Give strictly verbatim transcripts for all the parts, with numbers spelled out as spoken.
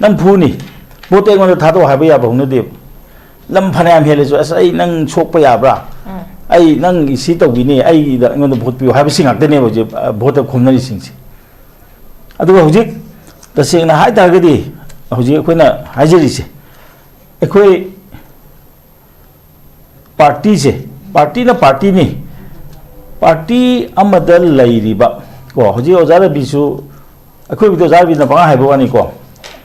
ꯅꯝꯐꯨꯅꯤ꯫ ꯚꯣꯠꯇꯤ ꯑꯩꯉꯣꯟꯗ ꯊꯥꯗꯣꯛꯑꯣ ꯍꯥꯏꯕ ꯌꯥꯕ ꯍꯧꯅꯗꯦꯕ꯫ ꯂꯝ ꯐꯅꯌꯥꯝ ꯍꯦꯜꯂꯁꯨ, "ꯑꯁ, ꯑꯩ ꯅꯪ ꯁꯣꯛꯄ ꯌꯥꯕ꯭ꯔꯥ? ꯎꯝ꯫ ꯑꯩ ꯅꯪꯒꯤ ꯁꯤ ꯇꯧꯕꯤꯅꯤ, ꯑꯩꯒꯤꯗ ꯑꯩꯉꯣꯟꯗ ꯚꯣꯠ ꯄꯤꯌꯨ" ꯍꯥꯏꯕꯁꯤ ꯉꯥꯛꯇꯅꯦꯕ ꯍꯧꯖꯤꯛ, ꯑ, ꯚꯣꯠꯇ ꯈꯣꯝꯅꯔꯤꯁꯤꯡꯁꯦ꯫ ꯑꯗꯨꯒ ꯍꯧꯖꯤꯛ ꯇꯁꯦꯡꯅ ꯍꯥꯏ ꯇꯥꯔꯒꯗꯤ, ꯍꯧꯖꯤꯛ ꯑꯩꯈꯣꯏꯅ ꯍꯥꯏꯖꯔꯤꯁꯦ, ꯑꯩꯈꯣꯏ ꯄꯥꯔꯇꯤꯁꯦ, ꯄꯥꯔꯇꯤꯅ ꯄꯥꯔꯇꯤꯅꯤ꯫ ꯄꯥꯔꯇꯤ ꯑꯃꯗ ꯂꯩꯔꯤꯕ, ꯀꯣ, ꯍꯧꯖꯤꯛ ꯑꯣꯖꯥ ꯔꯕꯤꯁꯨ, ꯑꯩꯈꯣꯏꯕꯨꯗꯤ ꯑꯣꯖꯥ ꯔꯕꯤꯅ ꯄꯉꯥꯡ ꯍꯥꯏꯕ ꯋꯥꯅꯤꯀꯣ,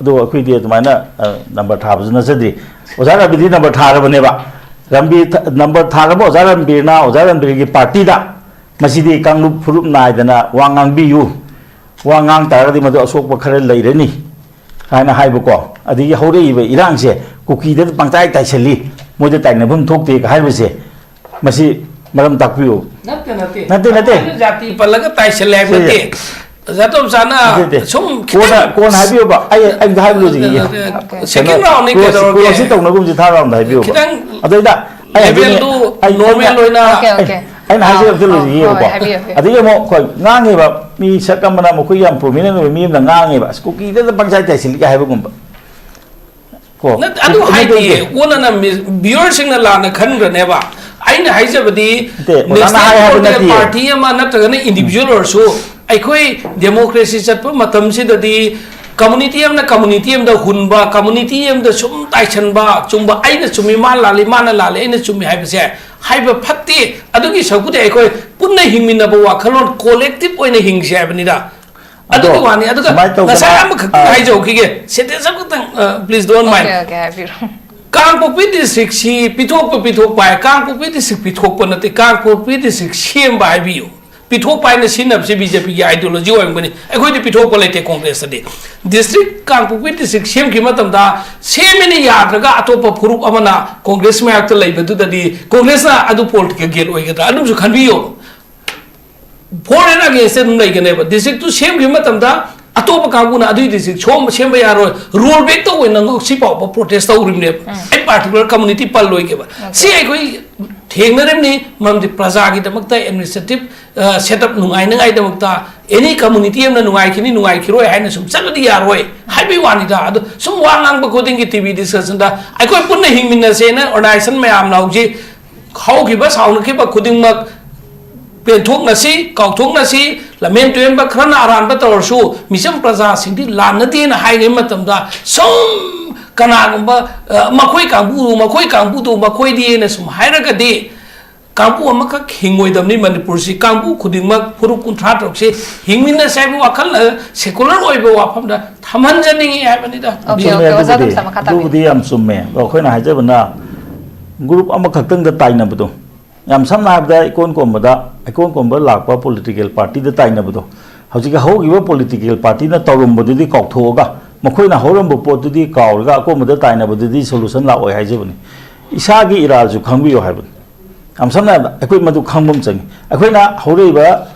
ꯑꯗꯣ ꯑꯩꯈꯣꯏꯗꯤ ꯑꯗꯨꯃꯥꯏꯅ, ꯑ, ꯅꯝꯕꯔ ꯊꯥꯕꯁꯨ ꯅꯠꯆꯗ꯭ꯔꯤ꯫ ꯑꯣꯖꯥ ꯔꯕꯤꯗꯤ ꯅꯝꯕꯔ ꯊꯥꯔꯕꯅꯦꯕ꯫ ꯔꯝꯕꯤꯔ ꯊ-, ꯅꯝꯕꯔ ꯊꯥꯔꯕ ꯑꯣꯖꯥ ꯔꯝꯕꯤꯔꯅ ꯑꯣꯖꯥ ꯔꯝꯕꯤꯔꯒꯤ ꯄꯥꯔꯇꯤꯗ, ꯃꯁꯤꯗꯤ ꯀꯥꯡꯂꯨꯞ ꯐꯨꯔꯨꯞ ꯅꯥꯏꯗꯅ ꯋꯥ ꯉꯥꯡꯕꯤꯌꯨ, ꯋꯥ ꯉꯥꯡ ꯇꯥꯔꯒꯗꯤ ꯃꯗꯨ ꯑꯁꯣꯛꯄ ꯈꯔ ꯂꯩꯔꯅꯤ ꯍꯥꯏꯅ ꯍꯥꯏꯕꯀꯣ꯫ ꯑꯗꯒꯤ ꯍꯧꯔꯛꯏꯕ ꯏꯔꯥꯡꯁꯦ ꯀꯨꯀꯤꯗ ꯄꯪꯇꯥꯏ ꯇꯥꯏꯁꯜꯂꯤ, ꯃꯣꯏꯗ ꯇꯥꯏꯅꯐꯝ ꯊꯣꯛꯇꯦ ꯍꯥꯏꯕꯁꯦ, ꯃꯁꯤ ꯃꯔꯝ ꯇꯥꯛꯄꯤꯌꯨ꯫ ꯅꯠꯇꯦ, ꯅꯠꯇꯦ꯫ ꯅꯠꯇꯦ, ꯅꯠꯇꯦ꯫ ꯑꯩꯈꯣꯏꯅ ꯖꯥꯇꯤ ꯄꯜꯂꯒ ꯇꯥꯏꯁꯜꯂꯦ ꯍꯥꯏꯕ ꯁꯤꯁꯦ ꯅꯠꯇꯦ꯫ ꯑꯣꯖꯥ ꯇꯣꯝꯆꯥꯅ ꯅꯠꯇꯦ, ꯅꯠꯇꯦ꯫ ꯁꯨꯝ ꯀꯣꯟꯅ, ꯈꯤꯇꯪ ꯀꯣꯟꯅ ꯍꯥꯏꯕꯤꯌꯨꯕ꯫ ꯑꯩ, ꯑꯩ ꯑꯝꯇ ꯍꯥꯏꯕ ꯂꯣꯏꯁꯤꯟꯈꯤꯒꯦ꯫ ꯑꯣꯀꯦ꯫ ꯁꯦꯀꯦꯟ ꯀꯩꯅꯣ, ꯔꯥꯎꯟꯅꯤ ꯀ꯭ꯂꯣꯖ, ꯀꯩꯗꯧꯔꯒꯦ? ꯀ꯭ꯂꯣꯖꯁꯤ ꯇꯧꯅꯕꯒꯨꯝꯁꯤ ꯊꯥꯔꯠ ꯔꯥꯎꯟꯗ ꯍꯥꯏꯕꯤꯌꯨꯕ꯫ ꯈꯤꯇꯪ ꯑꯗꯩꯗ ꯑꯩ ꯍꯥꯏꯖꯅꯤꯡꯉꯤ-, ꯂꯦꯚꯦꯜꯗꯨ ꯑꯩ, ꯅꯣꯔꯃꯦꯜ ꯑꯩꯅ, ꯑꯣꯏꯅ ꯑꯣꯀꯦ, ꯑꯣꯀꯦ꯫ ꯑꯩꯅ ꯍꯥꯏꯖꯔꯤꯕꯗꯨ ꯑꯥ, ꯂꯣꯏꯁꯤꯟꯈꯤꯒꯦꯕꯀꯣ꯫ ꯍꯣꯏ, ꯍꯥꯏꯕꯤꯌꯨ, ꯍꯥꯏꯕꯤꯌꯨ꯫ ꯑꯗꯒꯤ ꯑꯃꯨꯛ ꯑꯩꯈꯣꯏ ꯉꯥꯡꯉꯦꯕ, ꯃꯤ ꯁꯛ ꯑꯃꯅ, ꯃꯈꯣꯏ ꯌꯥꯝ ꯄ꯭ꯔꯣꯃꯤꯅꯦꯟ ꯑꯣꯏꯕ ꯃꯤ ꯑꯃꯅ ꯉꯥꯡꯉꯦꯕ, "ꯑꯁ, ꯀꯨꯀꯤꯗ ꯄꯪꯆꯥꯏ ꯆꯥꯏꯁꯤꯜꯂꯤ" ꯀꯥꯏ ꯍꯥꯏꯕꯒꯨꯝꯕ꯫ ꯀꯣ? ꯅꯠ-, ꯑꯗꯨ ꯅꯠꯇꯦ, ꯍꯥꯏꯗꯤ, ꯅꯠꯇꯦ꯫ ꯑꯣꯟꯅꯅ ꯃꯤ-, ꯚ꯭ꯌꯨꯋꯔꯁꯤꯡꯅ ꯂꯥꯟꯅ ꯈꯟꯈ꯭ꯔꯅꯦꯕ꯫ ꯑꯩꯅ ꯍꯥꯏꯖꯕꯗꯤ, ꯅꯠꯇꯦ, ꯑꯣꯖꯥꯅ ꯅꯦꯁꯅꯦꯜ ꯍꯥꯏ ꯍꯥꯏꯕ ꯄꯣꯂꯤꯇꯤꯀꯦꯜ ꯅꯠꯇꯤꯌꯦ꯫ ꯄꯥꯔꯇꯤ ꯑꯃ ꯅꯠꯇ꯭ꯔꯒꯅ ꯏꯟꯗꯤꯚꯤꯖꯨꯋꯦꯜ ꯑꯣꯏꯔꯁꯨ, ꯑꯩꯈꯣꯏ ꯗꯦꯃꯣꯀ꯭ꯔꯦꯁꯤ ꯆꯠꯄ ꯃꯇꯝꯁꯤꯗꯗꯤ ꯀꯝꯃꯨꯅꯤꯇꯤ ꯑꯃꯅ ꯀꯝꯃꯨꯅꯤꯇꯤ ꯑꯃꯗ ꯍꯨꯟꯕ, ꯀꯝꯃꯨꯅꯤꯇꯤ ꯑꯃꯗ ꯁꯨꯝ ꯇꯥꯏꯁꯟꯕ, ꯆꯨꯝꯕ, ꯑꯩꯅ ꯆꯨꯝꯃꯤ, ꯃꯥꯅ ꯂꯥꯜꯂꯤ, ꯃꯥꯅ ꯂꯥꯜꯂꯤ, ꯑꯩꯅ ꯆꯨꯝꯃꯤ ꯍꯥꯏꯕꯁꯦ ꯍꯥꯏꯕ ꯐꯠꯇꯦ꯫ ꯑꯗꯨꯒꯤ ꯁꯔꯨꯛꯄꯨꯗꯤ ꯑꯩꯈꯣꯏ ꯄꯨꯟꯅ ꯍꯤꯡꯃꯤꯟꯅꯕ ꯋꯥꯈꯜꯂꯣꯟ, ꯀꯣꯂꯦꯛꯇꯤꯚ ꯑꯣꯏꯅ ꯍꯤꯡꯁꯦ ꯍꯥꯏꯕꯅꯤꯗ꯫ ꯑꯗꯣ ꯑꯗꯨꯒꯤ ꯋꯥꯅꯤ꯫ ꯑꯗꯨꯒ ꯁꯨꯃꯥꯏꯅ ꯇꯧꯗꯅ, ꯉꯁꯥꯏ ꯑꯃꯈꯛꯇꯪ ꯑꯥ, ꯍꯥꯏꯖꯍꯧꯈꯤꯒꯦ, ꯁꯦꯟꯇꯦꯟꯁ ꯑꯃꯈꯛꯇꯪ, ꯑ, please don't mind꯫ Okay, okay, ꯍꯥꯏꯕꯤꯔꯣ꯫ ꯀꯥꯡꯄꯣꯛꯄꯤ ꯗꯤꯁꯇ꯭ꯔꯤꯛꯁꯤ ꯄꯤꯊꯣꯛꯄ ꯄꯤꯊꯣꯛꯄ ꯍꯥꯏ, ꯀꯥꯡꯄꯣꯛꯄꯤ ꯗꯤꯁꯇ꯭ꯔꯤꯛ ꯄꯤꯊꯣꯛꯄ ꯅꯠꯇꯦ, ꯀꯥꯡꯄꯣꯛꯄꯤ ꯗꯤꯁꯇ꯭ꯔꯤꯛ ꯁꯦꯝꯕ ꯍꯥꯏꯕꯤꯌꯨ꯫ ꯄꯤꯊꯣꯛꯄ ꯍꯥꯏꯅ ꯁꯤꯖꯤꯟꯅꯕꯁꯤ ꯕꯤ ꯖꯦ ꯄꯤꯒꯤ ꯑꯥꯏꯗꯤꯌꯣꯂꯣꯖꯤ ꯑꯣꯏꯔꯝꯒꯅꯤ꯫ ꯑꯩꯈꯣꯏꯗꯤ ꯄꯤꯊꯣꯛꯄ ꯂꯩꯇꯦ ꯀꯣꯡꯒ꯭ꯔꯦꯁꯇꯗꯤ꯫ ꯗꯤꯁꯇ꯭ꯔꯤꯛ, ꯀꯥꯡꯄꯣꯛꯄꯤ ꯗꯤꯁꯇ꯭ꯔꯤꯛ ꯁꯦꯝꯈꯤꯕ ꯃꯇꯝꯗ, ꯁꯦꯝꯃꯦꯅ ꯌꯥꯗ꯭ꯔꯒ ꯑꯇꯣꯞꯄ ꯐꯨꯔꯨꯞ ꯑꯃꯅ ꯀꯣꯡꯒ꯭ꯔꯦꯁ ꯃꯥꯌꯣꯛꯇ ꯂꯩꯕꯗꯨꯗꯗꯤ ꯀꯣꯡꯒ꯭ꯔꯦꯁꯅ ꯑꯗꯨ ꯄꯣꯂꯤꯇꯤꯀꯦꯜ ꯒꯦꯟ ꯑꯣꯏꯒꯗ꯭ꯔꯥ? ꯑꯗꯨꯝꯁꯨ ꯈꯟꯕꯤꯌꯣ꯫ For and against ꯑꯗꯨꯝ ꯂꯩꯒꯅꯦꯕ꯫ ꯗꯤꯁꯇ꯭ꯔꯤꯛꯇꯨ ꯁꯦꯝꯈꯤꯕ ꯃꯇꯝꯗ ꯑꯇꯣꯞꯄ ꯀꯥꯡꯕꯨꯅ ꯑꯗꯨꯏꯗꯤ ꯁꯤ ꯁꯣꯝ ꯁꯦꯝꯕ ꯌꯥꯔꯣꯏ, ꯔꯣꯜ ꯕꯦꯛ ꯇꯧꯋꯦꯅ ꯉꯁꯤ ꯐꯥꯎꯕ ꯄ꯭ꯔꯣꯇꯦꯁ ꯇꯧꯔꯤꯕꯅꯦꯕ꯫ ꯑꯩ ꯄꯥꯔꯇꯤꯀꯨꯂꯔ ꯀꯝꯃꯨꯅꯤꯇꯤ ꯄꯜꯂꯣꯏꯒꯦꯕ꯫ ꯁꯤ ꯑꯩꯈꯣꯏ ꯊꯦꯡꯅꯔꯤꯕꯅꯤ, ꯃꯔꯝꯗꯤ ꯄ꯭ꯔꯖꯥꯒꯤꯗꯃꯛꯇ ꯑꯦꯗꯃꯤꯅꯤꯁꯇ꯭ꯔꯦꯇꯤꯞ ꯁꯦꯠ ꯑꯞ ꯅꯨꯡꯉꯥꯏꯅꯉꯥꯏꯗꯃꯛꯇ ꯑꯦꯅꯤ ꯀꯝꯃꯨꯅꯤꯇꯤ ꯑꯃꯅ ꯅꯨꯡꯉꯥꯏꯈꯤꯅꯤ ꯅꯨꯡꯉꯥꯏꯈꯤꯔꯣꯏ ꯍꯥꯏꯅ ꯁꯨꯝ ꯆꯠꯂꯗꯤ ꯌꯥꯔꯣꯏ ꯍꯥꯏꯕꯒꯤ ꯋꯥꯅꯤꯗ꯫ ꯑꯗꯣ ꯁꯨꯝ ꯋꯥ ꯉꯥꯡꯕ ꯈꯨꯗꯤꯡꯒꯤ ꯇꯤ ꯚꯤ ꯗꯤꯁꯀꯁꯟꯗ ꯑꯩꯈꯣꯏ ꯄꯨꯟꯅ ꯍꯤꯡꯃꯤꯟꯅꯁꯦꯅ ꯑꯣꯔꯒꯅꯥꯏꯖꯦꯁꯟ ꯃꯌꯥꯝꯅ ꯍꯧꯖꯤꯛ ꯍꯧꯈꯤꯕ ꯁꯥꯎꯅꯈꯤꯕ ꯈꯨꯗꯤꯡꯃꯛ ꯄꯦꯟꯊꯣꯛꯅꯁꯤ, ꯀꯥꯎꯊꯣꯛꯅꯁꯤ, ꯂꯝꯍꯦꯟ ꯇꯨꯍꯦꯟꯕ ꯈꯔꯅ ꯑꯔꯥꯟꯕ ꯇꯧꯔꯁꯨ ꯃꯤꯆꯝ ꯄ꯭ꯔꯖꯥꯁꯤꯡꯗꯤ ꯂꯥꯟꯅꯗꯦꯅ ꯍꯥꯏꯔꯤꯉꯩ ꯃꯇꯝꯗ ꯁꯨꯝ ꯀꯅꯥꯒꯨꯝꯕ, ꯑ, ꯃꯈꯣꯏ ꯀꯥꯡꯕꯨ, ꯃꯈꯣꯏ ꯀꯥꯡꯕꯨꯗꯨ, ꯃꯈꯣꯏꯗꯤꯅ ꯁꯨꯝ ꯍꯥꯏꯔꯒꯗꯤ ꯀꯥꯡꯕꯨ ꯑꯃꯈꯛ ꯍꯤꯡꯉꯣꯏꯗꯕꯅꯤ ꯃꯅꯤꯄꯨꯔꯁꯤ꯫ ꯀꯥꯡꯕꯨ ꯈꯨꯗꯤꯡꯃꯛ ꯐꯨꯔꯨꯞ ꯀꯨꯟꯊ꯭ꯔꯥ ꯇꯔꯨꯛꯁꯤ ꯍꯤꯡꯃꯤꯟꯅꯁꯦ ꯍꯥꯏꯕ ꯋꯥꯈꯜ, ꯑ, ꯁꯦꯀꯨꯂꯔ ꯑꯣꯏꯕ ꯋꯥꯐꯝꯗ ꯊꯝꯍꯟꯖꯅꯤꯡꯉꯤ ꯍꯥꯏꯕꯅꯤꯗ꯫ ꯑꯣꯀꯦ, ꯆꯨꯝꯃꯦ, ꯑꯣꯀꯦ, ꯑꯣꯖꯥ ꯑꯗꯨꯕꯨꯗꯤ, ꯑꯗꯨꯝ ꯁꯝ ꯃꯈꯥ ꯇꯥꯕꯤꯌꯨ꯫ ꯑꯗꯨꯕꯨꯗꯤ ꯌꯥꯝ ꯆꯨꯝꯃꯦ꯫ ꯑꯗꯣ ꯑꯩꯈꯣꯏꯅ ꯍꯥꯏꯖꯕꯅ ꯒ꯭ꯔꯨꯞ ꯑꯃꯈꯛꯇꯪꯗ ꯇꯥꯏꯅꯕꯗꯣ, ꯌꯥꯝ ꯁꯝꯅ ꯍꯥꯏꯔꯕꯗ ꯏꯀꯣꯟ ꯀꯣꯟꯕꯗ, ꯏꯀꯣꯟ ꯀꯣꯟꯕ ꯂꯥꯛꯄ ꯄꯣꯂꯤꯇꯤꯀꯦꯜ ꯄꯥꯔꯇꯤꯗ ꯇꯥꯏꯅꯕꯗꯣ, ꯍꯧꯖꯤꯛꯀꯤ ꯍꯧꯈꯤꯕ ꯄꯣꯂꯤꯇꯤꯀꯦꯜ ꯄꯥꯔꯇꯤꯅ ꯇꯧꯔꯝꯕꯗꯨꯗꯤ ꯀꯥꯎꯊꯣꯛꯑꯒ ꯃꯈꯣꯏꯅ ꯍꯧꯔꯝꯕ ꯄꯣꯠꯇꯨꯗꯤ ꯀꯥꯎꯔꯒ ꯑꯀꯣꯟꯕꯗ ꯇꯥꯏꯅꯕꯗꯨꯗꯤ ꯁꯣꯂꯨꯁꯟ ꯂꯥꯛꯑꯣꯏ ꯍꯥꯏꯖꯕꯅꯤ꯫ ꯏꯁꯥꯒꯤ ꯏꯔꯥꯜꯁꯨ ꯈꯪꯕꯤꯌꯨ ꯍꯥꯏꯕꯅꯤ꯫ ꯌꯥꯝ ꯁꯝꯅ ꯍꯥꯏꯔꯕꯗ ꯑꯩꯈꯣꯏ ꯃꯗꯨ ꯈꯪꯕ ꯑꯃ ꯆꯪꯉꯤ꯫ ꯑꯩꯈꯣꯏꯅ ꯍꯧꯔꯛꯏꯕ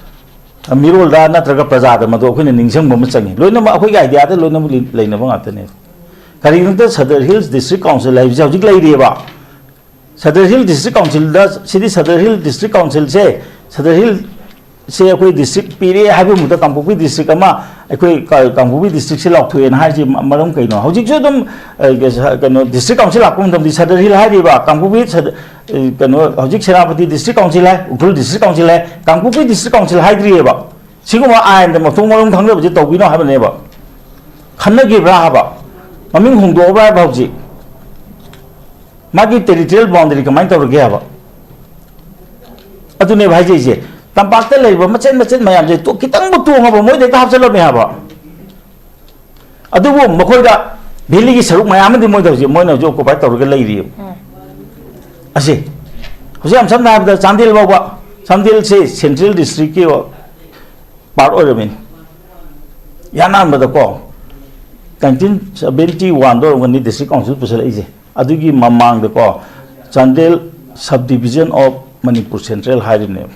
ꯃꯤꯔꯣꯜꯗ ꯅꯠꯇ꯭ꯔꯒ ꯄ꯭ꯔꯖꯥꯗ ꯃꯗꯨ ꯑꯩꯈꯣꯏꯅ ꯅꯤꯡꯁꯤꯡꯕ ꯑꯃ ꯆꯪꯉꯤ꯫ ꯂꯣꯏꯅꯃꯛ ꯑꯩꯈꯣꯏꯒꯤ ꯑꯥꯏꯗꯤꯌꯥꯗ ꯂꯣꯏꯅꯃꯛ ꯂꯩ-, ꯂꯩꯅꯕ ꯉꯥꯛꯇꯅꯦꯕ꯫ ꯀꯔꯤꯒꯤꯅꯣꯗ ꯁꯗꯔ ꯍꯤꯜꯁ ꯗꯤꯁꯇ꯭ꯔꯤꯛ ꯀꯥꯎꯟꯁꯤꯜ ꯍꯥꯏꯕꯁꯦ ꯍꯧꯖꯤꯛ ꯂꯩꯔꯤꯑꯕ꯫ ꯁꯗꯔ ꯍꯤꯜ ꯗꯤꯁꯇ꯭ꯔꯤꯛ ꯀꯥꯎꯟꯁꯤꯜꯗ, ꯁꯤꯗꯤ Sadar hill district ꯀꯥꯎꯟꯁꯤꯜꯁꯦ, Sadar hill ꯁꯦ ꯑꯩꯈꯣꯏ ꯗꯤꯁꯇ꯭ꯔꯤꯛ ꯄꯤꯔꯦ ꯍꯥꯏꯕ ꯃꯍꯨꯠꯇ ꯀꯥꯡꯄꯣꯛꯄꯤ ꯗꯤꯁꯇ꯭ꯔꯤꯛ ꯑꯃ ꯑꯩꯈꯣꯏ ꯀ-, ꯀꯥꯡꯄꯣꯛꯄꯤ ꯗꯤꯁꯇ꯭ꯔꯤꯛꯁꯦ ꯂꯥꯎꯊꯣꯛꯑꯦꯅ ꯍꯥꯏꯔꯤꯁꯦ ꯃ-, ꯃꯔꯝ ꯀꯩꯅꯣ? ꯍꯧꯖꯤꯛꯁꯨ ꯑꯗꯨꯝ, ꯑ, ꯀ-, ꯁ-, ꯀꯩꯅꯣ, ꯗꯤꯁꯇ꯭ꯔꯤꯛ ꯀꯥꯎꯟꯁꯤꯜ ꯂꯥꯛꯄ ꯃꯇꯝꯗ ꯁꯗꯔ ꯍꯤꯜ ꯍꯥꯏꯔꯤꯕ ꯀꯥꯡꯄꯣꯛꯄꯤ ꯁꯗ-, ꯑ, ꯀꯩꯅꯣ, ꯍꯧꯖꯤꯛ ꯁꯦꯅꯥꯄꯇꯤ ꯗꯤꯁꯇ꯭ꯔꯤꯛ ꯀꯥꯎꯟꯁꯤꯜ ꯍꯥꯏ, ꯎꯈ꯭ꯔꯨꯜ ꯗꯤꯁꯇ꯭ꯔꯤꯛ ꯀꯥꯎꯟꯁꯤꯜ ꯍꯥꯏ, ꯀꯥꯡꯄꯣꯛꯄꯤ ꯗꯤꯁꯇ꯭ꯔꯤꯛ ꯀꯥꯎꯟꯁꯤꯜ ꯍꯥꯏꯗ꯭ꯔꯤꯑꯕ꯫ ꯁꯤꯒꯨꯝꯕ ꯑꯥꯏꯟꯗ ꯃꯊꯣꯡ ꯃꯔꯝ ꯈꯪꯗꯕꯁꯦ ꯇꯧꯕꯤꯅꯣ ꯍꯥꯏꯕꯅꯦꯕ꯫ ꯈꯟꯅꯈꯤꯕ꯭ꯔꯥ ꯍꯥꯏꯕ? ꯃꯃꯤꯡ ꯍꯣꯡꯗꯣꯛꯑꯕ꯭ꯔꯥ ꯍꯥꯏꯕ? ꯍꯧꯖꯤꯛ ꯃꯥꯒꯤ ꯇꯦꯔꯤꯇꯣꯔꯤꯌꯦꯜ ꯕꯥꯎꯟꯗꯔꯤ ꯀꯃꯥꯏꯅ ꯇꯧꯔꯒꯦ ꯍꯥꯏꯕ? ꯑꯗꯨꯅꯦꯕ ꯍꯥꯏꯖꯩꯁꯦ꯫ ꯇꯝꯄꯥꯛꯇ ꯂꯩꯔꯤꯕ ꯃꯆꯦꯠ ꯃꯆꯦꯠ ꯃꯌꯥꯝꯁꯦ ꯇꯣ-, ꯈꯤꯇꯪꯕꯨ ꯇꯣꯡꯉꯕ ꯃꯣꯏꯗ ꯍꯦꯛꯇ ꯍꯥꯞꯆꯜꯂꯝꯃꯦ ꯍꯥꯏꯕ꯫ ꯑꯗꯨꯕꯨ ꯃꯈꯣꯏꯗ ꯚꯦꯂꯤꯒꯤ ꯁꯔꯨꯛ ꯃꯌꯥꯝ ꯑꯃꯗꯤ ꯃꯣꯏꯗ ꯍꯧꯖꯤꯛ, ꯃꯣꯏꯅ ꯍꯧꯖꯤꯛ ꯑꯣꯀꯨꯄꯥꯏ ꯇꯧꯔꯒ ꯂꯩꯔꯤꯑꯕ꯫ ꯑꯁꯤ ꯍꯧꯖꯤꯛ ꯌꯥꯝ ꯁꯝꯅ ꯍꯥꯏꯔꯕꯗ ꯆꯥꯟꯗꯦꯜ ꯐꯥꯎꯕ, ꯆꯥꯟꯗꯦꯜꯁꯦ ꯁꯦꯟꯇ꯭ꯔꯦꯜ ꯗꯤꯁꯇ꯭ꯔꯤꯛꯀꯤ ꯄꯥꯔꯠ ꯑꯣꯏꯔꯝꯃꯤꯅꯤ꯫ ꯌꯥꯅꯥꯟꯕꯗꯀꯣ, ꯅꯥꯏꯟꯇꯤꯟ ꯁꯕꯦꯟꯇꯤ ꯋꯥꯟꯗ ꯑꯣꯏꯔꯝꯒꯅꯤ ꯗꯤꯁꯇ꯭ꯔꯤꯛ ꯀꯥꯎꯟꯁꯤꯜ ꯄꯨꯁꯜꯂꯛꯏꯁꯦ꯫ ꯑꯗꯨꯒꯤ ꯃꯃꯥꯡꯗꯀꯣ, Chandel Sub Division of Manipur Central ꯍꯥꯏꯔꯤꯕꯅꯦꯕ꯫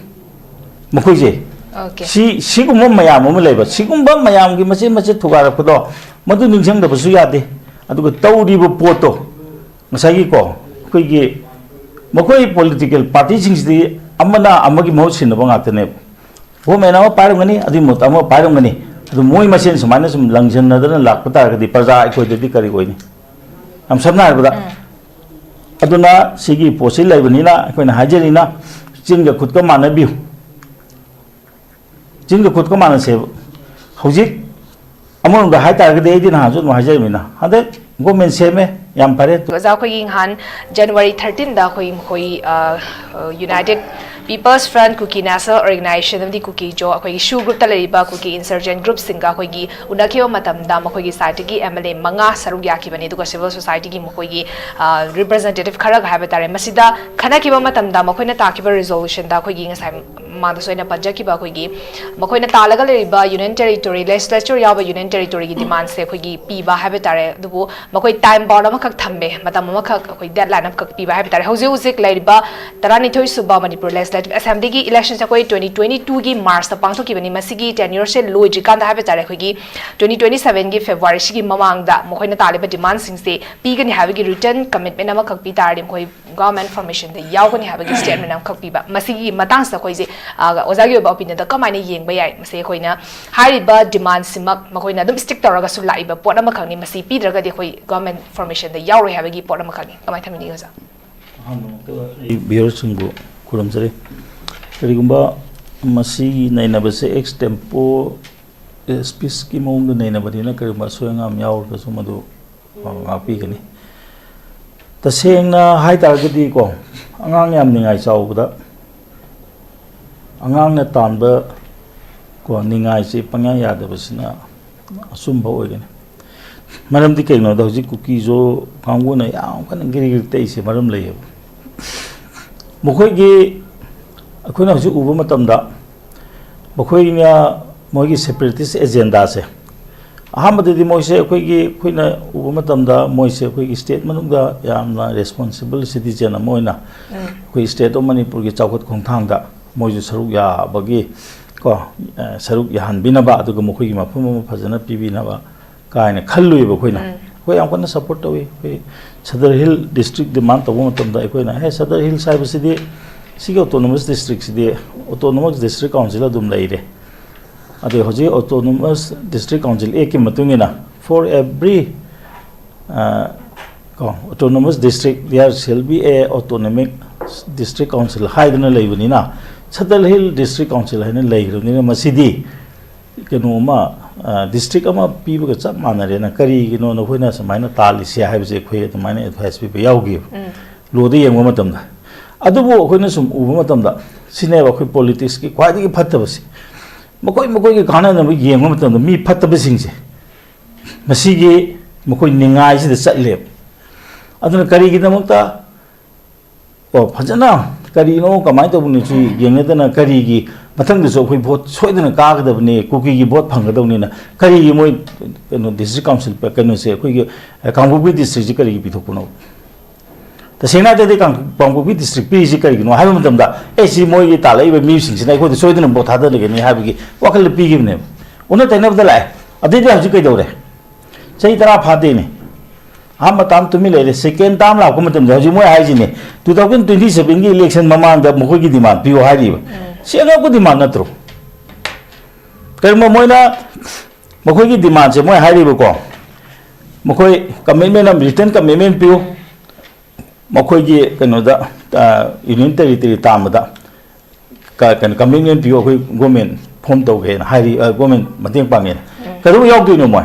ꯃꯈꯣꯏꯁꯦ Okay. ꯁꯤ ꯁꯤꯒꯨꯝꯕ ꯃꯌꯥꯝ ꯑꯃ ꯂꯩꯕ, ꯁꯤꯒꯨꯝꯕ ꯃꯌꯥꯝꯒꯤ ꯃꯆꯦꯠ ꯃꯆꯦꯠ ꯊꯨꯒꯥꯏꯔꯛꯄꯗꯣ, ꯃꯗꯨ ꯅꯤꯡꯁꯤꯡꯗꯕꯁꯨ ꯌꯥꯗꯦ꯫ ꯑꯗꯨꯒ ꯇꯧꯔꯤꯕ ꯄꯣꯠꯇꯣ, ꯉꯁꯥꯏꯒꯤꯀꯣ, ꯑꯩꯈꯣꯏꯒꯤ ꯃꯈꯣꯏ ꯄꯣꯂꯤꯇꯤꯀꯦꯜ ꯄꯥꯔꯇꯤꯁꯤꯡꯁꯤꯗꯤ ꯑꯃꯅ ꯑꯃꯒꯤ ꯃꯍꯨꯠ ꯁꯤꯟꯅꯕ ꯉꯥꯛꯇꯅꯦꯕ꯫ ꯒꯣꯔꯃꯦꯟ ꯑꯃ ꯄꯥꯏꯔꯝꯒꯅꯤ, ꯑꯗꯨꯒꯤ ꯃꯍꯨꯠꯇ ꯑꯃ ꯄꯥꯏꯔꯝꯒꯅꯤ꯫ ꯑꯗꯨ ꯃꯣꯏ ꯃꯁꯦꯟ ꯁꯨꯃꯥꯏꯅ ꯁꯨꯝ ꯂꯪꯁꯤꯟꯅꯗꯅ ꯂꯥꯛꯄ ꯇꯥꯔꯒꯗꯤ ꯄ꯭ꯔꯖꯥ ꯑꯩꯈꯣꯏꯗꯗꯤ ꯀꯔꯤ ꯑꯣꯏꯅꯤ? ꯌꯥꯝ ꯁꯝꯅ ꯍꯥꯏꯔꯕꯗ, ꯑꯗꯨꯅ ꯁꯤꯒꯤ ꯄꯣꯠꯁꯤ ꯂꯩꯕꯅꯤꯅ ꯑꯩꯈꯣꯏꯅ ꯍꯥꯏꯖꯔꯤꯅ, ꯆꯤꯟꯒ ꯈꯨꯠꯀ ꯃꯥꯟꯅꯕꯤꯌꯨ꯫ ꯆꯤꯟꯒ ꯈꯨꯠꯀ ꯃꯥꯟꯅꯁꯦꯕ꯫ ꯍꯧꯖꯤꯛ ꯑꯃꯔꯣꯝꯗ ꯍꯥꯏꯇꯥꯔꯒꯗꯤ, ꯑꯩꯗꯤ ꯅꯍꯥꯟꯁꯨ ꯑꯗꯨꯝ ꯍꯥꯏꯖꯔꯤꯕꯅꯤꯅ, ꯍꯟꯗꯛ ꯒꯣꯔꯃꯦꯟ ꯁꯦꯝꯃꯦ, ꯌꯥꯝ ꯐꯔꯦ꯫ ꯑꯣꯖꯥ, ꯑꯩꯈꯣꯏꯒꯤ ꯅꯍꯥꯟ January thirteenꯗ ꯑꯩꯈꯣꯏ ꯃꯈꯣꯏ United People's Front, Kuki National Organization ꯑꯃꯗꯤ ꯀꯨꯀꯤ ꯖꯣ, ꯑꯩꯈꯣꯏꯒꯤ ꯁꯨ ꯒ꯭ꯔꯨꯞꯇ ꯂꯩꯔꯤꯕ ꯀꯨꯀꯤ ꯏꯟꯁꯔꯖꯦꯟ ꯒ꯭ꯔꯨꯞꯁꯤꯡꯒ ꯑꯩꯈꯣꯏꯒꯤ ꯎꯅꯈꯤꯕ ꯃꯇꯝꯗ, ꯃꯈꯣꯏꯒꯤ ꯁꯥꯏꯠꯇꯒꯤ ꯑꯦꯝ ꯑꯦꯜ ꯑꯦ ꯃꯉꯥ ꯁꯔꯨꯛ ꯌꯥꯈꯤꯕꯅꯤ, ꯑꯗꯨꯒ ꯁꯤꯚꯤꯜ ꯁꯣꯁꯥꯏꯇꯤꯒꯤ ꯃꯈꯣꯏꯒꯤ ꯔꯤꯄ꯭ꯔꯖꯦꯟꯇꯦꯇꯤꯞ ꯈꯔꯒ ꯍꯥꯏꯕ ꯇꯥꯔꯦ꯫ ꯃꯁꯤꯗ ꯈꯟꯅꯈꯤꯕ ꯃꯇꯝꯗ ꯃꯈꯣꯏꯅ ꯇꯥꯈꯤꯕ ꯔꯤꯖꯣꯂꯨꯁꯟꯗ ꯑꯩꯈꯣꯏꯒꯤ ꯉꯁꯥꯏ ꯃꯃꯥꯡꯗꯁꯨ ꯑꯩꯅ ꯄꯟꯖꯈꯤꯕ ꯑꯩꯈꯣꯏꯒꯤ ꯃꯈꯣꯏꯅ ꯇꯥꯜꯂꯒ ꯂꯩꯔꯤꯕ ꯌꯨꯅꯤꯌꯟ ꯇꯦꯔꯤꯇꯣꯔꯤ, ꯂꯦꯖꯤꯁꯂꯦꯆꯔ ꯌꯥꯎꯕ ꯌꯨꯅꯤꯌꯟ ꯇꯦꯔꯤꯇꯣꯔꯤꯒꯤ ꯗꯤꯃꯥꯟꯁꯦ ꯑꯩꯈꯣꯏꯒꯤ ꯄꯤꯕ ꯍꯥꯏꯕ ꯇꯥꯔꯦ꯫ ꯑꯗꯨꯕꯨ ꯃꯈꯣꯏ ꯇꯥꯏꯝ ꯕꯥꯎꯟ ꯑꯃꯈꯛ ꯊꯝꯃꯦ, ꯃꯇꯝ ꯑꯃꯈꯛ ꯑꯩꯈꯣꯏ ꯗꯦꯗꯂꯥꯏꯟ ꯑꯃꯈꯛ ꯄꯤꯕ ꯍꯥꯏꯕ ꯇꯥꯔꯦ꯫ ꯍꯧꯖꯤꯛ ꯍꯧꯖꯤꯛ ꯂꯩꯔꯤꯕ ꯇꯔꯥꯅꯤꯊꯣꯏ ꯁꯨꯕ ꯃꯅꯤꯄꯨꯔ ꯂꯦꯖꯤꯁꯂꯦꯇꯤꯚ ꯑꯦꯁꯦꯝꯕ꯭ꯂꯤꯒꯤ ꯏꯂꯦꯛꯁꯟꯁꯦ ꯑꯩꯈꯣꯏ twenty twenty twoꯒꯤ ꯃꯥꯔꯆꯇ ꯄꯥꯡꯊꯣꯛꯈꯤꯕꯅꯤ꯫ ꯃꯁꯤꯒꯤ ꯇꯦꯟꯌꯔꯁꯦ ꯂꯣꯏꯗ꯭ꯔꯤꯀꯥꯟꯗ ꯍꯥꯏꯕ ꯇꯥꯔꯦ, ꯑꯩꯈꯣꯏꯒꯤ twenty twenty sevenꯒꯤ ꯐꯦꯕ꯭ꯔꯨꯋꯥꯔꯤꯁꯤꯒꯤ ꯃꯃꯥꯡꯗ ꯃꯈꯣꯏꯅ ꯇꯥꯜꯂꯤꯕ ꯗꯤꯃꯥꯟꯁꯤꯡꯁꯦ ꯄꯤꯒꯅꯤ ꯍꯥꯏꯕꯒꯤ ꯔꯤꯇꯟ ꯀꯃꯤꯠꯃꯦꯟ ꯑꯃꯈꯛ ꯄꯤ ꯇꯥꯔꯗꯤ ꯃꯈꯣꯏ ꯒꯣꯔꯃꯦꯟ ꯐꯣꯔꯃꯦꯁꯟꯗ ꯌꯥꯎꯒꯅꯤ ꯍꯥꯏꯕꯒꯤ ꯁ꯭ꯇꯦꯠꯃꯦꯟ ꯑꯃꯈꯛ ꯄꯤꯕ꯫ ꯃꯁꯤꯒꯤ ꯃꯇꯥꯡꯁꯤꯗ ꯑꯩꯈꯣꯏꯁꯦ, ꯑ, ꯑꯣꯖꯥꯒꯤ ꯑꯣꯏꯕ ꯑꯣꯄꯤꯅꯤꯌꯟꯗ ꯀꯃꯥꯏꯅ ꯌꯦꯡꯕ ꯌꯥꯏ? ꯃꯁꯤ ꯑꯩꯈꯣꯏꯅ ꯍꯥꯏꯔꯤꯕ ꯗꯤꯃꯥꯟꯁꯤꯃꯛ ꯃꯈꯣꯏꯅ ꯑꯗꯨꯝ ꯁ꯭ꯇꯤꯛ ꯇꯧꯔꯒꯁꯨ ꯂꯥꯛꯏꯕ ꯄꯣꯠ ꯑꯃꯈꯛꯅꯤ꯫ ꯃꯁꯤ ꯄꯤꯗ꯭ꯔꯒꯗꯤ ꯑꯩꯈꯣꯏ ꯒꯣꯔꯃꯦꯟ ꯐꯣꯔꯃꯦꯁꯟꯗ ꯌꯥꯎꯔꯣꯏ ꯍꯥꯏꯕꯒꯤ ꯄꯣꯠ ꯑꯃꯈꯛꯅꯤ꯫ ꯀꯃꯥꯏꯅ ꯊꯝꯕꯤꯅꯤꯡꯉꯤ, ꯑꯣꯖꯥ? ꯑꯍꯥꯟꯕꯃꯛꯇꯗ ꯑꯩ ꯚꯤꯌꯔꯁꯤꯡꯕꯨ ꯈꯨꯔꯨꯝꯖꯔꯤ꯫ ꯀꯔꯤꯒꯨꯝꯕ ꯃꯁꯤꯒꯤ ꯅꯩꯅꯕꯁꯦ ꯑꯦꯛꯁ ꯇꯦꯝꯄꯣ ꯁ꯭ꯄꯤꯁꯀꯤ ꯃꯑꯣꯡꯗ ꯅꯩꯅꯕꯅꯤꯅ, ꯀꯔꯤꯒꯨꯝꯕ ꯑꯁꯣꯏ ꯑꯉꯥꯝ ꯌꯥꯎꯔꯒꯁꯨ ꯃꯗꯨ ꯉꯥꯛꯄꯤꯒꯅꯤ꯫ ꯇꯁꯦꯡꯅ ꯍꯥꯏ ꯇꯥꯔꯒꯗꯤꯀꯣ, ꯑꯉꯥꯡ ꯌꯥꯝ ꯅꯤꯡꯉꯥꯏ ꯆꯥꯎꯕꯗ, ꯑꯉꯥꯡꯅ ꯇꯥꯟꯕ ꯀꯣ, ꯅꯤꯡꯉꯥꯏꯁꯤ ꯄꯪꯌꯥ ꯌꯥꯗꯕꯁꯤꯅ ꯑꯆꯨꯝꯕ ꯑꯣꯏꯒꯅꯤ꯫ ꯃꯔꯝꯗꯤ ꯀꯩꯒꯤꯅꯣꯗ, ꯍꯧꯖꯤꯛ ꯀꯨꯀꯤꯁꯨ ꯀꯥꯡꯕꯨꯅ ꯌꯥꯝ ꯀꯟꯅ ꯒꯤꯔꯤ ꯒꯤꯔꯤ ꯇꯛꯏꯁꯦ ꯃꯔꯝ ꯂꯩꯌꯦꯕ꯫ ꯃꯈꯣꯏꯒꯤ, ꯑꯩꯈꯣꯏꯅ ꯍꯧꯖꯤꯛ ꯎꯕ ꯃꯇꯝꯗ, ꯃꯈꯣꯏꯅ ꯃꯣꯏꯒꯤ ꯁꯦꯄꯔꯦꯇꯤꯁ ꯑꯦꯖꯦꯟꯗꯥꯁꯦ, ꯑꯍꯥꯟꯕꯗꯗꯤ ꯃꯣꯏꯁꯦ ꯑꯩꯈꯣꯏꯒꯤ, ꯑꯩꯈꯣꯏꯅ ꯎꯕ ꯃꯇꯝꯗ ꯃꯣꯏꯁꯦ ꯑꯩꯈꯣꯏꯒꯤ ꯁ꯭ꯇꯦꯠ ꯃꯅꯨꯡꯗ ꯌꯥꯝꯅ ꯔꯦꯁꯄꯣꯟꯁꯤꯕꯜ ꯁꯤꯇꯤꯖꯦꯟ ꯑꯃ ꯑꯣꯏꯅ ꯑꯩꯈꯣꯏ ꯁ꯭ꯇꯦꯠ ꯑꯣꯐ ꯃꯅꯤꯄꯨꯔꯒꯤ ꯆꯥꯎꯈꯠ ꯈꯣꯡꯊꯥꯡꯗ ꯃꯣꯏꯁꯨ ꯁꯔꯨꯛ ꯌꯥꯕꯒꯤ ꯀꯣ, ꯑ, ꯁꯔꯨꯛ ꯌꯥꯍꯟꯕꯤꯅꯕ, ꯑꯗꯨꯒ ꯃꯈꯣꯏꯒꯤ ꯃꯐꯝ ꯑꯃ ꯐꯖꯅ ꯄꯤꯕꯤꯅꯕ ꯀꯥꯏꯅ ꯈꯜꯂꯨꯏꯕ ꯑꯩꯈꯣꯏꯅ꯫ ꯎꯝ꯫ ꯑꯩꯈꯣꯏ ꯌꯥꯝ ꯀꯟꯅ ꯁꯞꯄꯣꯔꯠ ꯇꯧꯏ꯫ ꯑꯩꯈꯣꯏ ꯁꯗꯔ ꯍꯤꯜ ꯗꯤꯁꯇ꯭ꯔꯤꯛ ꯗꯤꯃꯥꯟ ꯇꯧꯕ ꯃꯇꯝꯗ ꯑꯩꯈꯣꯏꯅ, "ꯍꯦ, ꯁꯗꯔ ꯍꯤꯜꯁ ꯍꯥꯏꯕꯁꯤꯗꯤ, ꯁꯤꯒꯤ ꯑꯣꯇꯣꯅꯣꯃꯁ ꯗꯤꯁꯇ꯭ꯔꯤꯛꯁꯤꯗꯤ ꯑꯣꯇꯣꯅꯣꯃꯁ ꯗꯤꯁꯇ꯭ꯔꯤꯛ ꯀꯥꯎꯟꯁꯤꯜ ꯑꯗꯨꯝ ꯂꯩꯔꯦ꯫ ꯑꯗꯩ ꯍꯧꯖꯤꯛ ꯑꯣꯇꯣꯅꯣꯃꯁ ꯗꯤꯁꯇ꯭ꯔꯤꯛ ꯀꯥꯎꯟꯁꯤꯜ ꯑꯦꯛꯀꯤ ꯃꯇꯨꯡ ꯏꯟꯅ for every, ꯑ, ꯀꯣ, autonomous district, there shall be a autonomic district council" ꯍꯥꯏꯗꯅ ꯂꯩꯕꯅꯤꯅ, ꯁꯗꯔ ꯍꯤꯜ ꯗꯤꯁꯇ꯭ꯔꯤꯛ ꯀꯥꯎꯟꯁꯤꯜ ꯍꯥꯏꯅ ꯂꯩꯈ꯭ꯔꯕꯅꯤꯅ, ꯃꯁꯤꯗꯤ ꯀꯩꯅꯣ ꯑꯃ, ꯑ, ꯗꯤꯁꯇ꯭ꯔꯤꯛ ꯑꯃ ꯄꯤꯕꯒ ꯆꯞ ꯃꯥꯟꯅꯔꯦꯅ, ꯀꯔꯤꯒꯤꯅꯣ ꯅꯈꯣꯏꯅ ꯁꯨꯃꯥꯏꯅ ꯇꯥꯜꯂꯤꯁꯦ ꯍꯥꯏꯕꯁꯦ ꯑꯩꯈꯣꯏ ꯑꯗꯨꯃꯥꯏꯅ ꯑꯦꯗꯚꯥꯏꯁ ꯄꯤꯕ ꯌꯥꯎꯈꯤꯕ꯫ ꯎꯝ꯫ ꯂꯣꯗ ꯌꯦꯡꯕ ꯃꯇꯝꯗ꯫ ꯑꯗꯨꯕꯨ ꯑꯩꯈꯣꯏꯅ ꯁꯨꯝ ꯎꯕ ꯃꯇꯝꯗ, ꯁꯤꯅꯦꯕ ꯑꯩꯈꯣꯏ ꯄꯣꯂꯤꯇꯤꯛꯁꯀꯤ ꯈ꯭ꯋꯥꯏꯗꯒꯤ ꯐꯠꯇꯕꯁꯤ꯫ ꯃꯈꯣꯏ ꯃꯈꯣꯏꯒꯤ ꯀꯥꯟꯅꯅꯕ ꯌꯦꯡꯕ ꯃꯇꯝꯗ, ꯃꯤ ꯐꯠꯇꯕꯁꯤꯡꯁꯦ, ꯃꯁꯤꯒꯤ ꯃꯈꯣꯏ ꯅꯤꯡꯉꯥꯏꯁꯤꯗ ꯆꯠꯂꯦꯕ꯫ ꯑꯗꯨꯅ ꯀꯔꯤꯒꯤꯗꯃꯛꯇ, ꯑꯣ, ꯐꯖꯅ ꯀꯔꯤꯅꯣ, ꯀꯃꯥꯏꯅ ꯇꯧꯕꯅꯣ ꯁꯤ ꯌꯦꯡꯅꯗꯅ, ꯀꯔꯤꯒꯤ ꯃꯊꯪꯗꯁꯨ ꯑꯩꯈꯣꯏ ꯚꯣꯠ ꯁꯣꯏꯗꯅ ꯀꯥꯒꯗꯕꯅꯤ, ꯀꯨꯀꯤꯒꯤ ꯚꯣꯠ ꯐꯪꯒꯗꯕꯅꯤꯅ ꯀꯔꯤꯒꯤ ꯃꯣꯏ, ꯀꯩꯅꯣ, ꯗꯤꯁꯇ꯭ꯔꯤꯛ ꯀꯥꯎꯟꯁꯤꯜ, ꯀꯩꯅꯣꯁꯦ, ꯑꯩꯈꯣꯏꯒꯤ, ꯑ, ꯀꯥꯡꯄꯣꯛꯄꯤ ꯗꯤꯁꯇ꯭ꯔꯤꯛꯁꯦ ꯀꯔꯤꯒꯤ ꯄꯤꯊꯣꯛꯄꯅꯣ? ꯇꯁꯦꯡꯅ ꯍꯥꯏꯔꯗꯤ ꯀꯥꯡ-, ꯀꯥꯡꯄꯣꯛꯄꯤ ꯗꯤꯁꯇ꯭ꯔꯤꯛ ꯄꯤꯔꯤꯁꯤ ꯀꯔꯤꯒꯤꯅꯣ ꯍꯥꯏꯕ ꯃꯇꯝꯗ, "ꯑꯦ, ꯁꯤ ꯃꯣꯏꯒꯤ ꯇꯥꯜꯂꯛꯏꯕ ꯃꯤꯁꯤꯡꯁꯤꯅ ꯑꯩꯈꯣꯏꯗ ꯁꯣꯏꯗꯅ ꯚꯣꯠ ꯊꯥꯗꯔꯒꯅꯤ" ꯍꯥꯏꯕꯒꯤ ꯋꯥꯈꯜꯗ ꯄꯤꯈꯤꯕꯅꯦꯕ꯫ ꯑꯣꯟꯅ ꯇꯩꯅꯕꯗ ꯂꯥꯛꯑꯦ꯫ ꯑꯗꯩꯗꯤ ꯍꯧꯖꯤꯛ ꯀꯩꯗꯧꯔꯦ? ꯆꯍꯤ ꯇꯔꯥ ꯐꯥꯗꯦꯅꯦ꯫ ꯑꯍꯥꯟꯕ ꯇꯥꯝ ꯇꯨꯃꯤꯟ ꯂꯩꯔꯦ, ꯁꯦꯀꯦꯟ ꯇꯥꯝ ꯂꯥꯛꯄ ꯃꯇꯝꯗ ꯍꯧꯖꯤꯛ ꯃꯣꯏ ꯍꯥꯏꯁꯤꯅꯦ, "ꯇꯨ ꯊꯥꯎꯖꯟ ꯇ꯭ꯋꯦꯟꯇꯤ ꯁꯚꯦꯟꯒꯤ ꯏꯂꯦꯛꯁꯟ ꯃꯃꯥꯡꯗ ꯃꯈꯣꯏꯒꯤ ꯗꯤꯃꯥꯟ ꯄꯤꯌꯨ" ꯍꯥꯏꯔꯤꯕ꯫ ꯎꯝ꯫ ꯁꯤ ꯑꯉꯛꯄ ꯗꯤꯃꯥꯟ ꯅꯠꯇ꯭ꯔꯣ? ꯀꯔꯤꯒꯨꯝꯕ ꯃꯣꯏꯅ ꯃꯈꯣꯏꯒꯤ ꯗꯤꯃꯥꯟꯁꯦ ꯃꯣꯏ ꯍꯥꯏꯔꯤꯕꯀꯣ, ꯃꯈꯣꯏ ꯀꯃꯤꯠꯃꯦꯟ ꯑꯃ, ꯔꯤꯇꯟ ꯀꯃꯤꯠꯃꯦꯟ ꯄꯤꯌꯨ, ꯎꯝ꯫ ꯃꯈꯣꯏꯒꯤ ꯀꯩꯅꯣꯗ, ꯑ, ꯌꯨꯅꯤꯌꯟ ꯇꯦꯔꯤꯇꯣꯔꯤ ꯇꯥꯝꯕꯗ ꯀ-, ꯀꯩꯅꯣ, ꯀꯃꯤꯠꯃꯦꯟ ꯄꯤꯌꯨ, ꯑꯩꯈꯣꯏ ꯒꯣꯔꯃꯦꯟ ꯐꯣꯝ ꯇꯧꯒꯦꯅ ꯍꯥꯏꯔꯤ, ꯑ, ꯒꯣꯔꯃꯦꯟ ꯃꯇꯦꯡ ꯄꯥꯡꯉꯦꯅ꯫ ꯎꯝ꯫ ꯀꯩꯗꯧꯕ ꯌꯥꯎꯗꯣꯏꯅꯣ ꯃꯣꯏ?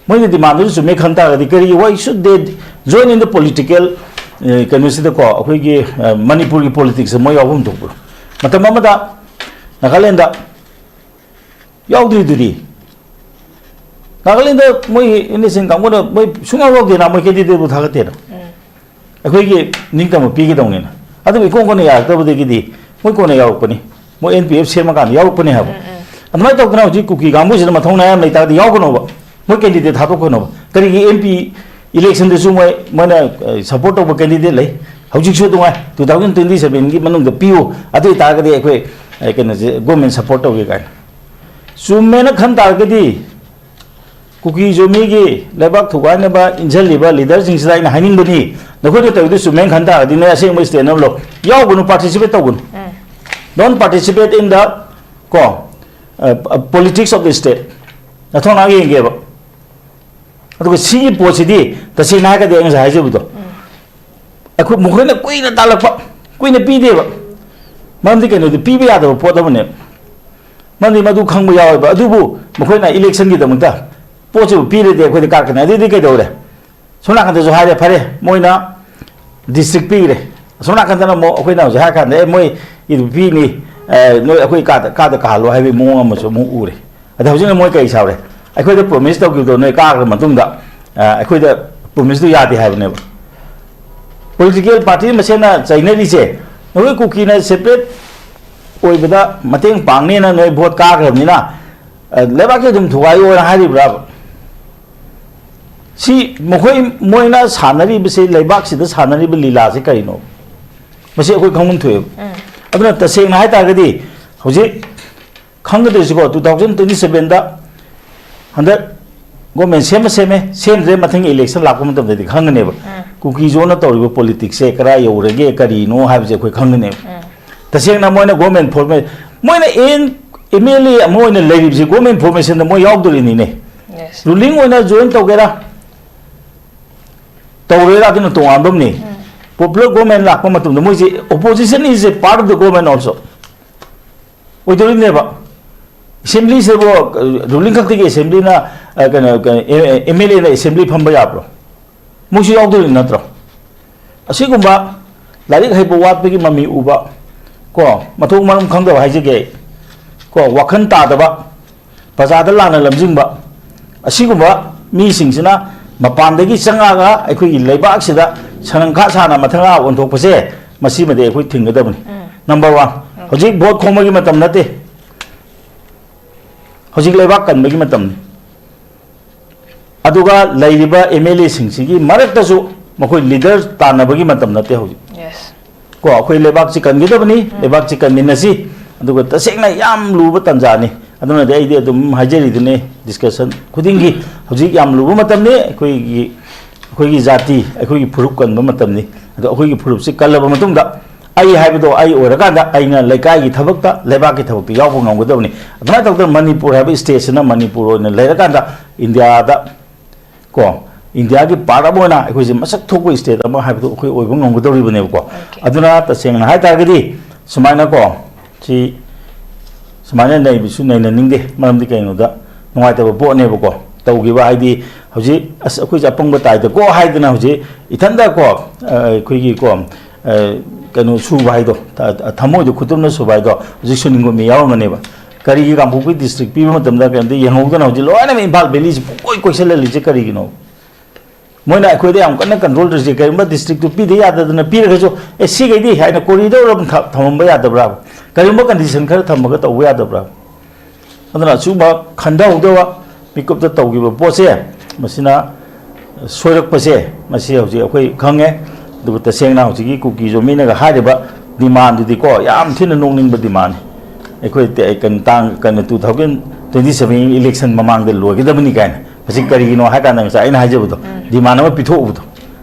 ꯃꯣꯏꯅ ꯗꯤꯃꯥꯟꯗꯨꯁꯨ ꯆꯨꯝꯃꯦ ꯈꯟ ꯇꯥꯔꯒꯗꯤ, ꯀꯔꯤ, why should they join in the political, ꯑ, ꯀꯩꯅꯣꯁꯤꯗꯀꯣ, ꯑꯩꯈꯣꯏꯒꯤ, ꯑ, ꯃꯅꯤꯄꯨꯔꯒꯤ ꯄꯣꯂꯤꯇꯤꯛꯁꯇ ꯃꯣꯏ ꯌꯥꯎꯐꯝ ꯊꯣꯛꯄ꯭ꯔꯣ? ꯃꯇꯝ ꯑꯃꯗ ꯅꯥꯒꯥꯂꯦꯟꯗ ꯌꯥꯎꯗ꯭ꯔꯤꯗꯨꯗꯤ꯫ ꯅꯥꯒꯥꯂꯦꯟꯗ ꯃꯣꯏ ꯑꯦꯟ ꯑꯦꯁ ꯑꯦꯟ ꯀꯥꯡꯕꯨꯅ ꯃꯣꯏ ꯁꯨꯡꯌꯥꯎ ꯌꯥꯎꯗꯦꯅ, ꯃꯣꯏ ꯀꯦꯟꯗꯤꯗꯦꯠꯄꯨ ꯊꯥꯒꯠꯇꯦꯅ꯫ ꯎꯝ꯫ ꯑꯩꯈꯣꯏꯒꯤ ꯅꯤꯡꯇꯝꯕ ꯄꯤꯒꯗꯧꯅꯤꯅ꯫ ꯑꯗꯨꯕꯨ ꯏꯀꯣꯟ ꯀꯣꯟꯅ ꯌꯥꯔꯛꯇꯕꯗꯒꯤꯗꯤ ꯃꯣꯏ ꯀꯣꯟꯅ ꯌꯥꯎꯔꯛꯄꯅꯤ꯫ ꯃꯣꯏ ꯑꯦꯟ ꯄꯤ ꯑꯦꯐ ꯁꯦꯝꯃꯀꯥꯟꯗ ꯌꯥꯎꯔꯛꯄꯅꯤ ꯍꯥꯏꯕ꯫ ꯎꯝ, ꯎꯝ꯫ ꯑꯗꯨꯃꯥꯏꯅ ꯇꯧꯗꯅ ꯍꯧꯖꯤꯛ ꯀꯨꯀꯤ ꯀꯥꯡꯕꯨꯁꯤꯗ ꯃꯊꯧꯅꯥ ꯌꯥꯝ ꯂꯩꯇꯥꯔꯗꯤ ꯌꯥꯎꯒꯅꯣꯕ꯫ ꯃꯣꯏ ꯀꯦꯟꯗꯤꯗꯦꯠ ꯊꯥꯗꯣꯛꯀꯅꯣꯕ꯫ ꯀꯔꯤꯒꯤ ꯑꯦꯝ ꯄꯤ ꯏꯂꯦꯛꯁꯟꯗꯁꯨ ꯃꯣꯏ, ꯃꯣꯏꯅ, ꯑ, ꯁꯄꯣꯔꯠ ꯇꯧꯕ ꯀꯦꯟꯗꯤꯗꯦꯠ ꯂꯩ꯫ ꯍꯧꯖꯤꯛꯁꯨ ꯑꯗꯨꯉꯥꯏ, ꯇꯨ ꯊꯥꯎꯖꯟ ꯇ꯭ꯋꯦꯟꯇꯤ ꯁꯚꯦꯟꯒꯤ ꯃꯅꯨꯡꯗ ꯄꯤꯌꯨ꯫ ꯑꯗꯨ ꯑꯣꯏꯇꯥꯔꯒꯗꯤ ꯑꯩꯈꯣꯏ ꯑꯩ ꯀꯩꯅꯣꯁꯦ ꯒꯣꯔꯃꯦꯟ ꯁꯞꯄꯣꯔꯠ ꯇꯧꯒꯦ ꯀꯥꯏꯅ꯫ ꯆꯨꯝꯃꯦꯅ ꯈꯟ ꯇꯥꯔꯒꯗꯤ ꯀꯨꯀꯤꯁꯨ ꯃꯤꯒꯤ ꯂꯩꯕꯥꯛ ꯊꯨꯒꯥꯏꯅꯕ ꯏꯟꯁꯤꯜꯂꯤꯕ ꯂꯤꯗꯔꯁꯤꯡꯁꯤꯗ ꯑꯩꯅ ꯍꯥꯏꯅꯤꯡꯕꯅꯤ, ꯅꯈꯣꯏꯅ ꯇꯧꯔꯤꯗꯨ ꯆꯨꯝꯃꯦꯅ ꯈꯟ ꯇꯥꯔꯒꯗꯤ ꯅꯣꯏ ꯑꯁꯦꯡꯕ stand up ꯂꯧ, ꯌꯥꯎꯒꯅꯨ, participate ꯇꯧꯒꯅꯨ꯫ Don't participate in the, ꯀꯣ, politics of the state꯫ ꯅꯊꯧꯅꯥ ꯌꯦꯡꯒꯦꯕ꯫ ꯑꯗꯨꯒ ꯁꯤꯒꯤ ꯄꯣꯠꯁꯤꯗꯤ ꯇꯁꯦꯡꯅ ꯍꯥꯏꯔꯒꯗꯤ ꯑꯩ ꯉꯁꯥꯏ ꯍꯥꯏꯖꯕꯗꯣ, ꯑꯩꯈꯣꯏ, ꯃꯈꯣꯏꯅ ꯀꯨꯏꯅ ꯇꯥꯜꯂꯛꯄ, ꯀꯨꯏꯅ ꯄꯤꯗꯦꯕ꯫ ꯃꯔꯝꯗꯤ ꯀꯩꯅꯣꯗꯤ ꯄꯤꯕ ꯌꯥꯗꯕ ꯄꯣꯠ ꯑꯃꯅꯦ꯫ ꯃꯔꯝꯗꯤ ꯃꯗꯨ ꯈꯪꯕ ꯌꯥꯎꯋꯦꯕ꯫ ꯑꯗꯨꯕꯨ ꯃꯈꯣꯏꯅ electionꯒꯤꯗꯃꯛꯇ ꯄꯣꯠꯁꯤꯕꯨ ꯄꯤꯔꯗꯤ ꯑꯩꯈꯣꯏꯗꯤ ꯀꯥꯔꯛꯀꯅꯤ꯫ ꯑꯗꯨꯗꯤ ꯀꯩꯗꯧꯔꯦ? ꯁꯣꯝ ꯅꯥꯀꯟꯗꯁꯨ ꯍꯥꯏꯔꯦ, ꯐꯔꯦ, ꯃꯣꯏꯅ district ꯄꯤꯈ꯭ꯔꯦ, ꯑꯁꯣꯝ ꯅꯥꯀꯟꯗꯅ ꯑꯃꯨꯛ ꯑꯩꯈꯣꯏꯅ ꯍꯧꯖꯤꯛ ꯍꯥꯏꯔ ꯀꯥꯟꯗ, "ꯑꯦ, ꯃꯣꯏ ꯏꯗꯨ ꯄꯤꯅꯤ, ꯑꯦ, ꯅꯣꯏ ꯑꯩꯈꯣꯏ ꯀꯥꯗ, ꯀꯥꯗ ꯀꯥꯍꯜꯂꯣ" ꯍꯥꯏꯕꯒꯤ ꯃꯑꯣꯡ ꯑꯃꯁꯨ ꯑꯃꯨꯛ ꯎꯔꯦ꯫ ꯑꯗ ꯍꯧꯖꯤꯛꯅ ꯃꯣꯏ ꯀꯔꯤ ꯁꯥꯎꯔꯦ? "ꯑꯩꯈꯣꯏꯗ promise ꯇꯧꯈꯤꯕꯗꯣ ꯅꯣꯏ ꯀꯥꯈ꯭ꯔ ꯃꯇꯨꯡꯗ, ꯑ, ꯑꯩꯈꯣꯏꯗ promiseꯇꯨ ꯌꯥꯗꯦ" ꯍꯥꯏꯕꯅꯦꯕ꯫ Political party ꯃꯁꯦꯟꯅ ꯆꯩꯅꯔꯤꯁꯦ, ꯅꯈꯣꯏ ꯀꯨꯀꯤꯅ separate ꯑꯣꯏꯕꯗ ꯃꯇꯦꯡ ꯄꯥꯡꯅꯦꯅ ꯅꯣꯏ vote ꯀꯥꯈ꯭ꯔꯕꯅꯤꯅ, ꯑ, ꯂꯩꯕꯥꯛꯀꯤ ꯑꯗꯨꯝ ꯊꯨꯒꯥꯏꯌꯣꯅ ꯍꯥꯏꯔꯤꯕ꯭ꯔꯥꯕ? ꯁꯤ ꯃꯈꯣꯏ, ꯃꯣꯏꯅ ꯁꯥꯟꯅꯔꯤꯕꯁꯤ, ꯂꯩꯕꯥꯛꯁꯤꯗ ꯁꯥꯟꯅꯔꯤꯕ ꯂꯤꯂꯥꯁꯤ ꯀꯔꯤꯅꯣ? ꯃꯁꯤ ꯑꯩꯈꯣꯏ ꯈꯪꯐꯝ ꯊꯣꯛꯑꯦꯕ꯫ ꯑꯗꯨꯅ ꯇꯁꯦꯡꯅ ꯍꯥꯏꯇꯥꯔꯒꯗꯤ ꯍꯧꯖꯤꯛ ꯈꯪꯒꯗꯣꯏꯁꯤꯀꯣ, two thousand twenty sevenꯗ ꯍꯟꯗꯛ government ꯁꯦꯝꯃ ꯁꯦꯝꯃꯦ, ꯁꯦꯝꯗ꯭ꯔꯦ, ꯃꯊꯪꯒꯤ election ꯂꯥꯛꯄ ꯃꯇꯝꯗꯗꯤ ꯈꯪꯒꯅꯦꯕ꯫ ꯀꯨꯀꯤ ꯖꯣꯟꯅ ꯇꯧꯔꯤꯕ politicsꯁꯦ ꯀꯗꯥꯏ ꯌꯧꯔꯒꯦ, ꯀꯔꯤꯅꯣ ꯍꯥꯏꯕꯁꯦ ꯑꯩꯈꯣꯏ ꯈꯪꯒꯅꯦꯕ꯫ ꯇꯁꯦꯡꯅ ꯃꯣꯏꯅ government form-, ꯃꯣꯏꯅ ꯑꯦꯟ, MLA ꯑꯃ ꯑꯣꯏꯅ ꯂꯩꯔꯤꯕꯁꯤ government formationꯗ ꯃꯣꯏ ꯌꯥꯎꯗꯣꯔꯤꯅꯤꯅꯦ꯫ Ruling ꯑꯣꯏꯅ join ꯇꯧꯒꯦꯔꯥ, ꯇꯧꯔꯣꯏꯔꯥ, ꯑꯗꯨꯅ ꯇꯣꯉꯥꯟꯕ ꯑꯃꯅꯤ꯫ Popular government ꯂꯥꯛꯄ ꯃꯇꯝꯗ ꯃꯣꯏꯁꯦ, opposition is a part of the government also ꯑꯣꯏꯗꯣꯔꯤꯕꯅꯦꯕ꯫ Assemblyꯁꯤꯕꯨ, ruling ꯈꯛꯇꯒꯤ assemblyꯅ, ꯑ, ꯀꯩꯅꯣ, ꯀꯩꯅꯣ, MLAꯅ assembly ꯐꯝꯕ ꯌꯥꯕ꯭ꯔꯣ? ꯃꯣꯏꯁꯨ ꯌꯥꯎꯗꯣꯔꯤꯕ ꯅꯠꯇ꯭ꯔꯣ? ꯑꯁꯤꯒꯨꯝꯕ ꯂꯥꯏꯔꯤꯛ ꯍꯩꯕ ꯋꯥꯠꯄꯒꯤ ꯃꯃꯤ ꯎꯕ, ꯀꯣ, ꯃꯊꯣꯡ ꯃꯔꯝ ꯈꯪꯗꯕ ꯍꯥꯏꯖꯒꯦ ꯑꯩ, ꯀꯣ, ꯋꯥꯈꯜ ꯇꯥꯗꯕ, ꯄ꯭ꯔꯖꯥꯗ ꯂꯥꯟꯅ ꯂꯝꯖꯤꯡꯕ, ꯑꯁꯤꯒꯨꯝꯕ ꯃꯤꯁꯤꯡꯁꯤꯅ ꯃꯄꯥꯟꯗꯒꯤ ꯆꯪꯉꯛꯑꯒ ꯑꯩꯈꯣꯏꯒꯤ ꯂꯩꯕꯥꯛꯁꯤꯗ ꯁꯪꯒꯝꯈꯥ ꯁꯥꯅ ꯃꯊꯪ ꯑꯥ ꯑꯣꯟꯊꯣꯛꯄꯁꯦ, ꯃꯁꯤꯃꯗꯤ ꯑꯩꯈꯣꯏ ꯊꯤꯡꯒꯗꯕꯅꯤ꯫ Number one, ꯍꯧꯖꯤꯛ vote ꯈꯣꯝꯕꯒꯤ ꯃꯇꯝ ꯅꯠꯇꯦ, ꯍꯧꯖꯤꯛ ꯂꯩꯕꯥꯛ ꯀꯟꯕꯒꯤ ꯃꯇꯝꯅꯤ꯫ ꯑꯗꯨꯒ ꯂꯩꯔꯤꯕ MLAꯁꯤꯡꯁꯤꯒꯤ ꯃꯔꯛꯇꯁꯨ ꯃꯈꯣꯏ leader ꯇꯥꯟꯅꯕꯒꯤ ꯃꯇꯝ ꯅꯠꯇꯦ ꯍꯧꯖꯤꯛ꯫ ꯀꯣ, ꯑꯩꯈꯣꯏ ꯂꯩꯕꯥꯛꯁꯤ ꯀꯟꯒꯗꯕꯅꯤ, ꯂꯩꯕꯥꯛꯁꯤ ꯀꯟꯃꯤꯟꯅꯁꯤ꯫ ꯑꯗꯨꯒ ꯇꯁꯦꯡꯅ ꯌꯥꯝ ꯂꯨꯕ ꯇꯥꯟꯖꯥꯅꯤ꯫ ꯑꯗꯨꯅꯗꯤ ꯑꯩꯗꯤ ꯑꯗꯨꯝ ꯍꯥꯏꯖꯔꯤꯗꯨꯅꯤ, ꯗꯤꯁꯀꯁꯟ ꯈꯨꯗꯤꯡꯒꯤ ꯍꯧꯖꯤꯛ ꯌꯥꯝ ꯂꯨꯕ ꯃꯇꯝꯅꯤ꯫ ꯑꯩꯈꯣꯏꯒꯤ, ꯑꯩꯈꯣꯏꯒꯤ ꯖꯥꯇꯤ, ꯑꯩꯈꯣꯏꯒꯤ ꯐꯨꯔꯨꯞ ꯀꯟꯕ ꯃꯇꯝꯅꯤ꯫ ꯑꯗꯣ ꯑꯩꯈꯣꯏꯒꯤ ꯐꯨꯔꯨꯞꯁꯤ ꯀꯜꯂꯕ ꯃꯇꯨꯡꯗ, ꯑꯩ ꯍꯥꯏꯕꯗꯣ ꯑꯩ ꯑꯣꯏꯔꯀꯥꯟꯗ ꯑꯩꯅ ꯂꯩꯀꯥꯏꯒꯤ ꯊꯕꯛꯇ, ꯂꯩꯕꯥꯛꯀꯤ ꯊꯕꯛꯇ ꯌꯥꯎꯕ ꯉꯝꯒꯗꯕꯅꯤ꯫ ꯑꯗꯨꯃꯥꯏꯅ ꯇꯧꯗꯅ ꯃꯅꯤꯄꯨꯔ ꯍꯥꯏꯕ ꯁ꯭ꯇꯦꯠꯁꯤꯅ ꯃꯅꯤꯄꯨꯔ ꯑꯣꯏꯅ ꯂꯩꯔꯀꯥꯟꯗ ꯏꯟꯗꯤꯌꯥꯗ ꯀꯣ, ꯏꯟꯗꯤꯌꯥꯒꯤ ꯄꯥꯔꯠ ꯑꯃ ꯑꯣꯏꯅ ꯑꯩꯈꯣꯏꯁꯦ ꯃꯁꯛ ꯊꯣꯛꯄ ꯁ꯭ꯇꯦꯠ ꯑꯃ ꯍꯥꯏꯕꯗꯨ ꯑꯩꯈꯣꯏ ꯑꯣꯏꯕ ꯉꯝꯒꯗꯧꯔꯤꯕꯅꯦꯕꯀꯣ꯫ ꯑꯣꯀꯦ꯫ ꯑꯗꯨꯅ ꯇꯁꯦꯡꯅ ꯍꯥꯏ ꯇꯥꯔꯒꯗꯤ ꯁꯨꯃꯥꯏꯅꯀꯣ, ꯁꯤ ꯁꯨꯃꯥꯏꯅ ꯅꯩꯕꯁꯨ ꯅꯩꯅꯅꯤꯡꯗꯦ꯫ ꯃꯔꯝꯗꯤ ꯀꯩꯅꯣꯗ, ꯅꯨꯡꯉꯥꯏꯇꯕ ꯄꯣꯠꯅꯦꯕꯀꯣ ꯇꯧꯈꯤꯕ꯫ ꯍꯥꯏꯗꯤ ꯍꯧꯖꯤꯛ, "ꯑꯁ, ꯑꯩꯈꯣꯏꯁꯦ ꯑꯄꯪꯕ ꯇꯥꯏꯗꯀꯣ" ꯍꯥꯏꯗꯅ ꯍꯧꯖꯤꯛ ꯏꯊꯟꯗꯀꯣ, ꯑ, ꯑꯩꯈꯣꯏꯒꯤꯀꯣ, ꯑ, ꯀꯩꯅꯣ ꯁꯨꯕ ꯍꯥꯏꯗꯣ, ꯊ-, ꯊꯃꯣꯏꯗꯣ ꯈꯨꯇꯨꯝꯅ ꯁꯨꯕ ꯍꯥꯏꯗꯣ ꯍꯧꯖꯤꯛ ꯁꯨꯅꯤꯡꯕ ꯃꯤ ꯌꯥꯎꯔꯝꯒꯅꯦꯕ꯫ ꯀꯔꯤꯒꯤ ꯀꯥꯡꯄꯣꯛꯄꯤ ꯗꯤꯁꯇ꯭ꯔꯤꯛ ꯄꯤꯕ ꯃꯇꯝꯗ ꯀꯩꯝꯇ ꯌꯦꯡꯍꯧꯗꯅ ꯍꯧꯖꯤꯛ ꯂꯣꯏꯅꯃꯛ ꯏꯝꯐꯥꯜ ꯚꯦꯂꯤꯁꯤ ꯄꯨꯡꯀꯣꯏ ꯀꯣꯏꯁꯜꯍꯜꯂꯤꯁꯦ ꯀꯔꯤꯒꯤꯅꯣ? ꯃꯣꯏꯅ ꯑꯩꯈꯣꯏꯗ ꯌꯥꯝ ꯀꯟꯅ ꯀꯟꯇ꯭ꯔꯣꯜ ꯇꯧꯔꯤꯁꯦ, ꯀꯔꯤꯒꯨꯝꯕ ꯗꯤꯁꯇ꯭ꯔꯤꯛꯇꯨ ꯄꯤꯗ ꯌꯥꯗꯗꯅ ꯄꯤꯔꯒꯁꯨ, "ꯑꯦ, ꯁꯤꯈꯩꯗꯤ" ꯍꯥꯏꯅ ꯀꯣꯔꯤꯗꯣꯔ ꯑꯃ ꯊ-, ꯊꯝꯃꯝꯕ ꯌꯥꯗꯕ꯭ꯔꯥ? ꯀꯔꯤꯒꯨꯝꯕ ꯀꯟꯗꯤꯁꯟ ꯈꯔ ꯊꯝꯃꯒ ꯇꯧꯕ ꯌꯥꯗꯕ꯭ꯔꯥ? ꯑꯗꯨꯅ ꯑꯁꯤꯒꯨꯝꯕ ꯈꯟꯊꯍꯧꯗꯕ ꯃꯤꯀꯨꯞꯇ ꯇꯧꯈꯤꯕ ꯄꯣꯠꯁꯦ, ꯃꯁꯤꯅ ꯁꯣꯏꯔꯛꯄꯁꯦ, ꯃꯁꯤ ꯍꯧꯖꯤꯛ ꯑꯩꯈꯣꯏ ꯈꯪꯉꯦ꯫ ꯑꯗꯨꯕꯨ ꯇꯁꯦꯡꯅ ꯍꯧꯖꯤꯛꯀꯤ ꯀꯨꯀꯤ ꯖꯣꯃꯤꯅꯒ ꯍꯥꯏꯔꯤꯕ ꯗꯤꯃꯥꯟꯗꯨꯗꯤꯀꯣ, ꯌꯥꯝ ꯊꯤꯅ ꯅꯣꯛꯅꯤꯡꯕ ꯗꯤꯃꯥꯟꯅꯤ꯫ ꯑꯩꯈꯣꯏ ꯇ-, ꯀꯩꯅꯣ, ꯇꯥꯡ, ꯀꯩꯅꯣ, two thousand twenty seven election ꯃꯃꯥꯡꯗ ꯂꯣꯏꯒꯗꯕꯅꯤ ꯀꯥꯏꯅ꯫ ꯃꯁꯤ ꯀꯔꯤꯒꯤꯅꯣ ꯍꯥꯏ ꯀꯥꯟꯗ, ꯉꯁꯥꯏ ꯑꯩꯅ ꯍꯥꯏꯖꯕꯗꯣ, ꯎꯝ꯫ ꯗꯤꯃꯥꯟ ꯑꯃ ꯄꯤꯊꯣꯛꯎꯕꯗꯣ,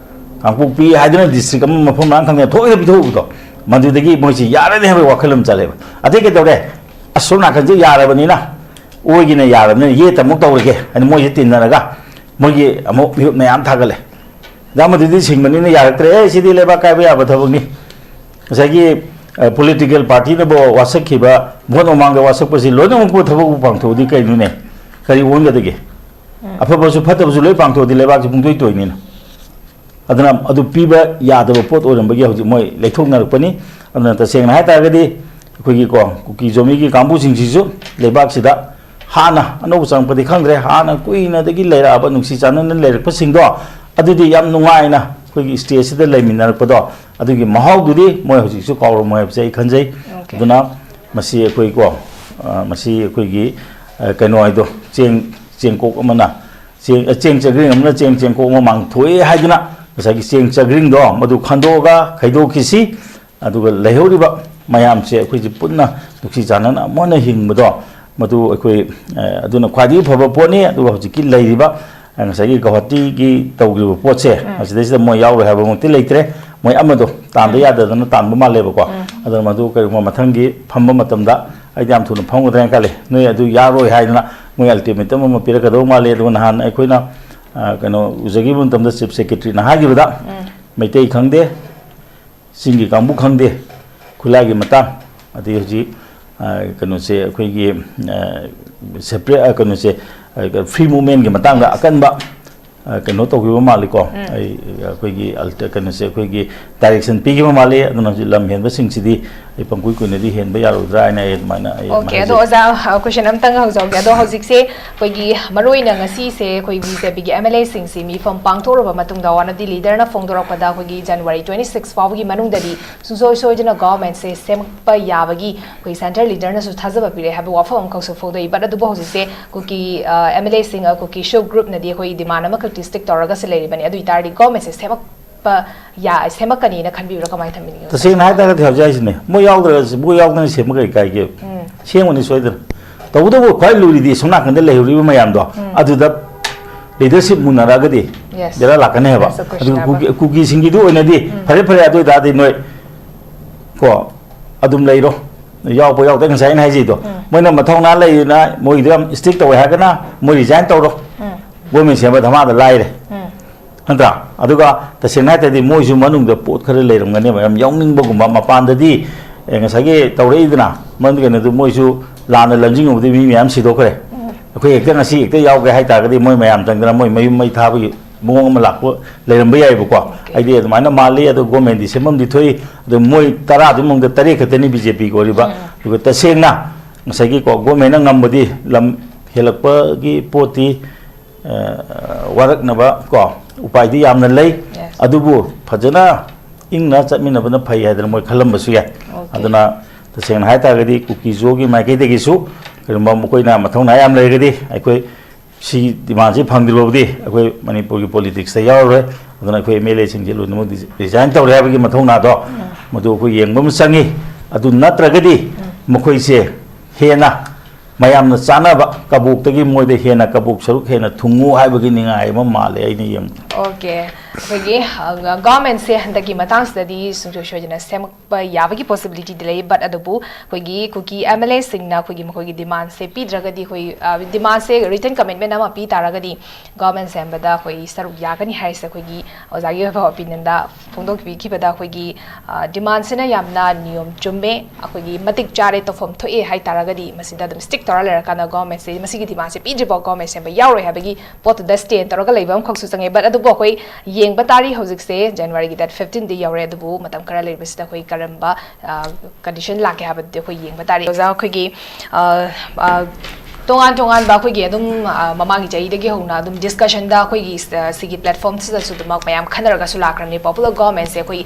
ꯀꯥꯡꯄꯣꯛꯄꯤ ꯍꯥꯏꯗꯨꯅ ꯗꯤꯁꯇ꯭ꯔꯤꯛ ꯑꯃ ꯃꯐꯝ ꯃꯔꯥꯡ ꯈꯪꯗꯅ ꯊꯣꯛꯑꯒ ꯄꯤꯊꯣꯛꯎꯕꯗꯣ, ꯃꯗꯨꯗꯒꯤ ꯃꯣꯏꯁꯤ ꯌꯥꯔꯅꯤ ꯍꯥꯏꯕꯒꯤ ꯋꯥꯈꯜ ꯑꯃ ꯆꯠꯂꯦꯕ꯫ ꯑꯗꯩ ꯀꯩꯗꯧꯔꯦ? ꯑꯁꯣꯝ ꯅꯥꯀꯟꯁꯦ ꯌꯥꯔꯕꯅꯤꯅ, ꯑꯣꯏꯒꯤꯅ ꯌꯥꯔꯕꯅꯤꯅ ꯌꯦꯠꯇ ꯑꯃꯨꯛ ꯇꯧꯔꯒꯦ ꯍꯥꯏꯅ ꯃꯣꯏꯁꯦ ꯇꯤꯟꯅꯔꯒ ꯃꯣꯏꯒꯤ ꯑꯃꯨꯛ ꯃꯤꯍꯨꯠ ꯃꯌꯥꯝ ꯊꯥꯒꯠꯂꯦ꯫ ꯑꯗ ꯑꯃꯗꯨꯗꯤ ꯁꯤꯡꯕꯅꯤꯅ ꯌꯥꯔꯛꯇ꯭ꯔꯦ꯫ "ꯑꯦ, ꯁꯤꯗꯤ ꯂꯩꯕꯥꯛ ꯀꯥꯏꯕ ꯌꯥꯕ ꯊꯕꯛꯅꯤ꯫ ꯉꯁꯥꯏꯒꯤ, ꯑ, ꯄꯣꯂꯤꯇꯤꯀꯦꯜ ꯄꯥꯔꯇꯤꯅꯕꯨ ꯋꯥꯁꯛꯈꯤꯕ, ꯚꯣꯠ ꯃꯃꯥꯡꯗ ꯋꯥꯁꯛꯄꯁꯤ ꯂꯣꯏꯅꯃꯛꯄꯨ ꯊꯕꯛꯄꯨ ꯄꯥꯡꯊꯣꯛꯑꯗꯤ ꯀꯩꯅꯣꯅꯦ? ꯀꯔꯤ ꯑꯣꯟꯒꯗꯒꯦ?" ꯎꯝ꯫ ꯑꯐꯕꯁꯨ ꯐꯠꯇꯕꯁꯨ ꯂꯣꯏ ꯄꯥꯡꯊꯣꯛꯑꯗꯤ ꯂꯩꯕꯥꯛꯁꯤ ꯄꯨꯡꯇꯣꯏ ꯇꯣꯏꯅꯤꯅ꯫ ꯑꯗꯨꯅ ꯑꯗꯨ ꯄꯤꯕ ꯌꯥꯗꯕ ꯄꯣꯠ ꯑꯣꯏꯔꯝꯕꯒꯤ ꯍꯧꯖꯤꯛ ꯃꯣꯏ ꯂꯩꯊꯣꯛꯅꯔꯛꯄꯅꯤ꯫ ꯑꯗꯨꯅ ꯇꯁꯦꯡꯅ ꯍꯥꯏ ꯇꯥꯔꯒꯗꯤ ꯑꯩꯈꯣꯏꯒꯤꯀꯣ, ꯀꯨꯀꯤ ꯖꯣꯃꯤꯒꯤ ꯀꯥꯡꯕꯨꯁꯤꯡꯁꯤꯁꯨ ꯂꯩꯕꯥꯛꯁꯤꯗ ꯍꯥꯟꯅ, ꯑꯅꯧꯕ ꯆꯪꯉꯛꯄꯗꯤ ꯈꯪꯗ꯭ꯔꯦ, ꯍꯥꯟꯅ ꯀꯨꯏꯅꯗꯒꯤ ꯂꯩꯔꯛꯑꯕ, ꯅꯨꯡꯁꯤ ꯆꯥꯟꯅꯅ ꯂꯩꯔꯛꯄꯁꯤꯡꯗꯣ, ꯑꯗꯨꯗꯤ ꯌꯥꯝ ꯅꯨꯡꯉꯥꯏꯅ ꯑꯩꯈꯣꯏꯒꯤ ꯁ꯭ꯇꯦꯠꯁꯤꯗ ꯂꯩꯃꯤꯟꯅꯔꯛꯄꯗꯣ, ꯑꯗꯨꯒꯤ ꯃꯍꯥꯎꯗꯨꯗꯤ ꯃꯣꯏ ꯍꯧꯖꯤꯛꯁꯨ ꯀꯥꯎꯔꯝꯃꯣꯏ ꯍꯥꯏꯕꯁꯦ ꯑꯩ ꯈꯟꯖꯩ꯫ ꯑꯣꯀꯦ꯫ ꯑꯗꯨꯅ ꯃꯁꯤ ꯑꯩꯈꯣꯏꯀꯣ, ꯑ, ꯃꯁꯤ ꯑꯩꯈꯣꯏꯒꯤ, ꯑ, ꯀꯩꯅꯣ ꯍꯥꯏꯗꯣ, ꯆꯦꯡ, ꯆꯦꯡꯀꯣꯛ ꯑꯃꯅ, ꯆꯦꯡ, ꯑ, ꯆꯦꯡ ꯆꯒ꯭ꯔꯤꯡ ꯑꯃꯅ ꯆꯦꯡ ꯆꯦꯡꯀꯣꯛ ꯑꯃ ꯃꯥꯡꯊꯣꯛꯑꯦ ꯍꯥꯏꯗꯨꯅ ꯉꯁꯥꯏꯒꯤ ꯆꯦꯡ ꯆꯒ꯭ꯔꯤꯡꯗꯣ ꯃꯗꯨ ꯈꯟꯗꯣꯛꯑꯒ ꯈꯥꯏꯗꯣꯛꯈꯤꯁꯤ꯫ ꯑꯗꯨꯒ ꯂꯩꯍꯧꯔꯤꯕ ꯃꯌꯥꯝꯁꯦ ꯑꯩꯈꯣꯏꯁꯦ ꯄꯨꯟꯅ ꯅꯨꯡꯁꯤ ꯆꯥꯟꯅꯅ ꯑꯃꯨꯛ ꯍꯟꯅ ꯍꯤꯡꯕꯗꯣ, ꯃꯗꯨ ꯑꯩꯈꯣꯏ, ꯑ, ꯑꯗꯨꯅ ꯈ꯭ꯋꯥꯏꯗꯒꯤ ꯐꯕ ꯄꯣꯠꯅꯤ꯫ ꯑꯗꯨꯒ ꯍꯧꯖꯤꯛꯀꯤ ꯂꯩꯔꯤꯕ, ꯑ, ꯉꯁꯥꯏꯒꯤ ꯒꯧꯍꯥꯇꯤꯒꯤ ꯇꯧꯈ꯭ꯔꯤꯕ ꯄꯣꯠꯁꯦ, ꯎꯝ꯫ ꯃꯁꯤꯗꯩꯁꯤꯗ ꯃꯣꯏ ꯌꯥꯎꯔꯣꯏ ꯍꯥꯏꯕꯃꯛꯇꯤ ꯂꯩꯇ꯭ꯔꯦ꯫ ꯃꯣꯏ ꯑꯃꯗꯣ ꯇꯥꯟꯗ ꯎꯝ꯫ ꯌꯥꯗꯗꯅ ꯇꯥꯟꯕ ꯃꯥꯜꯂꯦꯕꯀꯣ꯫ ꯎꯝ꯫ ꯑꯗꯨꯅ ꯃꯗꯨ ꯀꯔꯤꯒꯨꯝꯕ ꯃꯊꯪꯒꯤ ꯐꯝꯕ ꯃꯇꯝꯗ ꯑꯩꯗꯤ ꯌꯥꯝ ꯊꯨꯅ ꯐꯝꯒꯗ꯭ꯔꯥ ꯍꯥꯏꯅ ꯈꯜꯂꯤ꯫ ꯅꯣꯏ ꯑꯗꯨ ꯌꯥꯔꯣꯏ ꯍꯥꯏꯗꯅ ꯃꯣꯏ ultimatum ꯑꯃ ꯄꯤꯔꯛꯀꯗꯧ ꯃꯥꯜꯂꯤ꯫ ꯑꯗꯨꯒ ꯅꯍꯥꯟ ꯑꯩꯈꯣꯏꯅ, ꯑ, ꯀꯩꯅꯣ, ꯎꯖꯈꯤꯕ ꯃꯇꯝꯗ Chief Secretaryꯅ ꯍꯥꯏꯈꯤꯕꯗ, ꯎꯝ꯫ ꯃꯩꯇꯩ ꯈꯪꯗꯦ, ꯆꯤꯡꯒꯤ ꯀꯥꯡꯕꯨ ꯈꯪꯗꯦ, ꯈꯨꯠꯂꯥꯏꯒꯤ ꯃꯇꯥꯡ, ꯑꯗꯩ ꯍꯧꯖꯤꯛ, ꯑ, ꯀꯩꯅꯣꯁꯦ, ꯑꯩꯈꯣꯏꯒꯤ, ꯑ, separate, ꯑ, ꯀꯩꯅꯣꯁꯦ, ꯑ, free movementꯀꯤ ꯃꯇꯥꯡꯗ ꯑꯀꯟꯕ, ꯑ, ꯀꯩꯅꯣ ꯇꯧꯈꯤꯕ ꯃꯥꯜꯂꯤꯀꯣ꯫ ꯎꯝ꯫ ꯑꯩ, ꯑꯩꯈꯣꯏꯒꯤ alter-, ꯀꯩꯅꯣꯁꯦ, ꯑꯩꯈꯣꯏꯒꯤ direction ꯄꯤꯈꯤꯕ ꯃꯥꯜꯂꯤ꯫ ꯑꯗꯨꯅ ꯍꯧꯖꯤꯛ ꯂꯝ ꯍꯦꯟꯕꯁꯤꯡꯁꯤꯗꯤ ꯑꯩ ꯄꯪꯀꯨꯏ ꯀꯨꯏꯅꯗꯤ ꯍꯦꯟꯕ ꯌꯥꯔꯣꯏꯗ꯭ꯔꯥ ꯍꯥꯏꯅ ꯑꯩ ꯑꯗꯨꯃꯥꯏꯅ ꯑꯩ OK, ꯑꯗꯨꯃꯥꯏꯅ ꯑꯗꯣ ꯍꯥꯏꯖꯩ꯫ ꯑꯣꯖꯥ, ꯑ, question ꯑꯝꯇꯪ ꯍꯪꯖꯍꯧꯒꯦ꯫ ꯑꯗꯣ ꯍꯧꯖꯤꯛꯁꯦ ꯑꯩꯈꯣꯏꯒꯤ ꯃꯔꯨꯑꯣꯏꯅ ꯉꯁꯤꯁꯦ ꯑꯩꯈꯣꯏ BJPꯒꯤ MLAꯁꯤꯡꯁꯤ ꯃꯤꯐꯝ ꯄꯥꯡꯊꯣꯛꯂꯕ ꯃꯇꯨꯡꯗ, ꯋꯥꯅꯗꯤ leaderꯅ ꯐꯣꯡꯗꯣꯔꯛꯄꯗ ꯑꯩꯈꯣꯏꯒꯤ January twenty six ꯐꯥꯎꯕꯒꯤ ꯃꯅꯨꯡꯗꯗꯤ ꯁꯨꯡꯁꯣꯏ ꯁꯣꯏꯗꯅ governmentꯁꯦ ꯁꯦꯝꯄ ꯌꯥꯕꯒꯤ ꯑꯩꯈꯣꯏ central leaderꯅꯁꯨ ꯊꯥꯖꯕ ꯄꯤꯔꯛꯑꯦ ꯍꯥꯏꯕ ꯋꯥꯐꯝ ꯑꯃꯈꯛꯁꯨ ꯐꯣꯡꯗꯣꯛꯏ꯫ But ꯑꯗꯨꯕꯨ ꯍꯧꯖꯤꯛꯁꯦ ꯀꯨꯀꯤ, ꯑ, MLAꯁꯤꯡ, ꯑ, ꯀꯨꯀꯤ ꯁꯨ groupꯅꯗꯤ ꯑꯩꯈꯣꯏ demand ꯑꯃꯈꯛꯇꯤ stick ꯇꯧꯔꯒꯁꯨ ꯂꯩꯔꯤꯕꯅꯤ꯫ ꯑꯗꯨ ꯑꯣꯏꯇꯥꯔꯗꯤ governmentꯁꯦ ꯁꯦꯝꯃꯛꯄ ꯌꯥ-, ꯁꯦꯝꯃꯛꯀꯅꯤꯅ ꯈꯟꯕꯤꯕ꯭ꯔꯥ? ꯀꯃꯥꯏꯅ ꯊꯝꯕꯤꯅꯤꯡꯉꯤ? ꯇꯁꯦꯡꯅ ꯍꯥꯏꯇꯥꯔꯒꯗꯤ ꯍꯧꯖꯤꯛ ꯍꯥꯏꯁꯤꯅꯦ, ꯃꯣꯏ ꯌꯥꯎꯗ꯭ꯔꯒ, ꯃꯣꯏ ꯌꯥꯎꯗꯅ ꯁꯦꯝꯕ ꯀꯔꯤ ꯀꯥꯏꯒꯦ? ꯎꯝ꯫ ꯁꯦꯝꯒꯅꯤ ꯁꯣꯏꯗꯅ꯫ ꯇꯧꯕꯇꯕꯨ ꯈ꯭ꯋꯥꯏ ꯂꯨꯔꯤꯗꯤ ꯁꯣꯝ ꯅꯥꯀꯟꯗ ꯂꯩꯍꯧꯔꯤꯕ ꯃꯌꯥꯝꯗꯣ, ꯎꯝ꯫ ꯑꯗꯨꯗ leadership ꯃꯨꯟꯅꯔꯛꯑꯒꯗꯤ Yes. ꯕꯦꯔꯥ ꯂꯥꯛꯀꯅꯤ ꯍꯥꯏꯕ꯫ That's the question ꯑꯗꯨꯒ ꯍꯥꯏꯕ꯫ ꯀꯨꯀꯤ-, ꯀꯨꯀꯤꯁꯤꯡꯒꯤꯗꯤ ꯑꯣꯏꯅꯗꯤ ꯎꯝ꯫ ꯐꯔꯦ, ꯐꯔꯦ, ꯑꯗꯨ ꯑꯣꯏꯇꯥꯔꯗꯤ ꯅꯣꯏ ꯀꯣ ꯑꯗꯨꯝ ꯂꯩꯔꯣ, ꯌꯥꯎꯕ ꯌꯥꯎꯗ, ꯉꯁꯥꯏ ꯑꯩꯅ ꯍꯥꯏꯖꯩꯗꯣ, ꯎꯝ꯫ ꯃꯣꯏꯅ ꯃꯊꯧꯅꯥ ꯂꯩꯅ ꯃꯣꯏꯗꯣ ꯌꯥꯝ strict ꯇꯧꯋꯦ ꯍꯥꯏꯔꯒꯅ ꯃꯣꯏ resign ꯇꯧꯔꯣ꯫ ꯎꯝ꯫ Government ꯁꯦꯝꯕ ꯙꯃꯥꯗ ꯂꯥꯏꯔꯦ꯫ ꯎꯝ꯫ ꯅꯠꯇ꯭ꯔꯥ? ꯑꯗꯨꯒ ꯇꯁꯦꯡꯅ ꯍꯥꯏꯇꯥꯔꯗꯤ ꯃꯣꯏꯁꯨ ꯃꯅꯨꯡꯗ ꯄꯣꯠ ꯈꯔ ꯂꯩꯔꯝꯒꯅꯦꯕ, ꯌꯥꯝ ꯌꯥꯎꯅꯤꯡꯕꯒꯨꯝꯕ꯫ ꯃꯄꯥꯟꯗꯗꯤ, ꯑꯦ, ꯉꯁꯥꯏꯒꯤ ꯇꯧꯔꯛꯏꯗꯅ, ꯃꯔꯝꯗꯤ ꯀꯩꯅꯣꯗꯨ ꯃꯣꯏꯁꯨ ꯂꯥꯟꯅ ꯂꯝꯖꯤꯡꯉꯨꯕꯗꯒꯤ ꯃꯤ ꯃꯌꯥꯝ ꯁꯤꯗꯣꯛꯈ꯭ꯔꯦ꯫ ꯎꯝ꯫ ꯑꯩꯈꯣꯏ ꯍꯦꯛꯇ ꯉꯁꯤ ꯍꯦꯛꯇ ꯌꯥꯎꯒꯦ ꯍꯥꯏꯇꯥꯔꯒꯗꯤ ꯃꯣꯏ ꯃꯌꯥꯝ ꯆꯪꯗꯅ ꯃꯣꯏ ꯃꯌꯨꯝ ꯃꯩ ꯊꯥꯕꯒꯤ ꯃꯑꯣꯡ ꯑꯃ ꯂꯥꯛꯄ ꯂꯩꯔꯝꯕ ꯌꯥꯏꯕꯀꯣ꯫ OK꯫ ꯑꯩꯗꯤ ꯑꯗꯨꯃꯥꯏꯅ ꯃꯥꯜꯂꯤ꯫ ꯑꯗꯣ government ꯗꯤ ꯁꯦꯝꯐꯝꯗꯤ ꯊꯣꯛꯏ꯫ ꯑꯗꯣ ꯃꯣꯏ ꯇꯔꯥꯗꯨꯒꯤ ꯃꯅꯨꯡꯗ ꯇꯔꯦꯠ ꯈꯛꯇꯅꯤ BJP ꯒꯤ ꯑꯣꯏꯔꯤꯕ꯫ ꯎꯝ꯫ ꯑꯗꯨꯒ ꯇꯁꯦꯡꯅ ꯉꯁꯥꯏꯒꯤ ꯀꯣ government ꯅ ꯉꯝꯕꯗꯤ ꯂꯝ ꯍꯦꯜꯂꯛꯄꯒꯤ ꯄꯣꯠꯇꯤ ꯑ, ꯋꯥꯔꯛꯅꯕ ꯀꯣ ꯎꯄꯥꯏꯗꯤ ꯌꯥꯝꯅ ꯂꯩ꯫ Yes꯫ ꯑꯗꯨꯕꯨ ꯐꯖꯅ ꯏꯪꯅ ꯆꯠꯃꯤꯟꯅꯕꯅ ꯐꯩ ꯍꯥꯏꯗꯅ ꯃꯣꯏ ꯈꯜꯂꯝꯕꯁꯨ ꯌꯥꯏ꯫ OK꯫ ꯑꯗꯨꯅ ꯇꯁꯦꯡꯅ ꯍꯥꯏꯇꯥꯔꯒꯗꯤ ꯀꯨꯀꯤ ꯖꯣꯒꯤ ꯃꯥꯏꯀꯩꯗꯒꯤꯁꯨ ꯀꯔꯤꯒꯨꯝꯕ ꯃꯈꯣꯏꯅ ꯃꯊꯧꯅꯥ ꯌꯥꯝ ꯂꯩꯔꯒꯗꯤ ꯑꯩꯈꯣꯏ ꯁꯤ demand ꯁꯤ ꯐꯪꯗ꯭ꯔꯤꯕ ꯐꯥꯎꯕꯗꯤ ꯑꯩꯈꯣꯏ ꯃꯅꯤꯄꯨꯔꯒꯤ politics ꯇ ꯌꯥꯎꯔꯔꯣꯏ꯫ ꯑꯗꯨꯅ ꯑꯩꯈꯣꯏ MLA ꯁꯤꯡꯁꯦ ꯂꯣꯏꯅꯃꯛ resign ꯇꯧꯔꯦ ꯍꯥꯏꯕꯒꯤ ꯃꯊꯧꯅꯥꯗꯣ ꯎꯝ꯫ ꯃꯗꯨ ꯑꯩꯈꯣꯏ ꯌꯦꯡꯕ ꯑꯃ ꯆꯪꯉꯤ꯫ ꯑꯗꯨ ꯅꯠꯇ꯭ꯔꯒꯗꯤ ꯃꯈꯣꯏꯁꯦ ꯍꯦꯟꯅ ꯃꯌꯥꯝꯅ ꯆꯥꯅꯕ ꯀꯕꯣꯛꯇꯒꯤ ꯃꯣꯏꯗ ꯍꯦꯟꯅ ꯀꯕꯣꯛ ꯁꯔꯨꯛ ꯍꯦꯟꯅ ꯊꯨꯡꯉꯨ ꯍꯥꯏꯕꯒꯤ ꯅꯤꯡꯉꯥꯏ ꯑꯃ ꯃꯥꯜꯂꯦ ꯑꯩꯅ ꯌꯦꯡꯕꯗ꯫ ꯑꯣꯀꯦ, ꯑꯩꯈꯣꯏꯒꯤ ꯒꯚꯔꯟꯃꯦꯟꯁꯦ ꯍꯟꯗꯛꯀꯤ ꯃꯇꯥꯡꯁꯤꯗꯗꯤ ꯁꯨꯡꯁꯣꯏ ꯁꯣꯏꯗꯅ ꯁꯦꯝꯃꯛꯄ ꯌꯥꯕꯒꯤ ꯄꯣꯁꯤꯕꯤꯂꯤꯇꯤꯗꯤ ꯂꯩ, ꯕꯠ ꯑꯗꯨꯕꯨ ꯑꯩꯈꯣꯏꯒꯤ ꯀꯨꯀꯤ ꯑꯦꯝ ꯑꯦꯜ ꯑꯦꯁꯤꯡꯅ ꯑꯩꯈꯣꯏꯒꯤ ꯃꯈꯣꯏꯒꯤ ꯗꯤꯃꯥꯟꯁꯦ ꯄꯤꯗ꯭ꯔꯒꯗꯤ, ꯑꯩꯈꯣꯏ ꯗꯤꯃꯥꯟꯁꯦ ꯔꯤꯇꯟ ꯀꯃꯤꯠꯃꯦꯟ ꯑꯃ ꯄꯤ ꯇꯥꯔꯒꯗꯤ ꯒꯚꯔꯟꯃꯦꯟ ꯁꯦꯝꯕꯗ ꯑꯩꯈꯣꯏ ꯁꯔꯨꯛ ꯌꯥꯒꯅꯤ ꯍꯥꯏꯔꯤꯁꯦ ꯑꯩꯈꯣꯏꯒꯤ ꯑꯣꯖꯥꯒꯤ ꯑꯣꯏꯕ ꯑꯣꯄꯤꯅꯤꯌꯟꯗ ꯐꯣꯡꯗꯣꯛꯄꯤꯈꯤꯕꯗ ꯑꯩꯈꯣꯏꯒꯤ ꯗꯤꯃꯥꯟꯁꯤꯅ ꯌꯥꯝꯅ ꯅꯤꯌꯣꯝ ꯆꯨꯝꯃꯦ, ꯑꯩꯈꯣꯏꯒꯤ ꯃꯇꯤꯛ ꯆꯥꯔꯦ, ꯇꯧꯐꯝ ꯊꯣꯛꯑꯦ ꯍꯥꯏ ꯇꯥꯔꯒꯗꯤ ꯃꯁꯤꯗ ꯑꯗꯨꯝ ꯁ꯭ꯇꯤꯛ ꯇꯧꯔ ꯂꯩꯔꯀꯥꯟꯗ ꯒꯚꯔꯟꯃꯦꯟꯁꯦ ꯃꯁꯤꯒꯤ ꯗꯤꯃꯥꯟꯁꯦ ꯄꯤꯗ꯭ꯔꯤꯐꯥꯎ ꯒꯚꯔꯟꯃꯦꯟ ꯁꯦꯝꯕ ꯌꯥꯎꯔꯣꯏ ꯍꯥꯏꯕꯒꯤ ꯄꯣꯠꯇꯨꯗ ꯁ꯭ꯇꯦꯟ ꯇꯧꯔꯒ ꯂꯩꯕ ꯑꯃꯈꯛꯁꯨ ꯆꯪꯉꯦ꯫ ꯕꯠ ꯑꯗꯨꯕꯨ ꯑꯩꯈꯣꯏ ꯌꯦꯡꯕ ꯇꯥꯔꯤ, ꯍꯧꯖꯤꯛꯁꯦ ꯖꯅꯋꯥꯔꯤꯒꯤ ꯗꯦꯠ ꯐꯤꯐꯇꯤꯟꯗꯤ ꯌꯧꯔꯦ, ꯑꯗꯨꯕꯨ ꯃꯇꯝ ꯈꯔ ꯂꯩꯔꯤꯕꯁꯤꯗ ꯑꯩꯈꯣꯏ ꯀꯔꯝꯕ ꯀꯟꯗꯤꯁꯟ ꯂꯥꯛꯀꯦ ꯍꯥꯏꯕꯗꯨꯗꯤ ꯑꯩꯈꯣꯏ ꯌꯦꯡꯕ ꯇꯥꯔꯤ꯫ ꯑꯣꯖꯥ, ꯑꯩꯈꯣꯏꯒꯤ ꯑ, ꯑ, ꯇꯣꯉꯥꯟ ꯇꯣꯉꯥꯟꯕ ꯑꯩꯈꯣꯏꯒꯤ ꯑꯗꯨꯝ, ꯑ, ꯃꯃꯥꯡꯒꯤ ꯆꯍꯤꯗꯒꯤ ꯍꯧꯅ ꯑꯗꯨꯝ ꯗꯤꯁꯀꯁꯟꯗ ꯑꯩꯈꯣꯏꯒꯤ ꯁ-, ꯁꯤꯒꯤ ꯄ꯭ꯂꯦꯠꯐꯣꯔꯝꯁꯤꯗꯁꯨ ꯑꯗꯨꯃꯛ ꯃꯌꯥꯝ ꯈꯟꯅꯔꯒꯁꯨ ꯂꯥꯛꯈ꯭ꯔꯕꯅꯤ꯫ ꯄꯣꯄꯨꯂꯔ ꯒꯣꯚꯔꯟꯃꯦꯟꯁꯦ ꯑꯩꯈꯣꯏ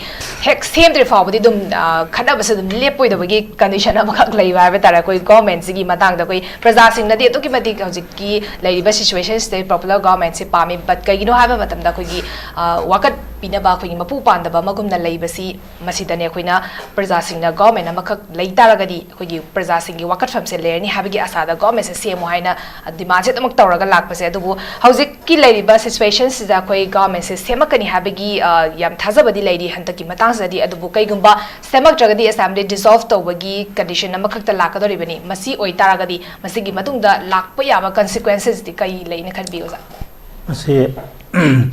ꯍꯦꯛ ꯁꯦꯝꯗ꯭ꯔꯤ ꯐꯥꯎꯕꯗꯤ ꯑꯗꯨꯝ, ꯑ, ꯈꯠꯅꯕꯁꯦ ꯑꯗꯨꯝ ꯂꯦꯞꯄꯣꯏꯗꯕꯒꯤ ꯀꯟꯗꯤꯁꯟ ꯑꯃꯈꯛ ꯂꯩꯕ ꯍꯥꯏꯕ ꯇꯥꯔꯦ꯫ ꯑꯩꯈꯣꯏ ꯒꯣꯚꯔꯟꯃꯦꯟꯁꯤꯒꯤ ꯃꯇꯥꯡꯗ ꯑꯩꯈꯣꯏ ꯄ꯭ꯔꯖꯥꯁꯤꯡꯅꯗꯤ ꯑꯗꯨꯛꯀꯤ ꯃꯇꯤꯛ ꯍꯧꯖꯤꯛꯀꯤ ꯂꯩꯔꯤꯕ ꯁꯤꯆꯨꯋꯦꯁꯟꯁꯤꯗ ꯄꯣꯄꯨꯂꯔ ꯒꯣꯚꯔꯟꯃꯦꯟꯁꯦ ꯄꯥꯝꯃꯤ, ꯕꯠ ꯀꯩꯒꯤꯅꯣ ꯍꯥꯏꯕ ꯃꯇꯝꯗ ꯑꯩꯈꯣꯏꯒꯤ, ꯑ, ꯋꯥꯀꯠ ꯄꯤꯅꯕ ꯑꯩꯈꯣꯏꯒꯤ ꯃꯄꯨ ꯄꯥꯟꯗꯕ ꯑꯃꯒꯨꯝꯅ ꯂꯩꯕꯁꯤ, ꯃꯁꯤꯗꯅꯦ ꯑꯩꯈꯣꯏꯅ ꯄ꯭ꯔꯖꯥꯁꯤꯡꯅ ꯒꯣꯚꯔꯟꯃꯦꯟ ꯑꯃꯈꯛ ꯂꯩ ꯇꯥꯔꯒꯗꯤ ꯑꯩꯈꯣꯏꯒꯤ ꯄ꯭ꯔꯖꯥꯁꯤꯡꯒꯤ ꯋꯥꯀꯠꯐꯝꯁꯦ ꯂꯩꯔꯅꯤ ꯍꯥꯏꯕꯒꯤ ꯑꯁꯥꯗ ꯒꯣꯚꯔꯟꯃꯦꯟꯁꯦ ꯁꯦꯝꯃꯨ ꯍꯥꯏꯅ ꯗꯤꯃꯥꯟꯁꯦ ꯑꯗꯨꯃꯛ ꯇꯧꯔꯒ ꯂꯥꯛꯄꯁꯦ꯫ ꯑꯗꯨꯕꯨ ꯍꯧꯖꯤꯛꯀꯤ ꯂꯩꯔꯤꯕ ꯁꯤꯆꯨꯋꯦꯁꯟꯁꯤꯗ ꯑꯩꯈꯣꯏ ꯒꯣꯚꯔꯟꯃꯦꯟꯁꯦ ꯁꯦꯝꯃꯛꯀꯅꯤ ꯍꯥꯏꯕꯒꯤ, ꯑ, ꯌꯥꯝ ꯊꯥꯖꯕꯗꯤ ꯂꯩꯔꯤ ꯍꯟꯗꯛꯀꯤ ꯃꯇꯥꯡꯁꯤꯗꯗꯤ꯫ ꯑꯗꯨꯕꯨ ꯀꯩꯒꯨꯝꯕ ꯁꯦꯝꯃꯛꯇ꯭ꯔꯒꯗꯤ ꯑꯦꯁꯦꯝꯕ꯭ꯂꯤ ꯗꯤꯖꯣꯜꯚ ꯇꯧꯕꯒꯤ ꯀꯟꯗꯤꯁꯟ ꯑꯃꯈꯛꯇ ꯂꯥꯛꯀꯗꯧꯔꯤꯕꯅꯤ꯫ ꯃꯁꯤ ꯑꯣꯏꯇꯥꯔꯒꯗꯤ ꯃꯁꯤꯒꯤ ꯃꯇꯨꯡꯗ ꯂꯥꯛꯄ ꯌꯥꯕ ꯀꯟꯁꯤꯀ꯭ꯋꯦꯟꯁꯦꯁꯇꯤ ꯀꯔꯤ ꯂꯩꯅ ꯈꯟꯕꯤ, ꯑꯣꯖꯥ? ꯃꯁꯤ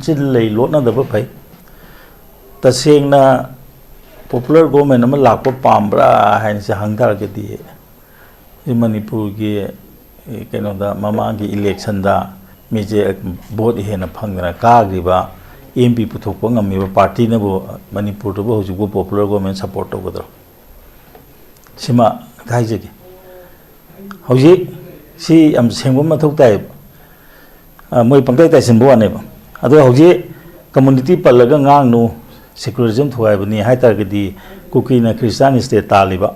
ꯆꯤꯜ ꯂꯩ ꯂꯣꯠꯅꯗꯕ ꯐꯩ꯫ ꯇꯁꯦꯡꯅ ꯄꯣꯄꯨꯂꯔ ꯒꯣꯚꯔꯟꯃꯦꯟ ꯑꯃ ꯂꯥꯛꯄ ꯄꯥꯝꯕ꯭ꯔꯥ ꯍꯥꯏꯅ ꯁꯤ ꯍꯪ ꯇꯥꯔꯒꯗꯤ, ꯁꯤ ꯃꯅꯤꯄꯨꯔꯒꯤ, ꯑꯦ, ꯀꯩꯅꯣꯗ, ꯃꯃꯥꯡꯒꯤ ꯏꯂꯦꯛꯁꯟꯗ ꯃꯤꯁꯦ ꯚꯣꯠ ꯍꯦꯟꯅ ꯐꯪꯗꯅ ꯀꯥꯈ꯭ꯔꯤꯕ ꯑꯦꯝ ꯄꯤ ꯄꯨꯊꯣꯛꯄ ꯉꯝꯃꯤꯕ ꯄꯥꯔꯇꯤꯅꯕꯨ ꯃꯅꯤꯄꯨꯔꯗꯕꯨ ꯍꯧꯖꯤꯛꯄꯨ ꯄꯣꯄꯨꯂꯔ ꯒꯣꯚꯔꯟꯃꯦꯟ ꯁꯄꯣꯔꯠ ꯇꯧꯒꯗ꯭ꯔꯣ? ꯁꯤꯃ ꯑꯝꯇ ꯍꯥꯏꯖꯒꯦ꯫ ꯍꯧꯖꯤꯛ ꯁꯤ ꯌꯥꯝ ꯁꯦꯡꯕ ꯃꯊꯧ ꯇꯥꯏꯌꯦꯕ꯫ ꯑ, ꯃꯣꯏ ꯄꯪꯇꯥꯏ ꯇꯥꯏꯁꯤꯟꯕ ꯋꯥꯅꯦꯕ꯫ ꯑꯗꯣ ꯍꯧꯖꯤꯛ ꯀꯝꯃꯨꯅꯤꯇꯤ ꯄꯜꯂꯒ ꯉꯥꯡꯅꯨ, ꯁꯦꯀꯨꯂꯔꯤꯖꯝ ꯊꯨꯒꯥꯏꯕꯅꯤ ꯍꯥꯏ ꯇꯥꯔꯒꯗꯤ ꯀꯨꯀꯤꯅ ꯈ꯭ꯔꯤꯁꯇꯥꯟ ꯁ꯭ꯇꯦꯠ ꯇꯥꯜꯂꯤꯕ,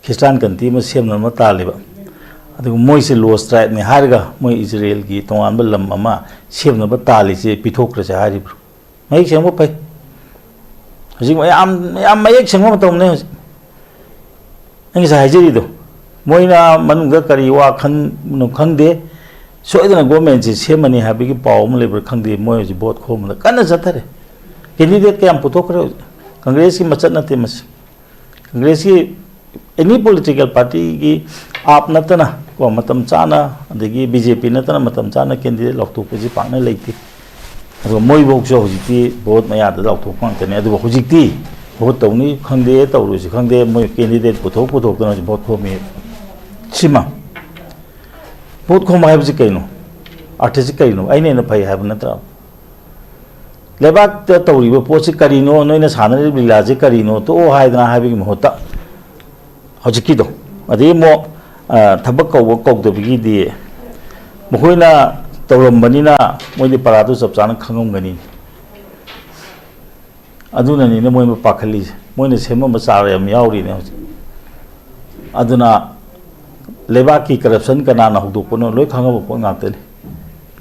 ꯈ꯭ꯔꯤꯁꯇꯥꯟ ꯀꯟꯇ꯭ꯔꯤ ꯑꯃ ꯁꯦꯝꯅꯕ ꯇꯥꯜꯂꯤꯕ, ꯑꯗꯨꯒ ꯃꯣꯏꯁꯦ ꯂꯣꯁ ꯇ꯭ꯔꯥꯏꯕꯅꯤ ꯍꯥꯏꯔꯒ ꯃꯣꯏ ꯏꯖꯔꯦꯜꯒꯤ ꯇꯣꯉꯥꯟꯕ ꯂꯝ ꯑꯃ ꯁꯦꯝꯅꯕ ꯇꯥꯜꯂꯤꯁꯦ ꯄꯤꯊꯣꯛꯈ꯭ꯔꯁꯦ ꯍꯥꯏꯔꯤꯕ꯭ꯔꯣ? ꯃꯌꯦꯛ ꯁꯦꯡꯕ ꯐꯩ꯫ ꯍꯧꯖꯤꯛ ꯃꯌꯥꯝ, ꯃꯌꯥꯝ ꯃꯌꯦꯛ ꯁꯦꯡꯕ ꯃꯇꯝꯅꯦ ꯍꯧꯖꯤꯛ꯫ ꯑꯩ ꯉꯁꯥꯏ ꯍꯥꯏꯖꯔꯤꯗꯣ, ꯃꯣꯏꯅ ꯃꯅꯨꯡꯗ ꯀꯔꯤ ꯋꯥ ꯈꯟꯕꯅꯣ ꯈꯪꯗꯦ, ꯁꯣꯏꯗꯅ ꯒꯣꯔꯃꯦꯟꯁꯤ ꯁꯦꯝꯃꯅꯤ ꯍꯥꯏꯕꯒꯤ ꯄꯥꯎ ꯑꯃ ꯂꯩꯕ꯭ꯔꯥ ꯈꯪꯗꯦ, ꯃꯣꯏ ꯍꯧꯖꯤꯛ ꯚꯣꯠ ꯈꯣꯝꯕꯗ ꯀꯟꯅ ꯆꯠꯊꯔꯦ꯫ ꯀꯦꯟꯗꯤꯗꯦꯠ ꯀꯌꯥꯝ ꯄꯨꯊꯣꯛꯈ꯭ꯔꯦ ꯍꯧꯖꯤꯛ? ꯀꯪꯒ꯭ꯔꯦꯁꯀꯤ ꯃꯆꯠ ꯅꯠꯇꯦ ꯃꯁꯤ꯫ ꯀꯪꯒ꯭ꯔꯦꯁꯀꯤ ꯑꯦꯅꯤ ꯄꯣꯂꯤꯇꯤꯀꯦꯜ ꯄꯥꯔꯇꯤꯒꯤ ꯑꯥꯞ ꯅꯠꯇꯅ ꯀꯣ, ꯃꯇꯝ ꯆꯥꯅ, ꯑꯗꯒꯤ ꯕꯤ ꯖꯦ ꯄꯤ ꯅꯠꯇꯅ ꯃꯇꯝ ꯆꯥꯅ ꯀꯦꯟꯗꯤꯗꯦꯠ ꯂꯥꯎꯊꯣꯛꯄꯁꯤ ꯄꯥꯛꯅ ꯂꯩꯇꯦ꯫ ꯑꯗꯨꯒ ꯃꯣꯏꯐꯧꯁꯨ ꯍꯧꯖꯤꯛꯇꯤ ꯚꯣꯠ ꯃꯌꯥꯗ ꯂꯥꯎꯊꯣꯛꯄ ꯉꯥꯛꯇꯅꯤ꯫ ꯑꯗꯨꯕꯨ ꯍꯧꯖꯤꯛꯇꯤ ꯚꯣꯠ ꯇꯧꯅꯤ ꯈꯪꯗꯦ, ꯇꯧꯔꯣꯏꯁꯤ ꯈꯪꯗꯦ, ꯃꯣꯏ ꯀꯦꯟꯗꯤꯗꯦꯠ ꯄꯨꯊꯣꯛ ꯄꯨꯊꯣꯛꯇꯅ ꯍꯧꯖꯤꯛ ꯚꯣꯠ ꯈꯣꯝꯃꯤ꯫ ꯁꯤꯃ ꯚꯣꯠ ꯈꯣꯝꯕ ꯍꯥꯏꯕꯁꯤ ꯀꯩꯅꯣ? ꯑꯥꯔꯊꯁꯤ ꯀꯩꯅꯣ? ꯑꯩꯅ ꯍꯦꯟꯅ ꯐꯩ ꯍꯥꯏꯕ ꯅꯠꯇ꯭ꯔꯥ? ꯂꯩꯕꯥꯛꯇ ꯇꯧꯔꯤꯕ ꯄꯣꯠꯁꯤ ꯀꯔꯤꯅꯣ, ꯅꯣꯏꯅ ꯁꯥꯟꯅꯔꯤꯕ ꯂꯤꯂꯥꯁꯤ ꯀꯔꯤꯅꯣ, ꯇꯣꯛꯑꯣ ꯍꯥꯏꯗꯅ ꯍꯥꯏꯕꯒꯤ ꯃꯍꯨꯠꯇ, ꯍꯧꯖꯤꯛꯀꯤꯗꯣ, ꯑꯗꯩ ꯑꯃꯨꯛ, ꯑ, ꯊꯕꯛ ꯀꯧꯕ ꯀꯧꯗꯕꯒꯤꯗꯤ ꯃꯈꯣꯏꯅ ꯇꯧꯔꯝꯕꯅꯤꯅ ꯃꯣꯏꯗꯤ ꯄꯔꯥꯗꯨ ꯆꯞ ꯆꯥꯅ ꯈꯪꯉꯝꯒꯅꯤ꯫ ꯑꯗꯨꯅꯅꯤꯅꯦ ꯃꯣꯏ ꯄꯥꯈꯠꯂꯤꯁꯦ꯫ ꯃꯣꯏꯅ ꯁꯦꯝꯃꯝꯕ ꯆꯥꯔ ꯌꯥꯝ ꯌꯥꯎꯔꯤꯅꯦ ꯍꯧꯖꯤꯛ꯫ ꯑꯗꯨꯅ ꯂꯩꯕꯥꯛꯀꯤ ꯀꯔꯞꯁꯟ ꯀꯅꯥꯅ ꯍꯧꯗꯣꯛꯄꯅꯣ ꯂꯣꯏ ꯈꯪꯉꯕ ꯄꯣꯠ ꯉꯥꯛꯇꯅꯤ꯫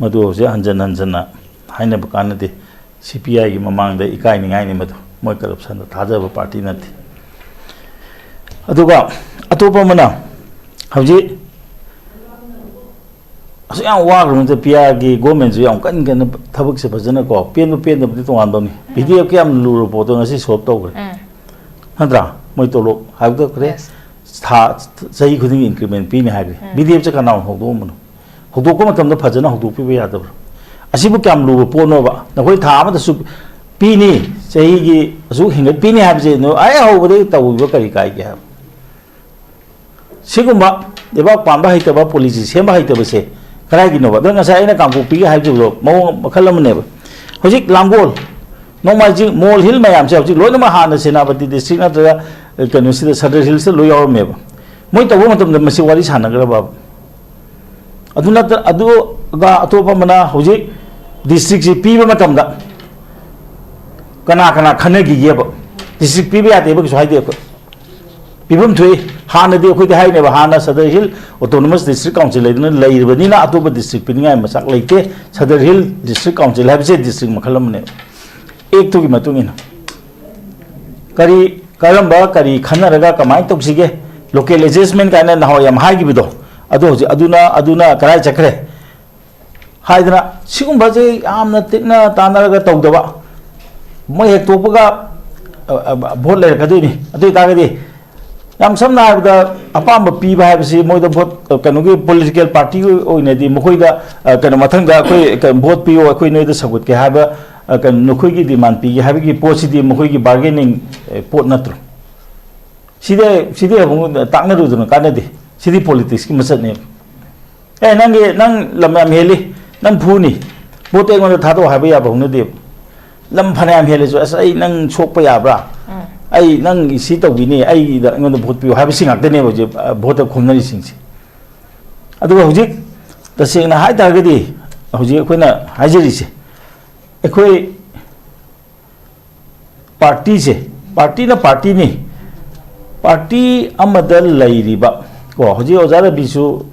ꯃꯗꯨ ꯍꯧꯖꯤꯛ ꯍꯟꯖꯟ ꯍꯟꯖꯟꯅ ꯍꯥꯏꯅꯕ ꯀꯥꯟꯅꯗꯦ꯫ ꯁꯤ ꯄꯤ ꯑꯥꯏꯒꯤ ꯃꯃꯥꯡꯗ ꯏꯀꯥꯏꯅꯤꯡꯉꯥꯏꯅꯤ ꯃꯗꯨ꯫ ꯃꯣꯏ ꯀꯔꯞꯁꯟꯗ ꯊꯥꯖꯕ ꯄꯥꯔꯇꯤ ꯅꯠꯇꯦ꯫ ꯑꯗꯨꯒ ꯑꯇꯣꯞꯄ ꯑꯃꯅ ꯍꯧꯖꯤꯛ ꯑꯁꯨꯛ ꯌꯥꯝ ꯋꯥꯈ꯭ꯔꯕ ꯅꯠꯇꯦ, ꯄꯤ ꯑꯥꯔꯒꯤ ꯒꯣꯔꯃꯦꯟꯁꯨ ꯌꯥꯝ ꯀꯟꯅ ꯀꯟꯅ ꯊꯕꯛꯁꯦ ꯐꯖꯅ ꯀꯣ, ꯄꯦꯟꯕ ꯄꯦꯟꯗꯕꯗꯤ ꯇꯣꯉꯥꯟꯕ ꯑꯃꯅꯤ꯫ ꯚꯤ ꯗꯤ ꯑꯦꯐꯀꯤ ꯌꯥꯝ ꯂꯨꯔꯕ ꯄꯣꯠꯇꯣ ꯉꯁꯤ ꯁꯣꯜꯕ ꯇꯧꯈ꯭ꯔꯦ꯫ ꯎꯝ꯫ ꯅꯠꯇ꯭ꯔꯥ? ꯃꯣꯏ ꯇꯣꯂꯣꯞ ꯍꯥꯏꯕꯗ ꯈꯔꯦ꯫ Yes. ꯊꯥ, ꯆꯍꯤ ꯈꯨꯗꯤꯡꯒꯤ ꯏꯟꯀ꯭ꯔꯤꯃꯦꯟ ꯄꯤꯅꯤ ꯍꯥꯏꯈ꯭ꯔꯦ꯫ ꯎꯝ꯫ ꯚꯤ ꯗꯤ ꯑꯦꯐꯁꯦ ꯀꯅꯥꯅ ꯍꯧꯗꯣꯛꯑꯝꯕꯅꯣ? ꯍꯧꯗꯣꯛꯄ ꯃꯇꯝꯗ ꯐꯖꯅ ꯍꯧꯗꯣꯛꯄꯤꯕ ꯌꯥꯗꯕ꯭ꯔꯥ? ꯑꯁꯤꯕꯨ ꯀꯌꯥꯝ ꯂꯨꯕ ꯄꯣꯠꯅꯣꯕ? ꯅꯈꯣꯏ ꯊꯥ ꯑꯃꯗꯁꯨ ꯄꯤꯅꯤ, ꯆꯍꯤꯒꯤ ꯑꯁꯨꯛ ꯍꯦꯟꯒꯠꯄꯤꯅꯤ ꯍꯥꯏꯕꯁꯦ ꯅꯣꯏ ꯑꯩ ꯍꯧꯕꯗꯒꯤ ꯇꯧꯕꯤꯕ ꯀꯔꯤ ꯀꯥꯏꯒꯦ ꯍꯥꯏꯕ? ꯁꯤꯒꯨꯝꯕ ꯂꯩꯕꯥꯛ ꯄꯥꯟꯕ ꯍꯩꯇꯕ, ꯄꯣꯂꯤꯁꯤ ꯁꯦꯝꯕ ꯍꯩꯇꯕꯁꯦ ꯀꯗꯥꯏꯒꯤꯅꯣꯕ? ꯑꯗꯣ ꯉꯁꯥꯏ ꯑꯩꯅ ꯀꯥꯡꯄꯣꯛꯄꯤꯒꯤ ꯍꯥꯏꯈꯤꯕꯗꯣ ꯃꯑꯣꯡ ꯃꯈꯜ ꯑꯃꯅꯦꯕ꯫ ꯍꯧꯖꯤꯛ ꯂꯥꯡꯒꯣꯜ, ꯅꯣꯡꯃꯥꯏꯖꯤꯡ, ꯃꯣꯜ ꯍꯤꯜ ꯃꯌꯥꯝꯁꯦ ꯍꯧꯖꯤꯛ ꯂꯣꯏꯅꯃꯛ ꯍꯥꯟꯅ ꯁꯦꯅꯥꯄꯇꯤ ꯗꯤꯁꯇ꯭ꯔꯤꯛ ꯅꯠꯇ꯭ꯔꯒ, ꯑ, ꯀꯩꯅꯣꯁꯤꯗ, ꯁꯗꯔ ꯍꯤꯜꯁꯇ ꯂꯣꯏ ꯌꯥꯎꯔꯝꯃꯦꯕ꯫ ꯃꯣꯏ ꯇꯧꯕ ꯃꯇꯝꯗ ꯃꯁꯤ ꯋꯥꯔꯤ ꯁꯥꯟꯅꯈ꯭ꯔꯕ? ꯑꯗꯨ ꯅꯠꯇ-, ꯑꯗꯨꯒ ꯑꯇꯣꯞꯄ ꯑꯃꯅ ꯍꯧꯖꯤꯛ ꯗꯤꯁꯇ꯭ꯔꯤꯛꯁꯤ ꯄꯤꯕ ꯃꯇꯝꯗ ꯀꯅꯥ ꯀꯅꯥ ꯈꯟꯅꯈꯤꯒꯦꯕ? ꯗꯤꯁꯇ꯭ꯔꯤꯛ ꯄꯤꯕ ꯌꯥꯗꯦꯕ ꯀꯩꯁꯨ ꯍꯥꯏꯗꯦ ꯑꯩꯈꯣꯏ꯫ ꯄꯤꯐꯝ ꯊꯣꯛꯏ꯫ ꯍꯥꯟꯅꯗꯤ ꯑꯩꯈꯣꯏꯗꯤ ꯍꯥꯏꯅꯦꯕ, ꯍꯥꯟꯅ Sadar hill autonomous district council ꯂꯩꯗꯅ ꯂꯩꯔꯤꯕꯅꯤꯅ ꯑꯇꯣꯞꯄ ꯗꯤꯁꯇ꯭ꯔꯤꯛ ꯄꯤꯅꯤꯡꯉꯥꯏ ꯃꯆꯥꯛ ꯂꯩꯇꯦ꯫ ꯁꯗꯔ ꯍꯤꯜ ꯗꯤꯁꯇ꯭ꯔꯤꯛ ꯀꯥꯎꯟꯁꯤꯜ ꯍꯥꯏꯕꯁꯦ ꯗꯤꯁꯇ꯭ꯔꯤꯛ ꯃꯈꯜ ꯑꯃꯅꯦꯕ꯫ ꯑꯦꯛꯇꯨꯒꯤ ꯃꯇꯨꯡ ꯏꯟꯅ ꯀꯔꯤ, ꯀꯔꯝꯕ, ꯀꯔꯤ ꯈꯟꯅꯔꯒ ꯀꯃꯥꯏꯅ ꯇꯧꯁꯤꯒꯦ? ꯂꯣꯀꯦꯜ ꯑꯦꯗꯖꯁꯃꯦꯟ ꯀꯥꯏꯅ ꯅꯍꯥꯟꯋꯥꯏ ꯌꯥꯝ ꯍꯥꯏꯈꯤꯕꯗꯣ, ꯑꯗꯣ ꯍꯧꯖꯤꯛ ꯑꯗꯨꯅ, ꯑꯗꯨꯅ ꯀꯗꯥꯏ ꯆꯠꯈ꯭ꯔꯦ? ꯍꯥꯏꯗꯅ ꯁꯤꯒꯨꯝꯕꯁꯦ ꯌꯥꯝꯅ ꯇꯤꯛꯅ ꯇꯥꯟꯅꯔꯒ ꯇꯧꯗꯕ, ꯃꯣꯏ ꯍꯦꯛ ꯇꯣꯛꯄꯒ, ꯑ, ꯑ, ꯚꯣꯠ ꯂꯩꯔꯛꯀꯗꯣꯏꯅꯤ꯫ ꯑꯗꯨ ꯑꯣꯏꯇꯥꯔꯒꯗꯤ ꯌꯥꯝ ꯁꯝꯅ ꯍꯥꯏꯔꯕꯗ, ꯑꯄꯥꯝꯕ ꯄꯤꯕ ꯍꯥꯏꯕꯁꯤ ꯃꯣꯏꯗ ꯚꯣꯠ, ꯑ, ꯀꯩꯅꯣꯒꯤ ꯄꯣꯂꯤꯇꯤꯀꯦꯜ ꯄꯥꯔꯇꯤꯒꯤ ꯑꯣꯏꯅꯗꯤ ꯃꯈꯣꯏꯗ, ꯑ, ꯀꯩꯅꯣ, ꯃꯊꯪꯗ ꯑꯩꯈꯣꯏ, ꯀꯩꯅꯣ, ꯚꯣꯠ ꯄꯤꯌꯨ, ꯑꯩꯈꯣꯏ ꯅꯣꯏꯗ ꯁꯧꯒꯠꯀꯦ ꯍꯥꯏꯕ, ꯑ, ꯀꯩꯅꯣ, ꯅꯈꯣꯏꯒꯤ ꯗꯤꯃꯥꯟ ꯄꯤꯒꯦ ꯍꯥꯏꯕꯒꯤ ꯄꯣꯠꯁꯤꯗꯤ ꯃꯈꯣꯏꯒꯤ ꯕꯥꯔꯒꯦꯅꯤꯡ, ꯑ, ꯄꯣꯠ ꯅꯠꯇ꯭ꯔꯣ? ꯁꯤꯗꯤ, ꯁꯤꯗꯤ ꯑꯃꯨꯛ ꯇꯥꯛꯅꯔꯨꯗꯅ ꯀꯥꯟꯅꯗꯦ꯫ ꯁꯤꯗꯤ ꯄꯣꯂꯤꯇꯤꯛꯁꯀꯤ ꯃꯆꯠꯅꯦꯕ꯫ ꯑꯦ, ꯅꯪꯒꯤ, ꯅꯪ ꯂꯝ ꯌꯥꯝ ꯍꯦꯜꯂꯤ, ꯅꯪ ꯐꯨꯅꯤ, ꯚꯣꯠꯇ ꯑꯩꯉꯣꯟꯗ ꯊꯥꯗꯣꯛꯑꯣ ꯍꯥꯏꯕ ꯌꯥꯕ ꯍꯧꯅꯗꯦꯕ꯫ ꯂꯝ ꯐꯅꯌꯥꯝ ꯍꯦꯜꯂꯁꯨ, "ꯑꯁ, ꯑꯩ ꯅꯪ ꯁꯣꯛꯄ ꯌꯥꯕ꯭ꯔꯥ? ꯎꯝ꯫ ꯑꯩ ꯅꯪꯒꯤ ꯁꯤ ꯇꯧꯕꯤꯅꯤ, ꯑꯩꯒꯤꯗ ꯑꯩꯉꯣꯟꯗ ꯚꯣꯠ ꯄꯤꯌꯨ" ꯍꯥꯏꯕꯁꯤ ꯉꯥꯛꯇꯅꯦꯕ ꯍꯧꯖꯤꯛ, ꯑ, ꯚꯣꯠꯇ ꯈꯣꯝꯅꯔꯤꯁꯤꯡꯁꯦ꯫ ꯑꯗꯨꯒ ꯍꯧꯖꯤꯛ ꯇꯁꯦꯡꯅ ꯍꯥꯏ ꯇꯥꯔꯒꯗꯤ, ꯍꯧꯖꯤꯛ ꯑꯩꯈꯣꯏꯅ ꯍꯥꯏꯖꯔꯤꯁꯦ, ꯑꯩꯈꯣꯏ ꯄꯥꯔꯇꯤꯁꯦ, ꯄꯥꯔꯇꯤꯅ ꯄꯥꯔꯇꯤꯅꯤ꯫ ꯄꯥꯔꯇꯤ ꯑꯃꯗ ꯂꯩꯔꯤꯕ, ꯀꯣ, ꯍꯧꯖꯤꯛ ꯑꯣꯖꯥ ꯔꯕꯤꯁꯨ,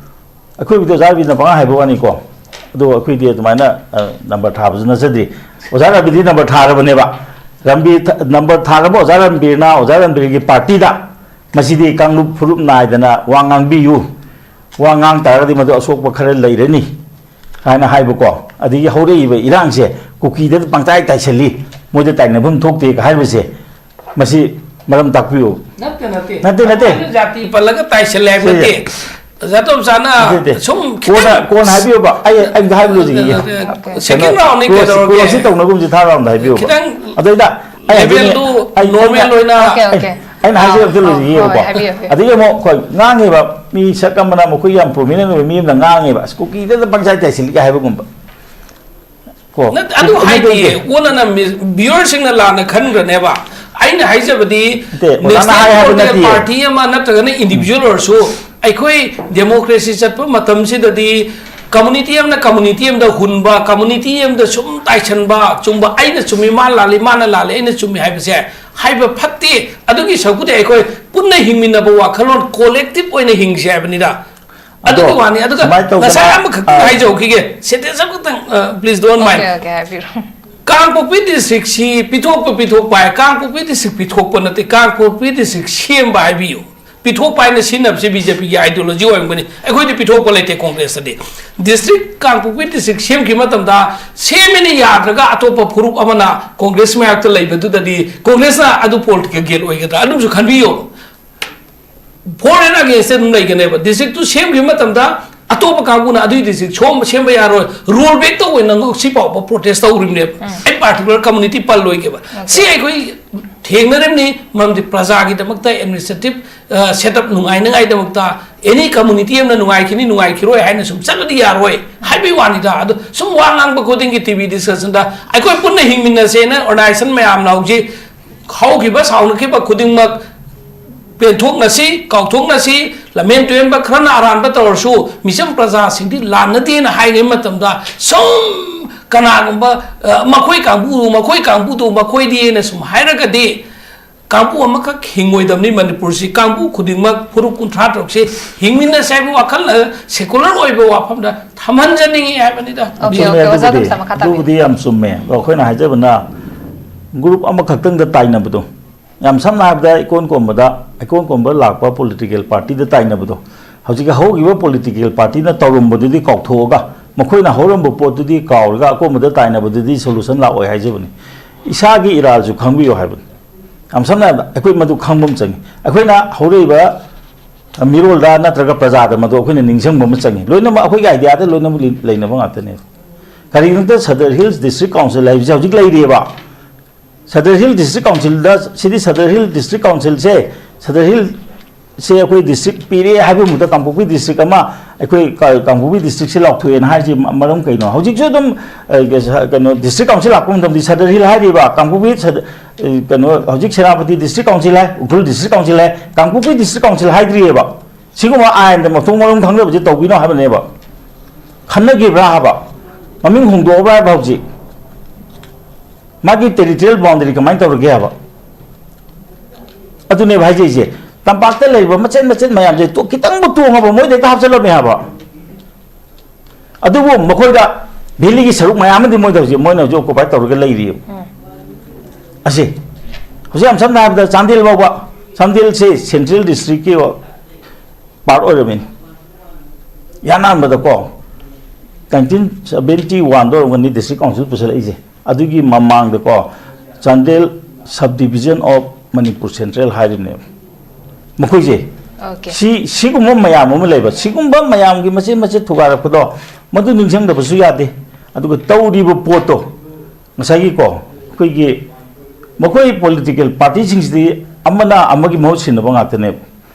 ꯑꯩꯈꯣꯏꯕꯨꯗꯤ ꯑꯣꯖꯥ ꯔꯕꯤꯅ ꯄꯉꯥ ꯍꯥꯏꯕ ꯋꯥꯅꯤꯀꯣ, ꯑꯗꯣ ꯑꯩꯈꯣꯏꯗꯤ ꯑꯗꯨꯃꯥꯏꯅ, ꯑ, ꯅꯝꯕꯔ ꯊꯥꯕꯁꯨ ꯅꯠꯆꯗ꯭ꯔꯤ꯫ ꯑꯣꯖꯥ ꯔꯕꯤꯗꯤ ꯅꯝꯕꯔ ꯊꯥꯔꯕꯅꯦꯕ꯫ ꯔꯝꯕꯤꯔ ꯊ-, ꯅꯝꯕꯔ ꯊꯥꯔꯕ ꯑꯣꯖꯥ ꯔꯝꯕꯤꯔꯅ ꯑꯣꯖꯥ ꯔꯝꯕꯤꯔꯒꯤ ꯄꯥꯔꯇꯤꯗ ꯃꯁꯤꯗꯤ ꯀꯥꯡꯂꯨꯞ ꯐꯨꯔꯨꯞ ꯅꯥꯏꯗꯅ ꯋꯥ ꯉꯥꯡꯕꯤꯌꯨ, ꯋꯥ ꯉꯥꯡ ꯇꯥꯔꯒꯗꯤ ꯃꯗꯨ ꯑꯁꯣꯛꯄ ꯈꯔ ꯂꯩꯔꯅꯤ ꯍꯥꯏꯅ ꯍꯥꯏꯕꯀꯣ꯫ ꯑꯗꯒꯤ ꯍꯧꯔꯛꯏꯕ ꯏꯔꯥꯡꯁꯦ ꯀꯨꯀꯤꯗ ꯄꯪꯆꯥꯏ ꯇꯥꯏꯁꯜꯂꯤ, ꯃꯣꯏꯗ ꯇꯥꯏꯅꯐꯝ ꯊꯣꯛꯇꯦ ꯍꯥꯏꯕꯁꯦ, ꯃꯁꯤ ꯃꯔꯝ ꯇꯥꯛꯄꯤꯌꯨ꯫ ꯅꯠꯇꯦ, ꯅꯠꯇꯦ꯫ ꯅꯠꯇꯦ, ꯅꯠꯇꯦ꯫ ꯑꯩꯈꯣꯏꯅ ꯖꯥꯇꯤ ꯄꯜꯂꯒ ꯇꯥꯏꯁꯜꯂꯦ ꯍꯥꯏꯕ ꯁꯤꯁꯦ꯫ ꯅꯠꯇꯦ꯫ ꯑꯣꯖꯥ ꯇꯣꯝꯆꯥꯅ ꯅꯠꯇꯦ, ꯅꯠꯇꯦ꯫ ꯁꯨꯝ ꯀꯣꯟꯅ, ꯈꯤꯇꯪ ꯀꯣꯟꯅ ꯍꯥꯏꯕꯤꯌꯨꯕ꯫ ꯑꯩ, ꯑꯩ ꯑꯝꯇ ꯍꯥꯏꯕ ꯂꯣꯏꯁꯤꯟꯈꯤꯒꯦ꯫ ꯅꯠꯇꯦ, ꯅꯠꯇꯦ꯫ ꯀꯩꯅꯣ, ꯁꯦꯀꯦꯟ ꯔꯥꯎꯟꯅꯤ ꯀ꯭ꯂꯣꯁ, ꯀꯩꯗꯧꯔꯒꯦ? ꯀ꯭ꯂꯣꯁꯁꯤ ꯇꯧꯅꯒꯨꯝꯁꯤ, ꯊꯥꯔꯠ ꯔꯥꯎꯟꯗ ꯍꯥꯏꯕꯤꯌꯨꯕ꯫ ꯈꯤꯇꯪ ꯑꯗꯩꯗ ꯑꯩ ꯍꯥꯏꯗꯣꯏꯅꯦ, ꯂꯦꯚꯦꯜꯗꯨ ꯑꯩ, ꯅꯣꯔꯃꯦꯜ ꯑꯩꯅ, ꯑꯣꯏꯅ ꯑꯣꯀꯦ, ꯑꯣꯀꯦ꯫ ꯑꯩꯅ ꯍꯥꯏꯖꯔꯤꯕꯗ ꯑꯥ, ꯂꯣꯏꯁꯤꯟꯈꯤꯒꯦꯕꯀꯣ꯫ ꯍꯣꯏ, ꯍꯥꯏꯕꯤꯌꯨ, ꯍꯥꯏꯕꯤꯌꯨ꯫ ꯑꯗꯒꯤ ꯑꯃꯨꯛ ꯑꯩꯈꯣꯏ ꯉꯥꯡꯉꯦꯕ, ꯃꯤ ꯁꯛ ꯑꯃꯅ ꯃꯈꯣꯏ ꯌꯥꯝ ꯄ꯭ꯔꯣꯃꯤꯅꯦꯟ ꯑꯣꯏꯕ ꯃꯤ ꯑꯃꯅ ꯉꯥꯡꯉꯦꯕ, "ꯑꯁ, ꯀꯨꯀꯤꯗꯗ ꯄꯪꯆꯥꯏ ꯆꯥꯏꯁꯤꯜꯂꯤꯒ" ꯍꯥꯏꯕꯒꯨꯝꯕ꯫ ꯀꯣ? ꯅꯠ-, ꯑꯗꯨ ꯅꯠꯇꯦ, ꯍꯥꯏꯗꯤꯌꯦ, ꯅꯠꯇꯦ꯫ ꯀꯣꯟꯅ ꯃꯤ-, ꯚ꯭ꯌꯨꯋꯔꯁꯤꯡꯅ ꯂꯥꯟꯅ ꯈꯟꯈ꯭ꯔꯅꯦꯕ꯫ ꯑꯩꯅ ꯍꯥꯏꯖꯕꯗꯤ, ꯅꯠꯇꯦ, ꯑꯣꯖꯥꯅ ꯅꯦꯁꯅꯦꯜ ꯍꯥꯏ ꯍꯥꯏꯕ ꯄꯣꯂꯤꯇꯤꯀꯦꯜ ꯅꯠꯇꯤꯌꯦ꯫ ꯄꯥꯔꯇꯤ ꯑꯃ ꯅꯠꯇ꯭ꯔꯒꯅ ꯏꯟꯗꯤꯚꯤꯖꯨꯋꯦꯜ ꯑꯣꯏꯔꯁꯨ, ꯑꯩꯈꯣꯏ ꯗꯦꯃꯣꯀ꯭ꯔꯦꯁꯤ ꯆꯠꯄ ꯃꯇꯝꯁꯤꯗꯗꯤ ꯀꯝꯃꯨꯅꯤꯇꯤ ꯑꯃꯅ ꯀꯝꯃꯨꯅꯤꯇꯤ ꯑꯃꯗ ꯍꯨꯟꯕ, ꯀꯝꯃꯨꯅꯤꯇꯤ ꯑꯃꯗ ꯁꯨꯝ ꯇꯥꯏꯁꯟꯕ, ꯆꯨꯝꯕ, ꯑꯩꯅ ꯆꯨꯝꯃꯤ, ꯃꯥꯅ ꯂꯥꯜꯂꯤ, ꯃꯥꯅ ꯂꯥꯜꯂꯤ, ꯑꯩꯅ ꯆꯨꯝꯃꯤ ꯍꯥꯏꯕꯁꯦ ꯍꯥꯏꯕ ꯐꯠꯇꯦ꯫ ꯑꯗꯨꯒꯤ ꯁꯔꯨꯛꯄꯨꯗꯤ ꯑꯩꯈꯣꯏ ꯄꯨꯟꯅ ꯍꯤꯡꯃꯤꯟꯅꯕ ꯋꯥꯈꯜꯂꯣꯟ, ꯀꯣꯂꯦꯛꯇꯤꯚ ꯑꯣꯏꯅ ꯍꯤꯡꯁꯤ ꯍꯥꯏꯕꯅꯤꯗ꯫ ꯑꯗꯣ ꯑꯗꯨꯒꯤ ꯋꯥꯅꯤ꯫ ꯑꯗꯨꯒ ꯁꯨꯃꯥꯏꯅ ꯇꯧꯗꯅ, ꯉꯁꯥꯏ ꯑꯃꯈꯛꯇꯪ ꯑꯥ, ꯍꯥꯏꯖꯍꯧꯈꯤꯒꯦ, ꯁꯦꯟꯇꯦꯟꯁ ꯑꯃꯈꯛꯇꯪ, ꯑ, please don't mind꯫ Okay, okay, ꯍꯥꯏꯕꯤꯔꯣ꯫ ꯀꯥꯡꯄꯣꯛꯄꯤ ꯗꯤꯁꯇ꯭ꯔꯤꯛꯁꯤ ꯄꯤꯊꯣꯛꯄ, ꯄꯤꯊꯣꯛꯄ ꯍꯥꯏ, ꯀꯥꯡꯄꯣꯛꯄꯤ ꯗꯤꯁꯇ꯭ꯔꯤꯛ ꯄꯤꯊꯣꯛꯄ ꯅꯠꯇꯦ, ꯀꯥꯡꯄꯣꯛꯄꯤ ꯗꯤꯁꯇ꯭ꯔꯤꯛ ꯁꯦꯝꯕ ꯍꯥꯏꯕꯤꯌꯨ꯫ ꯄꯤꯊꯣꯛꯄ ꯍꯥꯏꯅ ꯁꯤꯖꯤꯟꯅꯕꯁꯦ ꯕꯤ ꯖꯦ ꯄꯤꯒꯤ ideology ꯑꯣꯏꯔꯝꯒꯅꯤ꯫ ꯑꯩꯈꯣꯏꯗꯤ ꯄꯤꯊꯣꯛꯄ ꯂꯩꯇꯦ꯫ ꯀꯣꯡꯒ꯭ꯔꯦꯁꯇꯗꯤ district, ꯀꯥꯡꯄꯣꯛꯄꯤ district ꯁꯦꯝꯈꯤꯕ ꯃꯇꯝꯗ ꯁꯦꯝꯃꯦꯅ ꯌꯥꯗ꯭ꯔꯒ ꯑꯇꯣꯞꯄ ꯐꯨꯔꯨꯞ ꯑꯃꯅ ꯀꯣꯡꯒ꯭ꯔꯦꯁ ꯃꯥꯌꯣꯛꯇ ꯂꯩꯕꯗꯨꯗꯗꯤ ꯀꯣꯡꯒ꯭ꯔꯦꯁꯅ ꯑꯗꯨ political gain ꯑꯣꯏꯒꯗ꯭ꯔꯥ? ꯑꯗꯨꯝꯁꯨ ꯈꯟꯕꯤꯌꯣ꯫ For and against ꯑꯗꯨꯝ ꯂꯩꯒꯅꯦꯕ꯫ District ꯇꯨ ꯁꯦꯝꯈꯤꯕ ꯃꯇꯝꯗ ꯑꯇꯣꯞꯄ ꯀꯥꯡꯕꯨꯅ ꯑꯗꯨꯒꯤ district ꯁꯣꯝ ꯁꯦꯝꯕ ꯌꯥꯔꯣꯏ, roll back ꯇꯧꯋꯦꯅ ꯉꯁꯤ ꯐꯥꯎꯕ protest ꯇꯧꯔꯤꯕꯅꯦꯕ꯫ ꯑꯩ particular community ꯄꯜꯂꯣꯏꯒꯦꯕ꯫ ꯁꯤ ꯑꯩꯈꯣꯏ ꯊꯦꯡꯅꯔꯤꯕꯅꯤ꯫ ꯃꯔꯝꯗꯤ ꯄ꯭ꯔꯖꯥꯒꯤꯗꯃꯛꯇ administrative setup ꯅꯨꯡꯉꯥꯏꯅꯉꯥꯏꯗꯃꯛꯇ any community ꯑꯃꯅ ꯅꯨꯡꯉꯥꯏꯈꯤꯅꯤ ꯅꯨꯡꯉꯥꯏꯈꯤꯔꯣꯏ ꯍꯥꯏꯅ ꯁꯨꯝ ꯆꯠꯂꯗꯤ ꯌꯥꯔꯣꯏ ꯍꯥꯏꯕꯒꯤ ꯋꯥꯅꯤꯗ꯫ ꯑꯗꯣ ꯁꯨꯝ ꯋꯥ ꯉꯥꯡꯕ ꯈꯨꯗꯤꯡꯒꯤ T V discussion ꯗ ꯑꯩꯈꯣꯏ ꯄꯨꯟꯅ ꯍꯤꯡꯃꯤꯟꯅꯁꯦꯅ organization ꯃꯌꯥꯝꯅ ꯍꯧꯖꯤꯛ ꯍꯧꯈꯤꯕ ꯁꯥꯎꯅꯈꯤꯕ ꯈꯨꯗꯤꯡꯃꯛ ꯄꯦꯟꯊꯣꯛꯅꯁꯤ, ꯀꯥꯎꯊꯣꯛꯅꯁꯤ, ꯂꯝꯍꯦꯟ ꯇꯨꯍꯦꯟꯕ ꯈꯔꯅ ꯑꯔꯥꯟꯕ ꯇꯧꯔꯁꯨ ꯃꯤꯆꯝ ꯄ꯭ꯔꯖꯥꯁꯤꯡꯗꯤ ꯂꯥꯟꯅꯗꯦꯅ ꯍꯥꯏꯔꯤꯉꯩ ꯃꯇꯝꯗ ꯁꯨꯝ ꯀꯅꯥꯒꯨꯝꯕ, ꯑ, ꯃꯈꯣꯏ ꯀꯥꯡꯕꯨ, ꯃꯈꯣꯏ ꯀꯥꯡꯕꯨꯗꯨ, ꯃꯈꯣꯏꯗꯤꯅ ꯁꯨꯝ ꯍꯥꯏꯔꯒꯗꯤ ꯀꯥꯡꯕꯨ ꯑꯃꯈꯛ ꯍꯤꯡꯉꯣꯏꯗꯕꯅꯤ ꯃꯅꯤꯄꯨꯔꯁꯤ꯫ ꯀꯥꯡꯕꯨ ꯈꯨꯗꯤꯡꯃꯛ ꯐꯨꯔꯨꯞ ꯀꯨꯟꯊ꯭ꯔꯥ ꯇꯔꯨꯛꯁꯤ ꯍꯤꯡꯃꯤꯟꯅꯁꯦ ꯍꯥꯏꯕ ꯋꯥꯈꯜ, ꯑ, secular ꯑꯣꯏꯕ ꯋꯥꯐꯝꯗ ꯊꯝꯍꯟꯖꯅꯤꯡꯉꯤ ꯍꯥꯏꯕꯅꯤꯗ꯫ ꯑꯣꯀꯦ, ꯆꯨꯝꯃꯦ, ꯑꯣꯀꯦ, ꯑꯣꯖꯥ ꯑꯗꯨꯕꯨꯗꯤ, ꯑꯗꯨꯝ ꯁꯝ ꯃꯈꯥ ꯇꯥꯕꯤꯌꯨ꯫ ꯑꯗꯨꯕꯨꯗꯤ ꯌꯥꯝ ꯆꯨꯝꯃꯦ꯫ ꯑꯗꯣ ꯑꯩꯈꯣꯏꯅ ꯍꯥꯏꯖꯕꯅ group ꯑꯃꯈꯛꯇꯪꯗ ꯇꯥꯏꯅꯕꯗꯣ, ꯌꯥꯝ ꯁꯝꯅ ꯍꯥꯏꯔꯕꯗ ꯏꯀꯣꯟ ꯀꯣꯟꯕꯗ, ꯏꯀꯣꯟ ꯀꯣꯟꯕ ꯂꯥꯛꯄ political party ꯗ ꯇꯥꯏꯅꯕꯗꯣ, ꯍꯧꯖꯤꯛꯀꯤ ꯍꯧꯈꯤꯕ political party ꯅ ꯇꯧꯔꯝꯕꯗꯨꯗꯤ ꯀꯥꯎꯊꯣꯛꯑꯒ, ꯃꯈꯣꯏꯅ ꯍꯧꯔꯝꯕ ꯄꯣꯠꯇꯨꯗꯤ ꯀꯥꯎꯔꯒ ꯑꯀꯣꯟꯕꯗ ꯇꯥꯏꯅꯕꯗꯨꯗꯤ solution ꯂꯥꯛꯑꯣꯏ ꯍꯥꯏꯖꯕꯅꯤ꯫ ꯏꯁꯥꯒꯤ ꯏꯔꯥꯜꯁꯨ ꯈꯪꯕꯤꯌꯨ ꯍꯥꯏꯕꯅꯤ꯫ ꯌꯥꯝ ꯁꯝꯅ ꯍꯥꯏꯔꯕꯗ ꯑꯩꯈꯣꯏ ꯃꯗꯨ ꯈꯪꯕ ꯑꯃ ꯆꯪꯉꯤ꯫ ꯑꯩꯈꯣꯏꯅ ꯍꯧꯔꯛꯏꯕ ꯃꯤꯔꯣꯜꯗ ꯅꯠꯇ꯭ꯔꯒ ꯄ꯭ꯔꯖꯥꯗ ꯃꯗꯨ ꯑꯩꯈꯣꯏꯅ ꯅꯤꯡꯁꯤꯡꯕ ꯑꯃ ꯆꯪꯉꯤ꯫ ꯂꯣꯏꯅꯃꯛ ꯑꯩꯈꯣꯏꯒꯤ idea ꯗ ꯂꯣꯏꯅꯃꯛ ꯂꯩ-, ꯂꯩꯅꯕ ꯉꯥꯛꯇꯅꯦꯕ꯫ ꯀꯔꯤꯒꯤꯅꯣꯗ Sadar Hills District Council ꯍꯥꯏꯕꯁꯤ ꯍꯧꯖꯤꯛ ꯂꯩꯔꯤꯑꯕ꯫ Sadar Hill District Council ꯗ, ꯁꯤꯗꯤ Sadar Hill District Council ꯁꯦ, Sadar Hill ꯁꯦ ꯑꯩꯈꯣꯏ district ꯄꯤꯔꯦ ꯍꯥꯏꯕ ꯃꯍꯨꯠꯇ ꯀꯥꯡꯄꯣꯛꯄꯤ district ꯑꯃ, ꯑꯩꯈꯣꯏ ꯀ-, ꯀꯥꯡꯄꯣꯛꯄꯤ district ꯁꯦ ꯂꯥꯎꯊꯣꯛꯑꯦꯅ ꯍꯥꯏꯔꯤꯁꯦ ꯃ-, ꯃꯔꯝ ꯀꯩꯅꯣ? ꯍꯧꯖꯤꯛꯁꯨ ꯑꯗꯨꯝ, ꯑ, ꯀꯩꯅꯣ, district council ꯂꯥꯛꯄ ꯃꯇꯝꯗ Sadar Hill ꯍꯥꯏꯔꯤꯕ, ꯀꯥꯡꯄꯣꯛꯄꯤ Sad-, ꯑ, ꯀꯩꯅꯣ, ꯍꯧꯖꯤꯛ ꯁꯦꯅꯥꯄꯇꯤ District Council ꯍꯥꯏ, ꯎꯈ꯭ꯔꯨꯜ District Council ꯍꯥꯏ, ꯀꯥꯡꯄꯣꯛꯄꯤ District Council ꯍꯥꯏꯗ꯭ꯔꯤꯑꯕ꯫ ꯁꯤꯒꯨꯝꯕ ꯑꯥꯏꯟꯗ ꯃꯊꯣꯡ ꯃꯔꯝ ꯈꯪꯗꯕꯁꯦ ꯇꯧꯕꯤꯅꯣ ꯍꯥꯏꯕꯅꯦꯕ꯫ ꯈꯟꯅꯈꯤꯕ꯭ꯔꯥ ꯍꯥꯏꯕ? ꯃꯃꯤꯡ ꯍꯣꯡꯗꯣꯛꯑꯕ꯭ꯔꯥ ꯍꯥꯏꯕ ꯍꯧꯖꯤꯛ? ꯃꯥꯒꯤ territorial boundary ꯀꯃꯥꯏꯅ ꯇꯧꯔꯒꯦ ꯍꯥꯏꯕ? ꯑꯗꯨꯅꯦꯕ ꯍꯥꯏꯖꯩꯁꯦ꯫ ꯇꯝꯄꯥꯛꯇ ꯂꯩꯔꯤꯕ ꯃꯆꯦꯠ ꯃꯆꯦꯠ ꯃꯌꯥꯝꯁꯦ ꯇꯣ-, ꯈꯤꯇꯪꯕꯨ ꯇꯣꯡꯉꯕ ꯃꯣꯏꯗ ꯍꯦꯛꯇ ꯍꯥꯞꯆꯜꯂꯝꯃꯦ ꯍꯥꯏꯕ꯫ ꯑꯗꯨꯕꯨ ꯃꯈꯣꯏꯗ valley ꯒꯤ ꯁꯔꯨꯛ ꯃꯌꯥꯝ ꯑꯃꯗꯤ ꯃꯣꯏꯗ ꯍꯧꯖꯤꯛ, ꯃꯣꯏꯅ ꯍꯧꯖꯤꯛ occupy ꯇꯧꯔꯒ ꯂꯩꯔꯤꯑꯕ꯫ ꯑꯁꯤ ꯍꯧꯖꯤꯛ ꯌꯥꯝ ꯁꯝꯅ ꯍꯥꯏꯔꯕꯗ ꯆꯥꯟꯗꯦꯜ ꯐꯥꯎꯕ, ꯆꯥꯟꯗꯦꯜꯁꯦ ꯁꯦꯟꯇ꯭ꯔꯦꯜ ꯗꯤꯁꯇ꯭ꯔꯤꯛꯀꯤ ꯄꯥꯔꯠ ꯑꯣꯏꯔꯝꯃꯤꯅꯤ꯫ ꯌꯥꯅꯥꯟꯕꯗꯀꯣ, ꯅꯥꯏꯟꯇꯤꯟ ꯁꯕꯦꯟꯇꯤ ꯋꯥꯟꯗ ꯑꯣꯏꯔꯝꯒꯅꯤ ꯗꯤꯁꯇ꯭ꯔꯤꯛ ꯀꯥꯎꯟꯁꯤꯜ ꯄꯨꯁꯜꯂꯛꯏꯁꯦ꯫ ꯑꯗꯨꯒꯤ ꯃꯃꯥꯡꯗꯀꯣ, Chandel Sub Division of Manipur Central ꯍꯥꯏꯔꯤꯕꯅꯦꯕ ꯃꯈꯣꯏꯁꯦ꯫ ꯑꯣꯀꯦ꯫ ꯁꯤ, ꯁꯤꯒꯨꯝꯕ ꯃꯌꯥꯝ ꯑꯃ ꯂꯩꯕ, ꯁꯤꯒꯨꯝꯕ ꯃꯌꯥꯝꯒꯤ ꯃꯆꯦꯠ ꯃꯆꯦꯠ ꯊꯨꯒꯥꯏꯔꯛꯄꯗꯣ, ꯃꯗꯨ ꯅꯤꯡꯁꯤꯡꯗꯕꯁꯨ ꯌꯥꯗꯦ꯫ ꯑꯗꯨꯒ ꯇꯧꯔꯤꯕ ꯄꯣꯠꯇꯣ, ꯉꯁꯥꯏꯒꯤꯀꯣ, ꯑꯩꯈꯣꯏꯒꯤ, ꯃꯈꯣꯏ ꯄꯣꯂꯤꯇꯤꯀꯦꯜ ꯄꯥꯔꯇꯤꯁꯤꯡꯁꯤꯗꯤ ꯑꯃꯅ ꯑꯃꯒꯤ ꯃꯍꯨꯠ ꯁꯤꯟꯅꯕ ꯉꯥꯛꯇꯅꯦꯕ꯫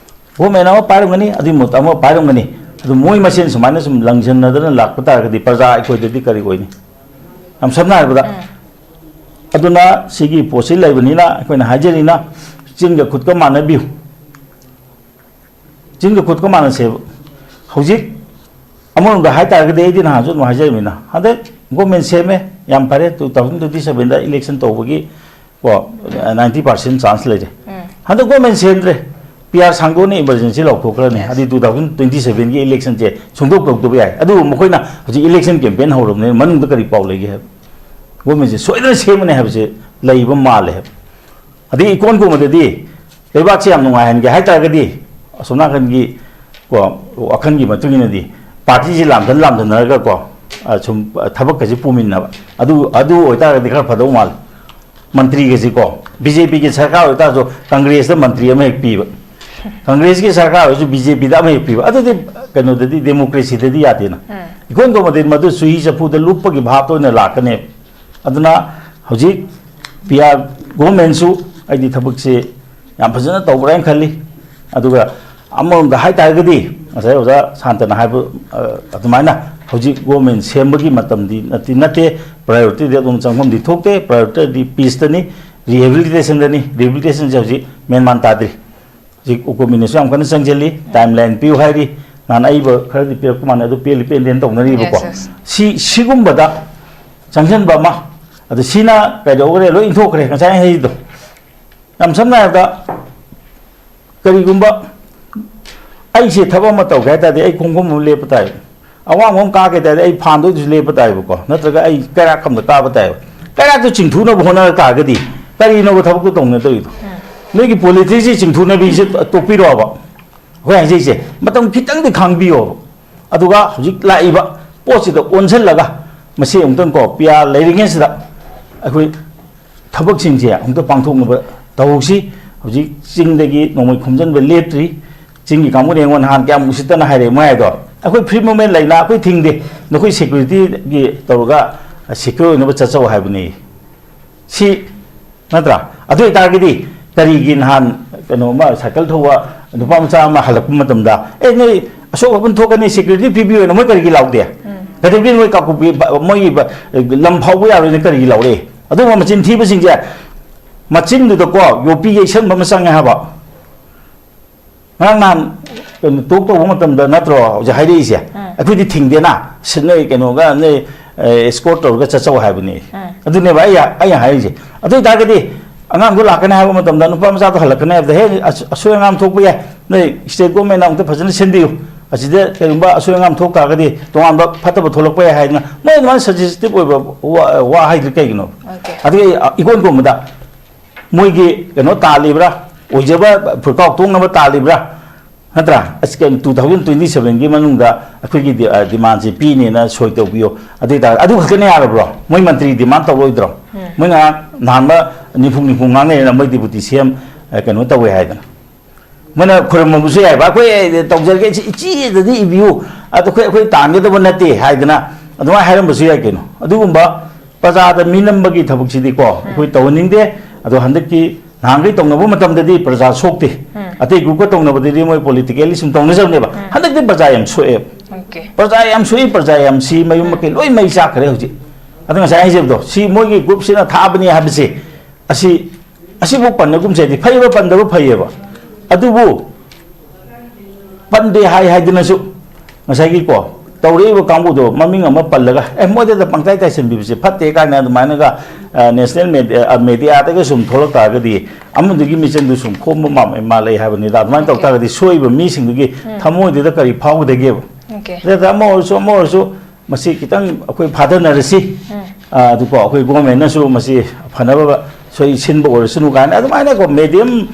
ꯒꯣꯔꯃꯦꯟ ꯑꯃ ꯄꯥꯏꯔꯝꯒꯅꯤ, ꯑꯗꯨꯒꯤ ꯃꯍꯨꯠꯇ ꯑꯃ ꯄꯥꯏꯔꯝꯒꯅꯤ꯫ ꯑꯗꯨ ꯃꯣꯏ ꯃꯁꯦꯟ ꯁꯨꯃꯥꯏꯅ ꯁꯨꯝ ꯂꯪꯁꯤꯟꯅꯗꯅ ꯂꯥꯛꯄ ꯇꯥꯔꯒꯗꯤ ꯄ꯭ꯔꯖꯥ ꯑꯩꯈꯣꯏꯗꯗꯤ ꯀꯔꯤ ꯑꯣꯏꯅꯤ? ꯌꯥꯝ ꯁꯝꯅ ꯍꯥꯏꯔꯕꯗ, ꯎꯝ꯫ ꯑꯗꯨꯅ ꯁꯤꯒꯤ ꯄꯣꯠꯁꯤ ꯂꯩꯕꯅꯤꯅ ꯑꯩꯈꯣꯏꯅ ꯍꯥꯏꯖꯔꯤꯅ, ꯆꯤꯟꯒ ꯈꯨꯠꯀ ꯃꯥꯟꯅꯕꯤꯌꯨ꯫ ꯆꯤꯟꯒ ꯈꯨꯠꯀ ꯃꯥꯟꯅꯁꯦꯕ꯫ ꯍꯧꯖꯤꯛ ꯑꯃꯔꯣꯝꯗ ꯍꯥꯏꯇꯥꯔꯒꯗꯤ, ꯑꯩꯗꯤ ꯅꯍꯥꯟꯁꯨ ꯑꯗꯨꯝ ꯍꯥꯏꯖꯔꯤꯃꯤꯅ, ꯍꯟꯗꯛ ꯒꯣꯔꯃꯦꯟ ꯁꯦꯝꯃꯦ, ꯌꯥꯝ ꯐꯔꯦ, ꯇꯨ ꯊꯥꯎꯖꯟ ꯇ꯭ꯋꯦꯟꯇꯤ ꯁꯕꯦꯟꯗ ꯏꯂꯦꯛꯁꯟ ꯇꯧꯕꯒꯤ ꯀꯣ, ꯅꯥꯏꯟꯇꯤ ꯄꯥꯔꯁꯦꯟ ꯆꯥꯟꯁ ꯂꯩꯔꯦ꯫ ꯎꯝ꯫ ꯍꯟꯗꯛ ꯒꯣꯔꯃꯦꯟ ꯁꯦꯝꯗ꯭ꯔꯦ, ꯄꯤ ꯑꯥꯔ ꯁꯥꯡꯗꯣꯛꯑꯅꯤ, ꯏꯃꯔꯖꯦꯟꯁꯤ ꯂꯥꯎꯊꯣꯛꯈ꯭ꯔꯅꯤ, Yes. ꯑꯗꯨꯗꯤ ꯇꯨ ꯊꯥꯎꯖꯟ ꯇ꯭ꯋꯦꯟꯇꯤ ꯁꯕꯦꯟꯒꯤ ꯏꯂꯦꯛꯁꯟꯁꯦ ꯁꯨꯡꯗꯣꯛ ꯇꯧꯗꯕ ꯌꯥꯏ꯫ ꯑꯗꯨꯕꯨ ꯃꯈꯣꯏꯅ ꯍꯧꯖꯤꯛ ꯏꯂꯦꯛꯁꯟ ꯀꯦꯝꯄꯦꯟ ꯍꯧꯔꯕꯅꯤꯅ ꯃꯅꯨꯡꯗ ꯀꯔꯤ ꯄꯥꯎ ꯂꯩꯒꯦ ꯍꯥꯏꯕ? ꯒꯣꯔꯃꯦꯟꯁꯦ ꯁꯣꯏꯗꯅ ꯁꯦꯝꯒꯅꯤ ꯍꯥꯏꯕꯁꯦ ꯂꯩꯕ ꯃꯥꯜꯂꯦ ꯍꯥꯏꯕ꯫ ꯑꯗꯒꯤ ꯏꯀꯣꯟ ꯀꯣꯟꯕꯗꯗꯤ ꯂꯩꯕꯥꯛꯁꯦ ꯌꯥꯝ ꯅꯨꯡꯉꯥꯏꯍꯟꯒꯦ ꯍꯥꯏꯇꯥꯔꯒꯗꯤ, ꯑꯁꯣꯝ ꯅꯥꯀꯟꯒꯤ ꯀꯣ, ꯋꯥꯈꯜꯒꯤ ꯃꯇꯨꯡ ꯏꯟꯅꯗꯤ ꯄꯥꯔꯇꯤꯁꯤ ꯂꯥꯝꯊꯟ ꯂꯥꯝꯊꯟꯅꯔꯒ ꯀꯣ, ꯑ, ꯁꯨꯝ, ꯑ, ꯊꯕꯛꯀꯁꯦ ꯄꯨꯃꯤꯟꯅꯕ, ꯑꯗꯨ, ꯑꯗꯨ ꯑꯣꯏꯇꯥꯔꯒꯗꯤ ꯈꯔ ꯐꯗꯧ ꯃꯥꯜꯂꯦ꯫ ꯃꯟꯇ꯭ꯔꯤꯒꯁꯤ ꯀꯣ, ꯕꯤ ꯖꯦ ꯄꯤꯒꯤ ꯁꯔꯀꯥꯔ ꯑꯣꯏꯇꯥꯔꯁꯨ ꯀꯪꯒ꯭ꯔꯦꯁꯇ ꯃꯟꯇ꯭ꯔꯤ ꯑꯃ ꯍꯦꯛ ꯄꯤꯕ, ꯀꯪꯒ꯭ꯔꯦꯁꯀꯤ ꯁꯔꯀꯥꯔ ꯑꯣꯏꯔꯁꯨ ꯕꯤ ꯖꯦ ꯄꯤꯗ ꯑꯃ ꯍꯦꯛ ꯄꯤꯕ, ꯑꯗꯨꯗꯤ ꯀꯩꯅꯣꯗꯗꯤ, ꯗꯦꯃꯣꯀ꯭ꯔꯦꯁꯤꯗꯗꯤ ꯌꯥꯗꯦꯅ꯫ ꯎꯝ꯫ ꯏꯀꯣꯟ ꯀꯣꯟꯕꯗꯗꯤ ꯃꯗꯨ ꯆꯨꯍꯤ ꯆꯐꯨꯗ ꯂꯨꯞꯄꯒꯤ ꯚꯥꯞꯇ ꯑꯣꯏꯅ ꯂꯥꯛꯀꯅꯦꯕ꯫ ꯑꯗꯨꯅ ꯍꯧꯖꯤꯛ ꯄꯤ ꯑꯥꯔ ꯒꯣꯔꯃꯦꯟꯁꯨ ꯑꯩꯗꯤ ꯊꯕꯛꯁꯦ ꯌꯥꯝ ꯐꯖꯅ ꯇꯧꯕ꯭ꯔꯥ ꯍꯥꯏꯅ ꯈꯜꯂꯤ꯫ ꯑꯗꯨꯒ ꯑꯃꯔꯣꯝꯗ ꯍꯥꯏ ꯇꯥꯔꯒꯗꯤ, ꯉꯁꯥꯏ ꯑꯣꯖꯥ ꯁꯥꯟꯇꯅ ꯍꯥꯏꯕ, ꯑ, ꯑꯗꯨꯃꯥꯏꯅ ꯍꯧꯖꯤꯛ ꯒꯣꯔꯃꯦꯟ ꯁꯦꯝꯕꯒꯤ ꯃꯇꯝꯗꯤ ꯅꯠꯇꯤ ꯅꯠꯇꯦ꯫ ꯄ꯭ꯔꯥꯏꯌꯣꯔꯤꯇꯤꯗꯤ ꯑꯗꯨꯝ ꯆꯪꯐꯝꯗꯤ ꯊꯣꯛꯇꯦ꯫ ꯄ꯭ꯔꯥꯏꯌꯣꯔꯤꯇꯤꯗꯤ ꯄꯤꯁꯇꯅꯤ, ꯔꯤꯍꯦꯕꯤꯂꯤꯇꯦꯁꯟꯗꯅꯤ꯫ ꯔꯤꯍꯦꯕꯤꯂꯤꯇꯦꯁꯟꯁꯦ ꯍꯧꯖꯤꯛ ꯃꯦꯟꯃꯥꯟ ꯇꯥꯗ꯭ꯔꯤ꯫ ꯍꯧꯖꯤꯛ ꯎꯀꯣꯃꯤꯅꯁꯨ ꯌꯥꯝ ꯀꯟꯅ ꯆꯪꯁꯤꯜꯂꯤ, ꯇꯥꯏꯝ ꯂꯥꯏꯟ ꯄꯤꯌꯨ ꯍꯥꯏꯔꯤ꯫ ꯅꯍꯥꯟ ꯑꯏꯕ ꯈꯔꯗꯤ ꯄꯤꯔꯛꯄ ꯃꯥꯟꯅꯦ, ꯑꯗꯨ ꯄꯦꯜꯂꯤ ꯄꯦꯟꯗꯦꯅ ꯇꯧꯅꯔꯤꯕꯀꯣ꯫ Yes, yes. ꯁꯤ, ꯁꯤꯒꯨꯝꯕꯗ ꯆꯪꯁꯤꯟꯕ ꯑꯃ, ꯑꯗꯨ ꯁꯤꯅ ꯀꯩꯗꯧꯈ꯭ꯔꯦ, ꯂꯣꯏ ꯏꯟꯊꯣꯛꯈ꯭ꯔꯦ ꯉꯁꯥꯏ ꯍꯥꯏꯔꯤꯗꯣ꯫ ꯌꯥꯝ ꯁꯝꯅ ꯍꯥꯏꯔꯕꯗ, ꯀꯔꯤꯒꯨꯝꯕ ꯑꯩꯁꯦ ꯊꯕꯛ ꯑꯃ ꯇꯧꯒꯦ ꯍꯥꯏ ꯇꯥꯔꯗꯤ ꯑꯩ ꯈꯣꯡꯐꯝ ꯑꯃ ꯂꯦꯞꯄ ꯇꯥꯏ, ꯑꯋꯥꯡꯕ ꯑꯃ ꯀꯥꯒꯦ ꯍꯥꯏ ꯇꯥꯔꯗꯤ ꯑꯩ ꯐꯥꯟꯗ ꯑꯣꯏꯔꯁꯨ ꯂꯦꯞꯄ ꯇꯥꯏꯕꯀꯣ, ꯅꯠꯇ꯭ꯔꯒ ꯑꯩ ꯀꯩꯔꯥꯛ ꯑꯃꯗ ꯀꯥꯕ ꯇꯥꯏꯕ꯫ ꯀꯩꯔꯥꯛꯇꯣ ꯆꯤꯡꯊꯨꯅꯕ ꯍꯣꯠꯅꯔ ꯇꯥꯔꯒꯗꯤ ꯀꯔꯤꯅꯣꯕ ꯊꯕꯛꯇꯣ ꯇꯧꯅꯗꯧꯔꯤꯗꯣ? ꯅꯣꯏꯒꯤ ꯄꯣꯂꯤꯇꯤꯛꯁꯁꯤ ꯆꯤꯡꯊꯣꯛꯅꯕꯤꯁꯦ ꯇꯣꯛꯄꯤꯔꯣꯕ꯫ ꯑꯩꯈꯣꯏ ꯍꯥꯏꯖꯩꯁꯦ, ꯃꯇꯝ ꯈꯤꯇꯪꯗꯤ ꯈꯥꯡꯕꯤꯌꯣꯕ꯫ ꯑꯗꯨꯒ ꯍꯧꯖꯤꯛ ꯂꯥꯛꯏꯕ ꯄꯣꯠꯁꯤꯗ ꯑꯣꯟꯁꯤꯜꯂꯒ ꯃꯁꯤ ꯑꯃꯨꯛꯇꯪ ꯀꯣ, ꯄꯤꯌꯥ ꯂꯩꯔꯤꯉꯩꯁꯤꯗ ꯑꯩꯈꯣꯏ ꯊꯕꯛꯁꯤꯡꯁꯦ ꯑꯃꯨꯛꯇ ꯄꯥꯡꯊꯣꯛꯅꯕ ꯇꯧꯍꯧꯁꯤ꯫ ꯍꯧꯖꯤꯛ ꯆꯤꯡꯗꯒꯤ ꯅꯣꯡꯃꯩ ꯈꯣꯝꯖꯤꯟꯕ ꯂꯦꯞꯇ꯭ꯔꯤ꯫ ꯆꯤꯡꯒꯤ ꯀꯥꯡꯕꯨꯅ ꯑꯩꯉꯣꯟꯗ ꯅꯍꯥꯟ ꯀꯌꯥꯝ ꯎꯁꯤꯠꯇꯅ ꯍꯥꯏꯔꯦ ꯃꯣꯏ ꯍꯥꯏꯗꯣ, "ꯑꯩꯈꯣꯏ ꯐ꯭ꯔꯤ ꯃꯨꯚꯃꯦꯟ ꯂꯩꯅ ꯑꯩꯈꯣꯏ ꯊꯤꯡꯗꯦ, ꯅꯈꯣꯏ ꯁꯦꯀ꯭ꯌꯨꯔꯤꯇꯤꯒꯤ ꯇꯧꯔꯒ ꯁꯦꯀ꯭ꯌꯣꯔ ꯑꯣꯏꯅꯕ ꯆꯠꯆꯧ" ꯍꯥꯏꯕꯅꯤ꯫ ꯁꯤ ꯅꯠꯇ꯭ꯔꯥ? ꯑꯗꯨ ꯑꯣꯏꯇꯥꯔꯒꯗꯤ ꯀꯔꯤꯒꯤ ꯅꯍꯥꯟ ꯀꯩꯅꯣ ꯑꯃ ꯁꯥꯏꯀꯜ ꯊꯧꯕ ꯅꯨꯄꯥ ꯃꯆꯥ ꯑꯃ ꯍꯜꯂꯛꯄ ꯃꯇꯝꯗ, "ꯑꯦ, ꯅꯣꯏ ꯑꯁꯣꯛ ꯑꯄꯟ ꯊꯣꯛꯀꯅꯤ, ꯁꯦꯀ꯭ꯌꯨꯔꯤꯇꯤ ꯄꯤꯕꯤꯌꯨꯅ" ꯃꯣꯏ ꯀꯔꯤꯒꯤ ꯂꯥꯎꯗꯦ? ꯀꯩꯗꯧꯒꯦ? ꯃꯣꯏ ꯀꯥꯡꯄꯣꯛꯄꯤ ꯕ-, ꯃꯣꯏꯒꯤ ꯕ-, ꯂꯝ ꯐꯥꯎꯕ ꯌꯥꯔꯣꯏꯅ ꯀꯔꯤꯒꯤ ꯂꯥꯎꯔꯛꯏ? ꯑꯗꯨꯒꯨꯝꯕ ꯃꯆꯤꯟ ꯊꯤꯕꯁꯤꯡꯁꯦ, ꯃꯆꯤꯟꯗꯨꯗꯀꯣ ꯌꯣꯠꯄꯤ ꯌꯩꯁꯟꯕ ꯑꯃ ꯆꯪꯉꯦ ꯍꯥꯏꯕ꯫ ꯉꯔꯥꯡ ꯅꯍꯥꯟ ꯀꯩꯅꯣ ꯇꯣꯛ ꯇꯧꯕ ꯃꯇꯝꯗ ꯅꯠꯇ꯭ꯔꯣ ꯍꯧꯖꯤꯛ ꯍꯥꯏꯔꯛꯏꯁꯦ? ꯎꯝ꯫ "ꯑꯩꯈꯣꯏꯗꯤ ꯊꯤꯡꯗꯦꯅ, ꯁꯤ ꯅꯣꯏ ꯀꯩꯅꯣꯒ ꯅꯣꯏ, ꯑꯦ, ꯑꯦꯁꯀꯣꯔꯠ ꯇꯧꯔꯒ ꯆꯠꯆꯧ" ꯍꯥꯏꯕꯅꯤ꯫ ꯎꯝ꯫ ꯑꯗꯨꯅꯦꯕ ꯑꯩ, ꯑꯩꯅ ꯍꯥꯏꯔꯤꯁꯦ꯫ ꯑꯗꯨ ꯑꯣꯏꯇꯥꯔꯒꯗꯤ ꯑꯉꯥꯡꯗꯣ ꯂꯥꯛꯀꯅꯤ ꯍꯥꯏꯕ ꯃꯇꯝꯗ, ꯅꯨꯄꯥ ꯃꯆꯥꯗꯣ ꯍꯜꯂꯛꯀꯅꯤ ꯍꯥꯏꯕꯗ, "ꯍꯦ, ꯑꯁ-, ꯑꯁꯣꯏ ꯑꯉꯥꯝ ꯊꯣꯛꯄ ꯌꯥꯏ, ꯅꯣꯏ ꯁ꯭ꯇꯦꯠ ꯒꯣꯔꯃꯦꯟꯅ ꯑꯃꯨꯛꯇ ꯐꯖꯅ ꯁꯤꯟꯕꯤꯌꯨ, ꯑꯁꯤꯗ ꯀꯔꯤꯒꯨꯝꯕ ꯑꯁꯣꯏ ꯑꯉꯥꯝ ꯊꯣꯛ ꯇꯥꯔꯒꯗꯤ ꯇꯣꯉꯥꯟꯕ ꯐꯠꯇꯕ ꯊꯣꯛꯂꯛꯄ ꯌꯥꯏ" ꯍꯥꯏꯗꯅ ꯃꯣꯏ ꯑꯗꯨꯃꯥꯏꯅ ꯁꯖꯦꯁꯇꯤꯞ ꯑꯣꯏꯕ ꯋꯥ, ꯋꯥ ꯍꯥꯏꯗ꯭ꯔꯤ ꯀꯩꯒꯤꯅꯣ? ꯑꯣꯀꯦ꯫ ꯑꯗꯨꯒꯤ ꯏꯀꯣꯟ ꯀꯣꯟꯕꯗ ꯃꯣꯏꯒꯤ ꯀꯩꯅꯣ ꯇꯥꯜꯂꯤꯕ꯭ꯔꯥ, ꯑꯣꯏꯖꯕ ꯐꯨꯔꯀꯥꯎ ꯇꯣꯡꯅꯕ ꯇꯥꯜꯂꯤꯕ꯭ꯔꯥ? ꯅꯠꯇ꯭ꯔꯥ? ꯑꯁ, ꯀꯩꯅꯣ, ꯇꯨ ꯊꯥꯎꯖꯟ ꯇ꯭ꯋꯦꯟꯇꯤ ꯁꯚꯦꯟꯒꯤ ꯃꯅꯨꯡꯗ ꯑꯩꯈꯣꯏꯒꯤ ꯗꯤ-, ꯑ, ꯗꯤꯃꯥꯟꯁꯦ ꯄꯤꯅꯦꯅ ꯁꯣꯏ ꯇꯧꯕꯤꯌꯣ꯫ ꯑꯗꯨ ꯑꯣꯏꯇꯥꯔꯗꯤ ꯑꯗꯨ ꯈꯛꯇꯅ ꯌꯥꯔꯕ꯭ꯔꯣ? ꯃꯣꯏ ꯃꯟꯇ꯭ꯔꯤ ꯗꯤꯃꯥꯟ ꯇꯧꯔꯣꯏꯗ꯭ꯔꯣ? ꯎꯝ꯫ ꯃꯣꯏ ꯉꯔꯥꯡ ꯅꯍꯥꯟꯕ ꯅꯤꯐꯨ ꯅꯤꯐꯨ ꯉꯥꯡꯅꯩꯅ ꯃꯣꯏ ꯗꯤꯄꯨꯇꯤ ꯁꯤ ꯑꯦꯝ, ꯑ, ꯀꯩꯅꯣ ꯇꯧꯋꯦ ꯍꯥꯏꯗꯅ꯫ ꯃꯣꯏꯅ ꯈꯨꯔꯨꯝꯃꯝꯕꯁꯨ ꯌꯥꯏꯕ, "ꯑꯩꯈꯣꯏ ꯇꯧꯖꯔꯒꯦ, ꯏꯆꯦ-, ꯏꯆꯦꯗꯗꯤ ꯏꯕꯤꯌꯨ, ꯑꯗꯣ ꯑꯩꯈꯣꯏ, ꯑꯩꯈꯣꯏ ꯇꯥꯟꯒꯗꯕ ꯅꯠꯇꯦ" ꯍꯥꯏꯗꯅ ꯑꯗꯨꯃꯥꯏꯅ ꯍꯥꯏꯔꯝꯕꯁꯨ ꯌꯥꯏ ꯀꯩꯅꯣ꯫ ꯑꯗꯨꯒꯨꯝꯕ ꯄ꯭ꯔꯖꯥꯗ ꯃꯤꯅꯝꯕꯒꯤ ꯊꯕꯛꯁꯤꯗꯤꯀꯣ ꯑꯩꯈꯣꯏ ꯇꯧꯍꯟꯅꯤꯡꯗꯦ꯫ ꯑꯗꯣ ꯍꯟꯗꯛꯀꯤ ꯅꯍꯥꯟꯈꯩ ꯇꯧꯅꯕ ꯃꯇꯝꯗꯗꯤ ꯄ꯭ꯔꯖꯥ ꯁꯣꯛꯇꯦ꯫ ꯎꯝ꯫ ꯑꯇꯩ ꯒ꯭ꯔꯨꯞꯀ ꯇꯧꯅꯕꯗꯗꯤ ꯃꯣꯏ ꯄꯣꯂꯤꯇꯤꯀꯦꯜꯂꯤ ꯁꯨꯝ ꯇꯧꯅꯖꯕꯅꯦꯕ꯫ ꯎꯝ꯫ ꯍꯟꯗꯛꯇꯤ ꯄ꯭ꯔꯖꯥ ꯌꯥꯝ ꯁꯣꯛꯑꯦ꯫ ꯑꯣꯀꯦ꯫ ꯄ꯭ꯔꯖꯥ ꯌꯥꯝ ꯁꯣꯛꯏ, ꯄ꯭ꯔꯖꯥ ꯌꯥꯝ ꯁꯤ, ꯃꯌꯨꯝ ꯃꯀꯩ ꯂꯣꯏ ꯃꯩ ꯆꯥꯛꯈ꯭ꯔꯦ ꯍꯧꯖꯤꯛ꯫ ꯑꯗꯣ ꯉꯁꯥꯏ ꯍꯥꯏꯖꯕꯗꯣ, ꯁꯤ ꯃꯣꯏꯒꯤ ꯒ꯭ꯔꯨꯞꯁꯤꯅ ꯊꯥꯕꯅꯤ ꯍꯥꯏꯕꯁꯦ, ꯑꯁꯤ, ꯑꯁꯤꯕꯨ ꯄꯟꯅꯒꯨꯝꯁꯦ ꯍꯥꯏꯗꯤ, ꯐꯩꯕ ꯄꯟꯗꯕ ꯐꯩꯌꯦꯕ꯫ ꯑꯗꯨꯕꯨ ꯄꯟꯗꯦ ꯍꯥꯏ ꯍꯥꯏꯗꯨꯅꯁꯨ ꯉꯁꯥꯏꯒꯤꯀꯣ, ꯇꯧꯔꯛꯏꯕ ꯀꯥꯡꯕꯨꯗꯣ ꯃꯃꯤꯡ ꯑꯃ ꯄꯜꯂꯒ, "ꯑꯦ, ꯃꯣꯏꯗꯗ ꯄꯪꯇꯥꯏ ꯇꯥꯏꯁꯟꯕꯤꯕꯁꯦ ꯐꯠꯇꯦ" ꯀꯥꯏꯅ ꯑꯗꯨꯃꯥꯏꯅꯒ, ꯑ, ꯅꯦꯁꯅꯦꯜ ꯃꯦꯗꯤꯌꯥ, ꯑ, ꯃꯦꯗꯤꯌꯥꯗꯒ ꯁꯨꯝ ꯊꯣꯛꯂꯛ ꯇꯥꯔꯒꯗꯤ, ꯑꯃꯗꯨꯒꯤ ꯃꯤꯆꯪꯗꯨ ꯁꯨꯝ ꯈꯣꯝꯕ ꯃꯥ-, ꯃꯥꯜꯂꯦ ꯍꯥꯏꯕꯅꯤꯗ꯫ ꯑꯗꯨꯃꯥꯏꯅ ꯇꯧ ꯑꯣꯀꯦ꯫ ꯇꯥꯔꯒꯗꯤ ꯁꯣꯏꯕ ꯃꯤꯁꯤꯡꯗꯨꯒꯤ ꯎꯝ꯫ ꯊꯃꯣꯏꯗꯨꯗ ꯀꯔꯤ ꯐꯥꯎꯒꯗꯒꯦꯕ? ꯑꯣꯀꯦ꯫ ꯑꯗꯨꯗ ꯑꯃ ꯑꯣꯏꯔꯁꯨ, ꯑꯃ ꯑꯣꯏꯔꯁꯨ, ꯃꯁꯤ ꯈꯤꯇꯪ ꯑꯩꯈꯣꯏ ꯐꯥꯊꯅꯔꯁꯤ꯫ ꯎꯝ꯫ ꯑ, ꯑꯗꯨꯀꯣ, ꯑꯩꯈꯣꯏ ꯒꯣꯔꯃꯦꯟꯅꯁꯨ ꯃꯁꯤ ꯐꯅꯕ ꯁꯣꯏ ꯁꯤꯟꯕ ꯑꯣꯏꯔꯁꯅꯨ ꯀꯥꯏꯅ ꯑꯗꯨꯃꯥꯏꯅꯀꯣ medium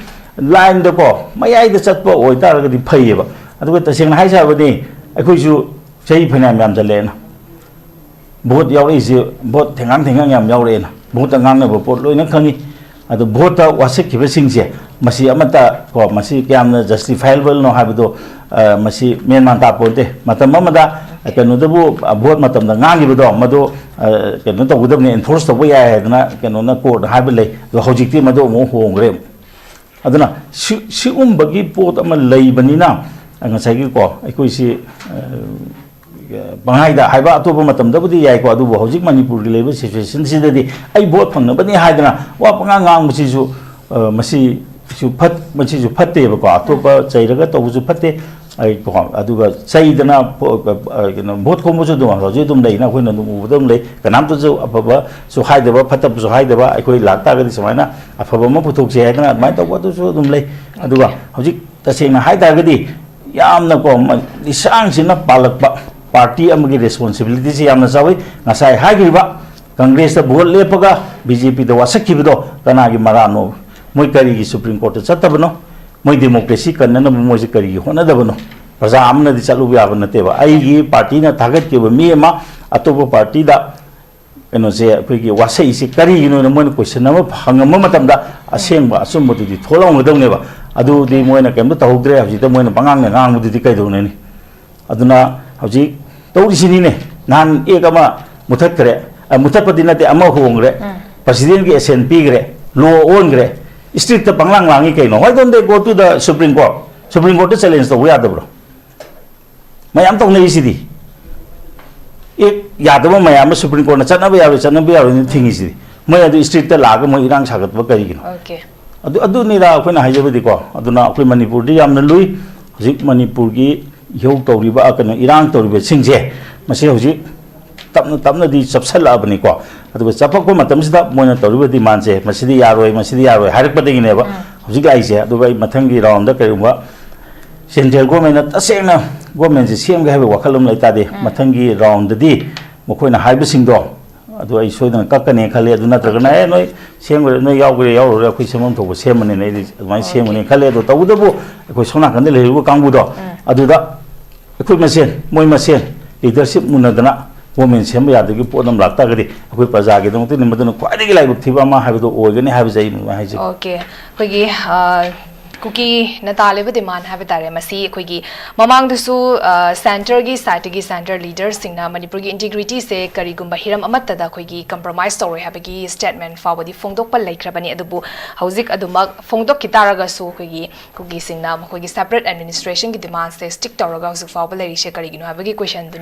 line ꯗꯀꯣ ꯃꯌꯥꯏꯗ ꯆꯠꯄ ꯑꯣꯏꯇꯥꯔꯒꯗꯤ ꯐꯩꯌꯦꯕ꯫ ꯑꯗꯨꯒ ꯇꯁꯦꯡꯅ ꯍꯥꯏꯖꯔꯕꯗꯤ ꯑꯩꯈꯣꯏꯁꯨ ꯆꯍꯤ ꯐꯅꯌꯥꯝ ꯌꯥꯝꯁꯜꯂꯛꯑꯦꯅ꯫ Vote ꯌꯥꯎꯔꯛꯏꯁꯦ, vote ꯊꯦꯡꯉꯥꯡ ꯊꯦꯡꯉꯥꯡ ꯌꯥꯝ ꯌꯥꯎꯔꯛꯑꯦꯅ꯫ Vote ꯇ ꯉꯥꯡꯅꯕ ꯄꯣꯠ ꯂꯣꯏꯅ ꯈꯪꯉꯤ꯫ ꯑꯗꯣ vote ꯇ ꯋꯥꯁꯛꯈꯤꯕꯁꯤꯡꯁꯦ ꯃꯁꯤ ꯑꯃꯠꯇ ꯀꯣ ꯃꯁꯤ ꯀꯌꯥꯝꯅ justifiable ꯅꯣ ꯍꯥꯏꯕꯗꯣ ꯑ, ꯃꯁꯤ ꯃꯦꯟ ꯃꯥꯟ ꯇꯥꯄꯣꯟꯇꯦ꯫ ꯃꯇꯝ ꯑꯃꯗ ꯀꯩꯅꯣꯗꯕꯨ, ꯑ, vote ꯃꯇꯝꯗ ꯉꯥꯡꯈꯤꯕꯗꯣ ꯃꯗꯨ, ꯑ, ꯀꯩꯅꯣ ꯇꯧꯒꯗꯕꯅꯤ, enforce ꯇꯧꯕ ꯌꯥꯏ ꯍꯥꯏꯗꯅ ꯀꯩꯅꯣꯅ court ꯅ ꯍꯥꯏꯕ ꯂꯩ꯫ ꯑꯗꯣ ꯍꯧꯖꯤꯛꯇꯤ ꯃꯗꯨ ꯑꯃꯨꯛ ꯍꯣꯡꯈ꯭ꯔꯦ꯫ ꯑꯗꯨꯅ ꯁꯤ-, ꯁꯤꯒꯨꯝꯕꯒꯤ ꯄꯣꯠ ꯑꯃ ꯂꯩꯕꯅꯤꯅ ꯉꯁꯥꯏꯒꯤꯀꯣ ꯑꯩꯈꯣꯏꯁꯤ, ꯑ, ꯄꯪꯍꯥꯏꯗ ꯍꯥꯏꯕ ꯑꯇꯣꯞꯄ ꯃꯇꯝꯗꯕꯨꯗꯤ ꯌꯥꯏꯀꯣ, ꯑꯗꯨꯕꯨ ꯍꯧꯖꯤꯛ ꯃꯅꯤꯄꯨꯔꯒꯤ ꯂꯩꯔꯤꯕ situation ꯁꯤꯗꯗꯤ ꯑꯩ vote ꯐꯪꯅꯕꯅꯤ ꯍꯥꯏꯗꯅ ꯋꯥ ꯄꯉꯥꯡ ꯉꯥꯡꯕꯁꯤꯁꯨ, ꯑ, ꯃꯁꯤꯁꯨ ꯐꯠ-, ꯃꯁꯤꯁꯨ ꯐꯠꯇꯦꯕꯀꯣ꯫ ꯑꯇꯣꯞꯄ ꯆꯩꯔꯒ ꯇꯧꯕꯁꯨ ꯐꯠꯇꯦ꯫ ꯑꯩ ꯀꯣ, ꯑꯗꯨꯒ ꯆꯩꯗꯅ ꯄꯣ-, ꯑ, ꯀꯩꯅꯣ, vote ꯈꯣꯝꯕꯁꯨ ꯑꯗꯨꯝ ꯍꯧꯖꯤꯛ ꯑꯗꯨꯝ ꯂꯩꯅ ꯑꯩꯈꯣꯏꯅ ꯑꯗꯨꯝ ꯎꯕꯗ ꯑꯗꯨꯝ ꯂꯩ꯫ ꯀꯅꯥꯝꯇꯁꯨ ꯑꯐꯕꯁꯨ ꯍꯥꯏꯗꯕ, ꯐꯠꯇꯕꯁꯨ ꯍꯥꯏꯗꯕ, ꯑꯩꯈꯣꯏ ꯂꯥꯛꯇꯥꯔꯒꯗꯤ ꯁꯨꯃꯥꯏꯅ ꯑꯐꯕ ꯑꯃ ꯄꯨꯊꯣꯛꯁꯦ ꯍꯥꯏꯗꯅ ꯑꯗꯨꯃꯥꯏꯅ ꯇꯧꯕ ꯑꯗꯨꯁꯨ ꯑꯗꯨꯝ ꯂꯩ꯫ ꯑꯗꯨꯒ ꯍꯧꯖꯤꯛ ꯇꯁꯦꯡꯅ ꯍꯥꯏ ꯇꯥꯔꯒꯗꯤ ꯌꯥꯝꯅꯀꯣ ꯃ-, ꯂꯤꯁꯥꯡꯁꯤꯟꯅ ꯄꯥꯜꯂꯛꯄ party ꯑꯃꯒꯤ responsibility ꯁꯤ ꯌꯥꯝꯅ ꯆꯥꯎꯏ꯫ ꯉꯁꯥꯏ ꯍꯥꯏꯈ꯭ꯔꯤꯕ Congress ꯇ vote ꯂꯦꯞꯄꯒ B J P ꯗ ꯋꯥꯁꯛꯈꯤꯕꯗꯣ ꯀꯅꯥꯒꯤ ꯃꯔꯥꯜꯅꯣ? ꯃꯣꯏ ꯀꯔꯤꯒꯤ Supreme Court ꯇ ꯆꯠꯇꯕꯅꯣ? ꯃꯣꯏ democracy ꯀꯟꯅꯅꯕ ꯃꯣꯏꯁꯦ ꯀꯔꯤꯒꯤ ꯍꯣꯠꯅꯗꯕꯅꯣ? ꯄ꯭ꯔꯖꯥ ꯑꯃꯅꯗꯤ ꯆꯠꯂꯨꯕ ꯌꯥꯕ ꯅꯠꯇꯦꯕ꯫ ꯑꯩꯒꯤ party ꯅ ꯊꯥꯒꯠꯈꯤꯕ ꯃꯤ ꯑꯃ ꯑꯇꯣꯞꯄ party ꯗ ꯀꯩꯅꯣꯁꯦ ꯑꯩꯈꯣꯏꯒꯤ ꯋꯥꯁꯛꯏꯁꯦ ꯀꯔꯤꯒꯤꯅꯣꯅ ꯃꯣꯏꯅ question ꯑꯃ ꯍꯪꯉꯝꯕ ꯃꯇꯝꯗ ꯑꯁꯦꯡꯕ ꯑꯆꯨꯝꯕꯗꯨꯗꯤ ꯊꯣꯛꯂꯝꯒꯗꯕꯅꯦꯕ꯫ ꯑꯗꯨꯗꯤ ꯃꯣꯏꯅ ꯀꯩꯝꯇ ꯇꯧꯍꯧꯗ꯭ꯔꯦ꯫ ꯍꯧꯖꯤꯛꯇ ꯃꯣꯏꯅ ꯄꯉꯥꯡꯗ ꯉꯥꯡꯕꯗꯨꯗꯤ ꯀꯩꯗꯧꯅꯅꯤ? ꯑꯗꯨꯅ ꯍꯧꯖꯤꯛ ꯇꯧꯔꯤꯁꯤꯅꯤꯅꯦ꯫ ꯅꯍꯥꯟ act ꯑꯃ ꯃꯨꯊꯠꯈ꯭ꯔꯦ, ꯑ, ꯃꯨꯊꯠꯄꯗꯤ ꯅꯠꯇꯦ, ꯑꯃ ꯍꯣꯡꯈ꯭ꯔꯦ, President ꯀꯤ assent ꯄꯤꯈ꯭ꯔꯦ, law ꯑꯣꯟꯈ꯭ꯔꯦ, street ꯇ ꯄꯪꯂꯥꯡ ꯂꯥꯡꯉꯤ ꯀꯩꯅꯣ? Why don't they go to the Supreme Court? Supreme Court ꯇ challenge ꯇꯧꯕ ꯌꯥꯗꯕ꯭ꯔꯣ? ꯃꯌꯥꯝ ꯇꯧꯅꯔꯤꯁꯤꯗꯤ꯫ ꯑꯦ, ꯌꯥꯗꯕ ꯃꯌꯥꯝ ꯑꯃ Supreme Court ꯅ ꯆꯠꯅꯕ ꯌꯥꯔꯣꯏ, ꯆꯠꯅꯕ ꯌꯥꯔꯣꯏꯅ ꯊꯤꯡꯉꯤꯁꯤꯗꯤ꯫ ꯃꯣꯏ ꯑꯗꯨ street ꯇ ꯂꯥꯛꯑꯒ ꯃꯣꯏ ꯏꯔꯥꯡ ꯁꯥꯒꯠꯄ ꯀꯔꯤꯒꯤꯅꯣ? ꯑꯣꯀꯦ꯫ ꯑꯗꯨ, ꯑꯗꯨꯅꯤꯗ ꯑꯩꯈꯣꯏꯅ ꯍꯥꯏꯖꯕꯗꯤꯀꯣ꯫ ꯑꯗꯨꯅ ꯑꯩꯈꯣꯏ ꯃꯅꯤꯄꯨꯔꯗꯤ ꯌꯥꯝꯅ ꯂꯨꯏ꯫ ꯍꯧꯖꯤꯛ ꯃꯅꯤꯄꯨꯔꯒꯤ ꯏꯍꯧ ꯇꯧꯔꯤꯕ, ꯑ, ꯀꯩꯅꯣ, ꯏꯔꯥꯡ ꯇꯧꯔꯤꯕꯁꯤꯡꯁꯦ, ꯃꯁꯤ ꯍꯧꯖꯤꯛ ꯇꯞꯅ ꯇꯞꯅꯗꯤ ꯆꯞꯁꯜꯂꯛꯑꯕꯅꯤꯀꯣ꯫ ꯑꯗꯨꯒ ꯆꯞꯄꯛꯄ ꯃꯇꯝꯁꯤꯗ ꯃꯣꯏꯅ ꯇꯧꯔꯤꯕ demand ꯁꯦ, "ꯃꯁꯤꯗꯤ ꯌꯥꯔꯣꯏ, ꯃꯁꯤꯗꯤ ꯌꯥꯔꯣꯏ" ꯍꯥꯏꯔꯛꯄꯗꯒꯤꯅꯦꯕ ꯍꯧꯖꯤꯛ ꯂꯥꯛꯏꯁꯦ꯫ ꯑꯗꯨꯒ ꯑꯩ ꯃꯊꯪꯒꯤ round ꯗ ꯀꯔꯤꯒꯨꯝꯕ central government ꯅ ꯇꯁꯦꯡꯅ government ꯁꯦ ꯁꯦꯝꯒꯦ ꯍꯥꯏꯕ ꯋꯥꯈꯜ ꯑꯃ ꯂꯩ ꯇꯥꯔꯗꯤ, ꯃꯊꯪꯒꯤ round ꯗꯗꯤ ꯃꯈꯣꯏꯅ ꯍꯥꯏꯕꯁꯤꯡꯗꯣ ꯑꯗꯨ ꯑꯩ ꯁꯣꯏꯗꯅ ꯀꯛꯀꯅꯤ ꯈꯜꯂꯤ꯫ ꯑꯗꯨ ꯅꯠꯇ꯭ꯔꯒꯅ ꯑꯦ ꯅꯣꯏ ꯁꯦꯝꯈ꯭ꯔꯦ, ꯅꯣꯏ ꯌꯥꯎꯈ꯭ꯔꯦ ꯌꯥꯎꯔꯨꯔꯦ, ꯑꯩꯈꯣꯏ ꯁꯦꯝꯐꯝ ꯊꯣꯛꯄ ꯁꯦꯝꯃꯅꯤꯅ ꯑꯩꯗꯤ ꯑꯗꯨꯃꯥꯏꯅ ꯁꯦꯝꯒꯅꯤ ꯈꯜꯂꯦ꯫ ꯑꯗꯣ ꯇꯧꯕꯇꯕꯨ ꯑꯩꯈꯣꯏ ꯁꯣꯝ ꯅꯥꯀꯟꯗ ꯂꯩꯔꯤꯕ ꯀꯥꯡꯕꯨꯗꯣ ꯑꯗꯨꯗ ꯑꯩꯈꯣꯏ ꯃꯁꯦꯟ, ꯃꯣꯏ ꯃꯁꯦꯟ ꯂꯤꯗꯔꯁꯤꯞ ꯃꯨꯟꯅꯗꯅ ꯒꯣꯔꯃꯦꯟ ꯁꯦꯝꯕ ꯌꯥꯗꯕꯒꯤ ꯄꯣꯠ ꯑꯃ ꯂꯥꯛꯇꯥꯔꯒꯗꯤ ꯑꯩꯈꯣꯏ ꯄ꯭ꯔꯖꯥꯒꯤꯗꯃꯛꯇꯗꯤ ꯃꯗꯨꯅ ꯈ꯭ꯋꯥꯏꯗꯒꯤ ꯂꯥꯏꯕꯛ ꯊꯤꯕ ꯑꯃ ꯍꯥꯏꯕꯗꯣ ꯑꯣꯏꯒꯅꯤ ꯍꯥꯏꯕꯁꯦ ꯑꯩ ꯑꯗꯨꯃꯥꯏꯅ ꯍꯥꯏꯖꯒꯦ꯫ ꯑꯣꯀꯦ, ꯑꯩꯈꯣꯏꯒꯤ ꯑ, ꯀꯨꯀꯤꯅ ꯇꯥꯜꯂꯤꯕ ꯗꯤꯃꯥꯟ ꯍꯥꯏꯕ ꯇꯥꯔꯦ, ꯃꯁꯤ ꯑꯩꯈꯣꯏꯒꯤ ꯃꯃꯥꯡꯗꯁꯨ ꯁꯦꯟꯇꯔꯒꯤ ꯁꯥꯏꯠꯇꯒꯤ ꯁꯦꯟꯇꯔ ꯂꯤꯗꯔꯁꯤꯡꯅ ꯃꯅꯤꯄꯨꯔꯒꯤ ꯏꯟꯇꯤꯒ꯭ꯔꯤꯇꯤꯁꯦ ꯀꯔꯤꯒꯨꯝꯕ ꯍꯤꯔꯝ ꯑꯃꯠꯇꯗ ꯑꯩꯈꯣꯏꯒꯤ ꯀꯝꯄ꯭ꯔꯣꯃꯥꯏꯁ ꯇꯧꯔꯣꯏ ꯍꯥꯏꯕꯒꯤ ꯁ꯭ꯇꯦꯠꯃꯦꯟ ꯐꯥꯎꯕꯗꯤ ꯐꯣꯡꯗꯣꯛꯄ ꯂꯩꯈ꯭ꯔꯕꯅꯤ꯫ ꯑꯗꯨꯕꯨ ꯍꯧꯖꯤꯛ ꯑꯗꯨꯃꯛ ꯐꯣꯡꯗꯣꯛꯈꯤ ꯇꯥꯔꯒꯁꯨ ꯑꯩꯈꯣꯏꯒꯤ ꯀꯨꯀꯤꯁꯤꯡꯅ ꯃꯈꯣꯏꯒꯤ ꯁꯦꯄꯔꯦꯠ ꯑꯦꯗꯃꯤꯅꯤꯁꯇ꯭ꯔꯦꯁꯟꯒꯤ ꯗꯤꯃꯥꯟꯁꯦ ꯁ꯭ꯇꯤꯛ ꯇꯧꯔꯒ ꯍꯧꯖꯤꯛ ꯐꯥꯎꯕ ꯂꯩꯔꯤꯁꯦ ꯀꯔꯤꯒꯤꯅꯣ ꯍꯥꯏꯕꯒꯤ ꯀꯣꯏꯁꯟꯗꯨꯅꯤ꯫